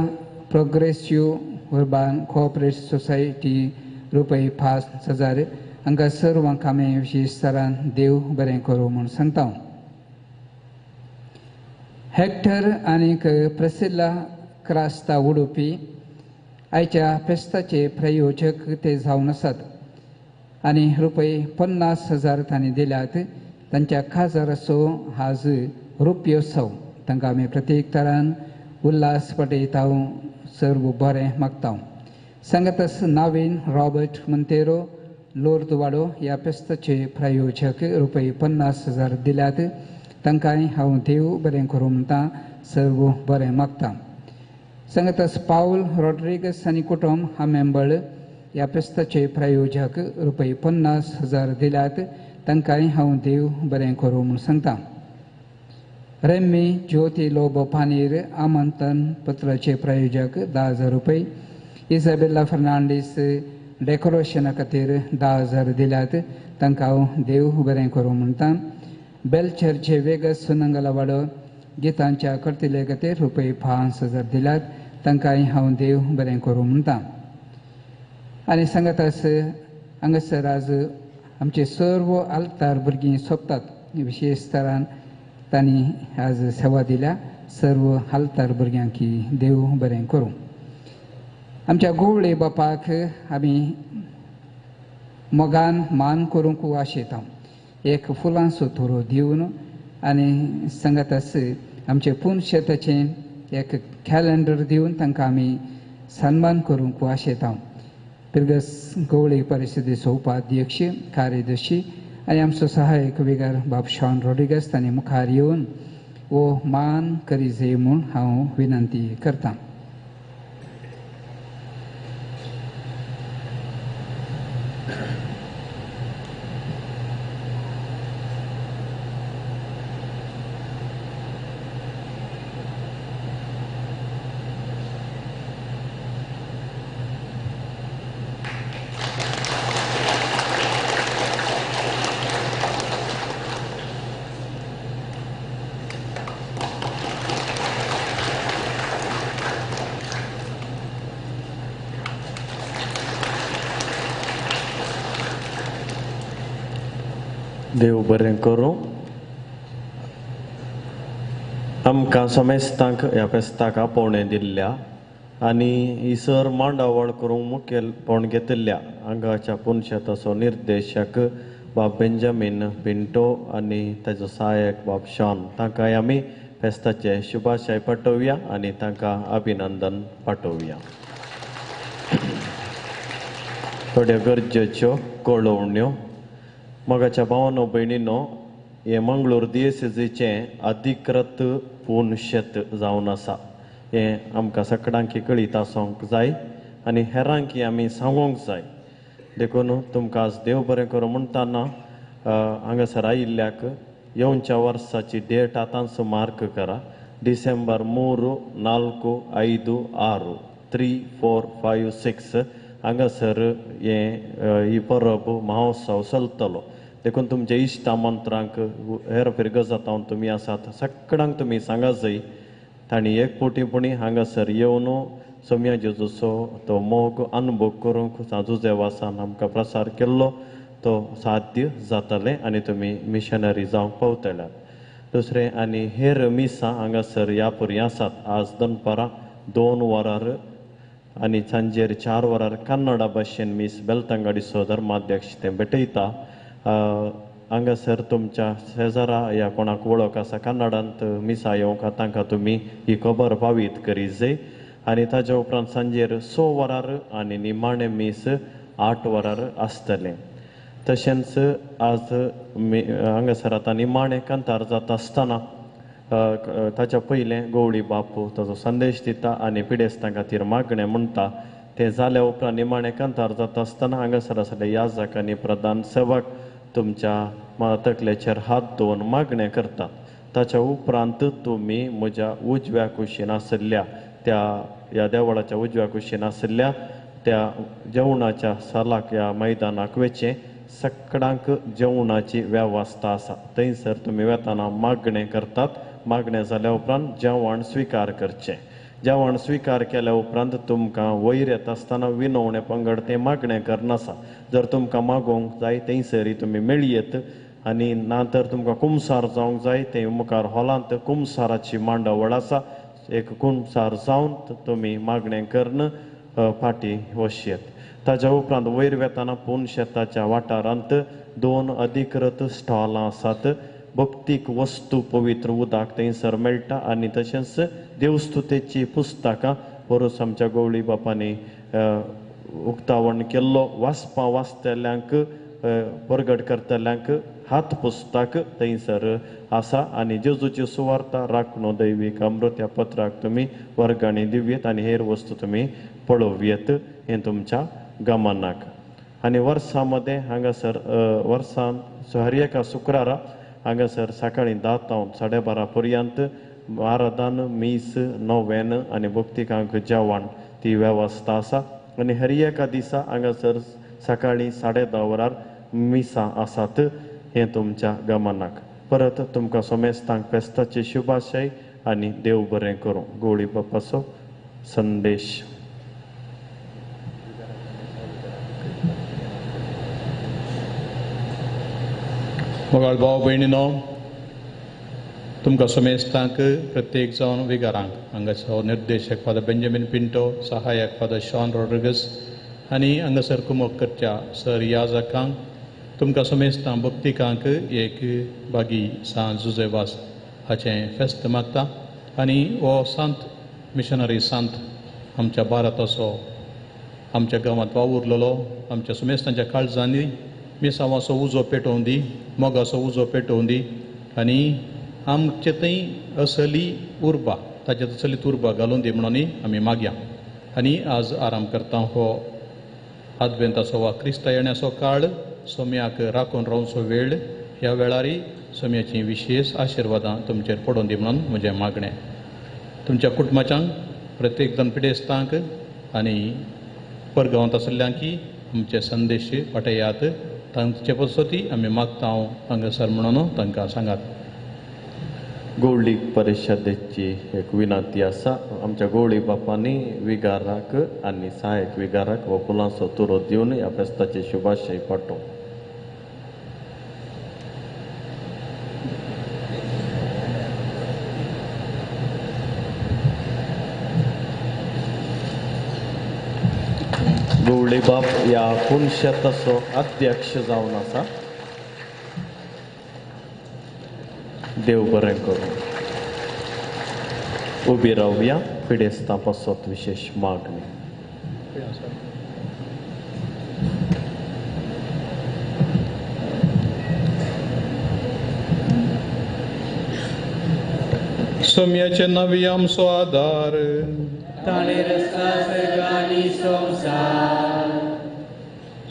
progressive urban cooperative society रुपये 5,000. हांकां सर्वांक आमी विशेष तरान देव बरें करूं म्हूण सांगता. हॅक्टर आनीक प्रसिल्ला क्रास्ता उडोवपी आयच्या फेस्ताचे प्रयोजक ते जावन आसात आनी रुपये 50,000 तांणी दिल्यात. तांच्या खाजराचो आज रुपयोत्सव तांकां आमी प्रत्येक तरान उल्हास पटयता सर्व बरें मागता. सांगतस नावीन रॉबर्ट मंतेरो लोर्दवाडो ह्या फेस्ताचे प्रायोजक रुपये 50,000 दिल्यात. तांकांय हांव देव बरें करूं म्हणटा सर्व बरें मागता. सांगतस पावल रॉड्रिगस आनी कुटुंब हामेंबळ ह्या फेस्ताचे प्रायोजक रुपये 50,000 दिल्यात. तांकांय हांव देव बरें करूं म्हूण सांगता. रेम्मी ज्योती लोबो पानीर आमंत्रण पत्राचे प्रायोजक 10,000 रुपये, इसाबेला फर्नांडीस डेकोरेशना खातीर 10,000 दिल्यात. तांकां हांव देव बरें करूं म्हणटा. बेलचरचे वेगस सुनंगलावाडो गितांच्या कर्तिले खातीर रुपये 5,000 दिल्यात. तांकांय हांव देव बरें करूं म्हणटा. आनी सांगतास हांगासर आज आमचे सर्व आल्तार भुरगीं सोंपतात विशेष तरान तांणी आज सेवा दिल्या. सर्व आल्तार भुरग्यांकी देव बरें करूं. आमच्या गोवळे बापाक आमी मोगान मान करूंक आशेता एक फुलांचो थोरो दिवन आनी सांगाताच आमचें पुनशेताचें एक कॅलेंडर दिवन तांकां आमी सन्मान करूंक आशेता. पिरगस गवळी परिशदेचो उपाध्यक्ष कार्यदर्शी आनी आमचो सहायक विगार बाब शॉन रॉड्रिगस तांणी मुखार येवन वो मान करी जाय म्हूण हांव विनंती करतां. देव बरें करूं. आमकां समेस्तांक ह्या फेस्ताक आपोवणें दिल्ल्या आनी ही सर मांडावळ करूंक मुखेलपण घेतिल्ल्या हांगाच्या पुनशेताचो निर्देशक बाब बेंजामीन पिंटो आनी ताचो सहायक बाब शॉन तांकांय आमी फेस्ताचे शुभाशय पाठोवया आनी तांकां अभिनंदन पाठोवया. थोड्यो गरजेच्यो कळोवण्यो. मोगाच्या भावानो भयणीनो, हें मंगळूर दियेसेजीचें अधिकृत पुनशेत जावन आसा. हें आमकां सगळ्यांकी कळीत आसूंक जाय आनी हेरांकी आमी सांगूंक जाय. देखून तुमकां आज देव बरें करूं म्हणटाना हांगासर आयिल्ल्याक येवच्या वर्साची डेट आतांच मार्क करा. डिसेंबर 3, 4, 5, 6 3, 4, 5, 6 हांगासर हें ही परब महोत्सव चलतलो. देखून तुमच्या इश्टा मंत्रांक हेर फिरगजातावन तुमी आसात सगळ्यांक तुमी सांगा जाय तांणी एक पोटीपणी हांगासर येवन सोम्या जेजूचो तो मोग अनुभव करूंक जुजेवासान आमकां प्रसार केल्लो तो साध्य जातलें आनी तुमी मिशनरी जावंक पावतले. दुसरें आनी हेर मिसां हांगासर ह्या पुरी आसात. आज दनपारां 2 वरार आनी सांजेर 4 वरार कन्नडा भाशेन मीस बेलतंगाडीचो धर्माध्यक्ष तें भेटयता. हांगासर तुमच्या शेजारा ह्या कोणाक वळख आसा कन्नडांत मिसा येवंक तांकां तुमी ही खबर पावीत करी जाय. आनी ताज्या उपरांत सांजेर 6 वरार आनी निमाणें मीस 8 वरार आसतलें. तशेंच आज हांगासर आतां निमाणें कांतार जाता आसतना ताच्या पयलें गवळी बापू ताचो संदेश दिता आनी पिडेस्तां खातीर मागणें म्हणटा. तें जाल्या उपरांत निमाणें कांतार जाता आसतना हांगासर आसले याजक आनी प्रधान सेवक तुमच्या तकलेचेर हात दवरून मागणें करतात. ताच्या उपरांत तुमी म्हज्या उजव्या कुशीन आशिल्ल्या त्या ह्या देवळाच्या उजव्या कुशीन आशिल्ल्या त्या जेवणाच्या सालाक ह्या मैदानाक वचचें. सगळ्यांक जेवणाची वेवस्था आसा. थंयसर तुमी वेताना मागणें करतात. मागणें जाल्या उपरांत जेवण स्विकार करचें. जेवण स्विकार केल्या उपरांत तुमकां वयर येता आसतना विनवणें पंगड तें मागणें करनासा. जर तुमकां मागोवंक जाय थंयसरय तुमी मेळयेत आनी ना तर तुमकां कुमसार जावंक जाय तें मुखार हॉलांत कुमसाराची मांडावळ आसा. एक कुमसार जावन तुमी मागणें करून फाटीं वचयेत. ताज्या उपरांत वयर वेताना पुनशेताच्या वाठारांत 2 अधिकृत स्टॉलां आसात. भक्तीक वस्तू पवित्र उदक थंयसर मेळटा आनी तशेंच देवस्तुतेची पुस्तकां पोरूस आमच्या गवळी बापांनी उक्तावण केल्लो वाचपा वाचतल्यांक परगट करतल्यांक हात पुस्तक थंयसर आसा. आनी जेजूची सुवार्ता राखणो दैवीक अमृत ह्या पत्राक तुमी वर्गांनी दिवयेत आनी हेर वस्तू तुमी पळोवयेत हें तुमच्या गमनाक. आनी वर्सां मदें हांगासर वर्सान हर एका शुक्रारा हांगासर सकाळीं 10 तावन 12:30 पर्यंत आराधन मीस नोवेन आनी भक्तिकांक जेवण ती वेवस्था आसा. आनी हर एका दिसा हांगासर सकाळीं 10:30 वरार मिसां आसात हें तुमच्या गमनाक. परत तुमकां सोमेस्तांक फेस्ताचे शुभाशय आनी देव बरें करूं. गोळी बापाचो संदेश. मोगाळ भाव भयणीनो, तुमकां समेस्तांक प्रत्येक जावन विगारांक हांगाचो निर्देशक फादर बेंजामीन पिंटो, सहायक फादर शॉन रॉड्रिगस आनी हांगासर कुमक करच्या सर याजकांक तुमकां समेस्तां भक्तिकांक एक बागी सांत जुजेवास हाचें फेस्त मागता. आनी हो सांत मिशनरी सांत आमच्या भारताचो आमच्या गांवांत वावुरलेलो आमच्या सुमेस्तांच्या काळजांनी मिसांवाचो उजो पेटोवन दी, मोगाचो उजो पेटोवन दी आनी आमचे थंय असली उर्बा ताचे असली उर्बा घालून दी म्हणून आमी मागया. आनी आज आराम करता हो आदवेंताचो वा क्रिस्ता येण्याचो काळ सोम्याक राखून रावचो वेळ ह्या वेळारी सोम्याची विशेश आशिर्वादां तुमचेर पडोवन दी म्हणून म्हजें मागणें. तुमच्या कुटुंबाच्यांक प्रत्येक जाण पिडेस्तांक आनी परगांवांत आशिल्ल्यांकी आमचे संदेश वाटयात तांचे पसती आमी मागता हांव हांगासर म्हणून तांकां सांगात. गोवळी परिशदेची एक विनंती आसा. आमच्या गोवळी बापांनी विगाराक आनी सहायक विगाराक हो फुलांचो तुरो दिवन ह्या फेस्ताचे शुभाशय पाठोवं. गोवळी बाप ह्या पुनशेताचो अध्यक्ष जावन आसा. देव बरें करूं. उबी रावया पिडेस्तां पासत विशेश मागणी. सोम्याचे नवी आमचो आदार ताणें रस्ता सर्गानी संवसार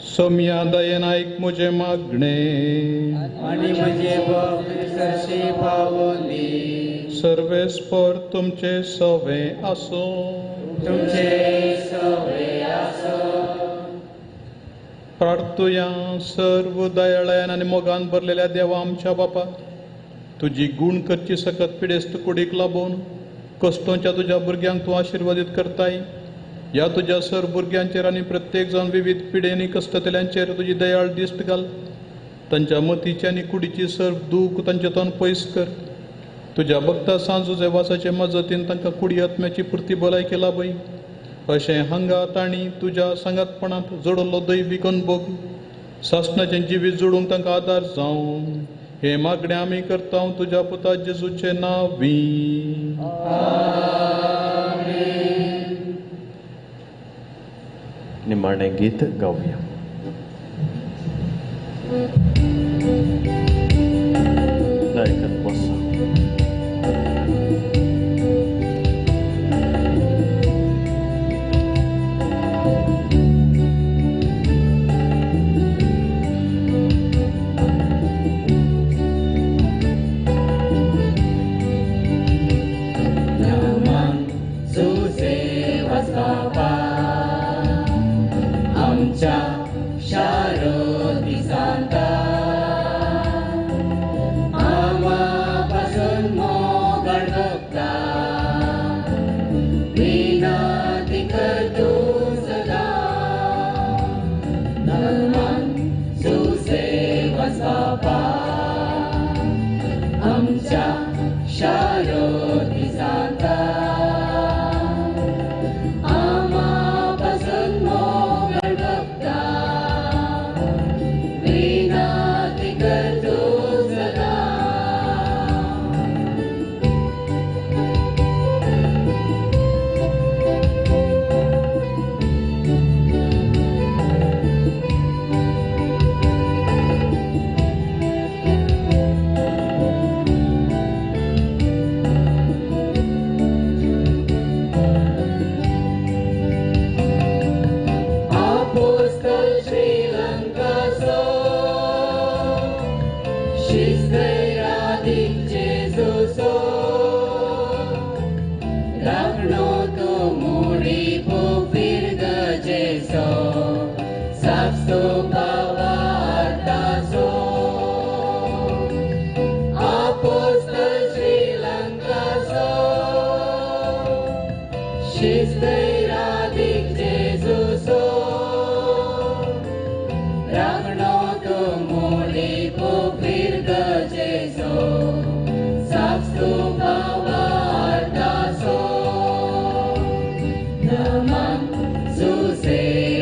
सोम्या दयेन आयक म्हजें मागणें आनी म्हजें भक्त सरशी पावोवन दी. सर्वेस्पर तुमचे सवे आसूं. तुमचे सवे आसूं. प्रार्थुया. सर्व दयाळ्यान आनी मोगान भरलेल्या देवा आमच्या बापा, तुजी गूण करची सकत पिडेस्त कुडीक लाबोवन कश्टोंच्या तुज्या भुरग्यांक तूं आशिर्वादीत करताय. ह्या तुज्या सर भुरग्यांचेर आनी प्रत्येक जावन विविध पिडेनी कश्टतल्यांचेर तुजी दयाळ दिश्ट घाल. तांच्या मतीची आनी कुडीची सर दूख तांचे तोंड पयस कर. तुज्या भक्ता सांजू जेवासाचे मजतीन तांकां कुडी आत्म्याची पुर्ती भलायकी लाभय. अशें हांगा तांणी तुज्या सांगातपणांत जोडिल्लो दैवीक अनभोग सासणाचें जिवीत जोडूंक तांकां आदार जावं. हे मागणें आमी करता तुज्या पुता जेजूचे नांवी. निमाणें गीत गावया. आयकत बसा.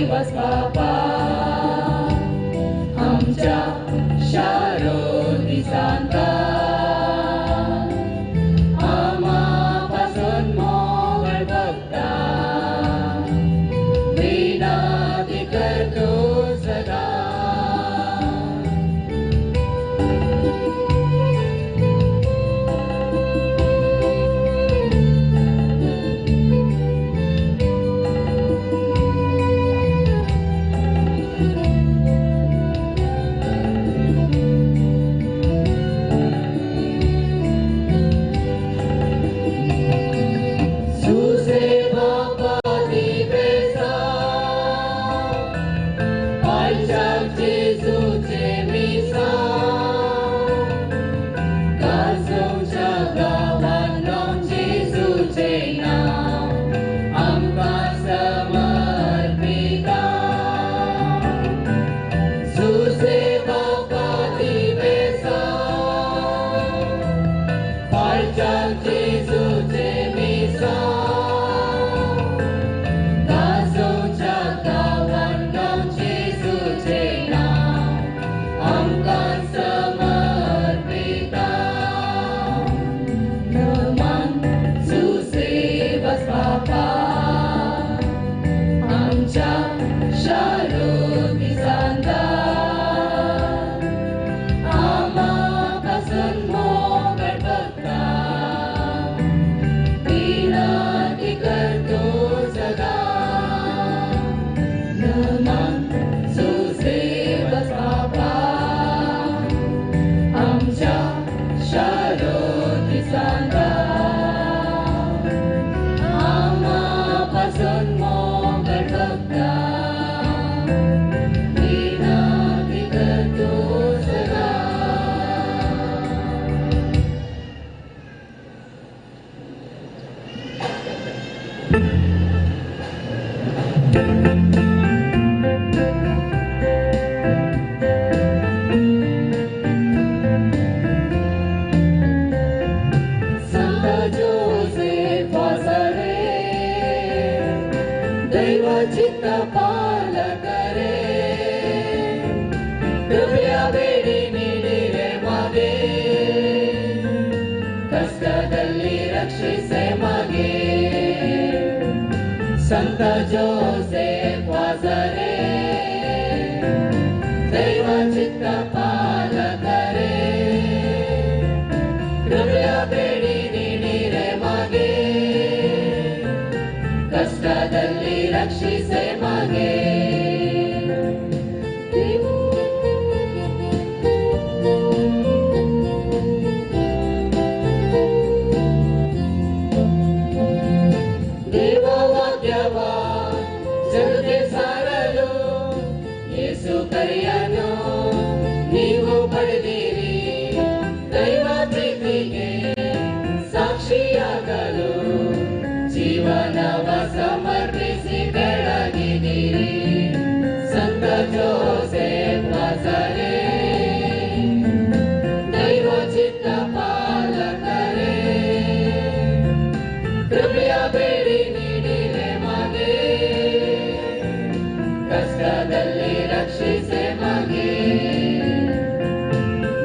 Was ದೈವ ಚಿತ್ತ ಪಾಲಕರೇ ಕೃಪೆಯ ಬೇಡಿ ನೀಡಿರೆ ಮಗೆ ಕಷ್ಟದಲ್ಲಿ ರಕ್ಷಿಸೆ ಮಗೆ ಸಂತ ಜೋಸೆಫ್ ವಾಸರೇ ದೈವ ಚಿತ್ತ ಪಾಲಕರೇ ಕೃಪೆಯ ಬೇಡಿ ನೀಡಿರೆ ಮಗೆ ಕಷ್ಟದಲ್ಲಿ ರಕ್ಷಿಸೆ ಮಗೆ. ದೇವವಾಕ್ಯವ ಜಗಕ್ಕೆ ಸಾರಲು ಯೇಸು ಕರೆಯನು ನೀವು ಪಡೆದಿರಿ. ದೈವ ಪ್ರೀತಿಗೆ ಸಾಕ್ಷಿಯಾಗಲು ಜೀವನವ ಸಮರ್ಪಿಸಿ ಬೆಳಗಿದಿರಿ. ಸಂತ ಜೋಸೆಫ್ ವಾಸರೇ ದೈವ ಚಿತ್ತ ಪಾಲಕರೇ ಕೃಪೆಯ ಬೇಡಿ ನೀಡಿರೆ ಮಗೆ ಕಷ್ಟದಲ್ಲಿ ರಕ್ಷಿಸೆ ಮಗೆ.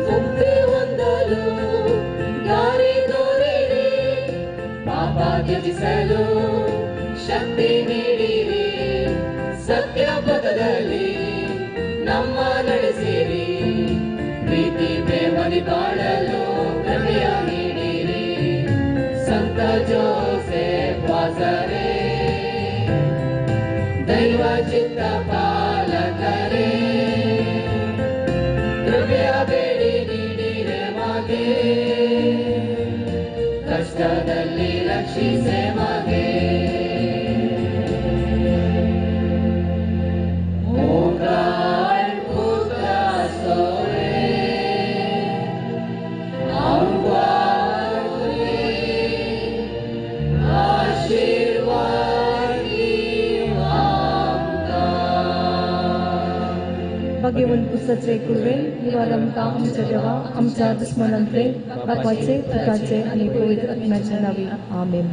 ಮುಕ್ತಿ ಹೊಂದಲು ದಾರಿ ತೋರಿರಿ, ಪಾಪ ತ್ಯಜಿಸಲು ಶಕ್ತಿ ನೀಡಿರಿ, ಸತ್ಯ ಪಥದಲ್ಲಿ ನಮ್ಮ ನಡೆಸಿರಿ, ಪ್ರೀತಿ ಪ್ರೇಮದಿ ಬಾಳಲು ಕೃಪೆಯ ನೀಡಿರಿ. ಸಂತ ಜೋಸೆಫ್ ವಾಸರೇ ದೈವ ಚಿತ್ತ ಪಾಲಕರೇ ಕೃಪೆಯ ಬೇಡಿ ನೀಡಿರೆ ಮಗೆ ಕಷ್ಟದಲ್ಲಿ ರಕ್ಷಿಸೆ ಮಗೆ. भाग्यवंत पुस्तचे कुर्वे निवार आमकां आमच्या देवा आमच्या दुस्मनांतले बापाचे पुताचे आनी पवित्र आत्म्याच्या नांवी आमेन.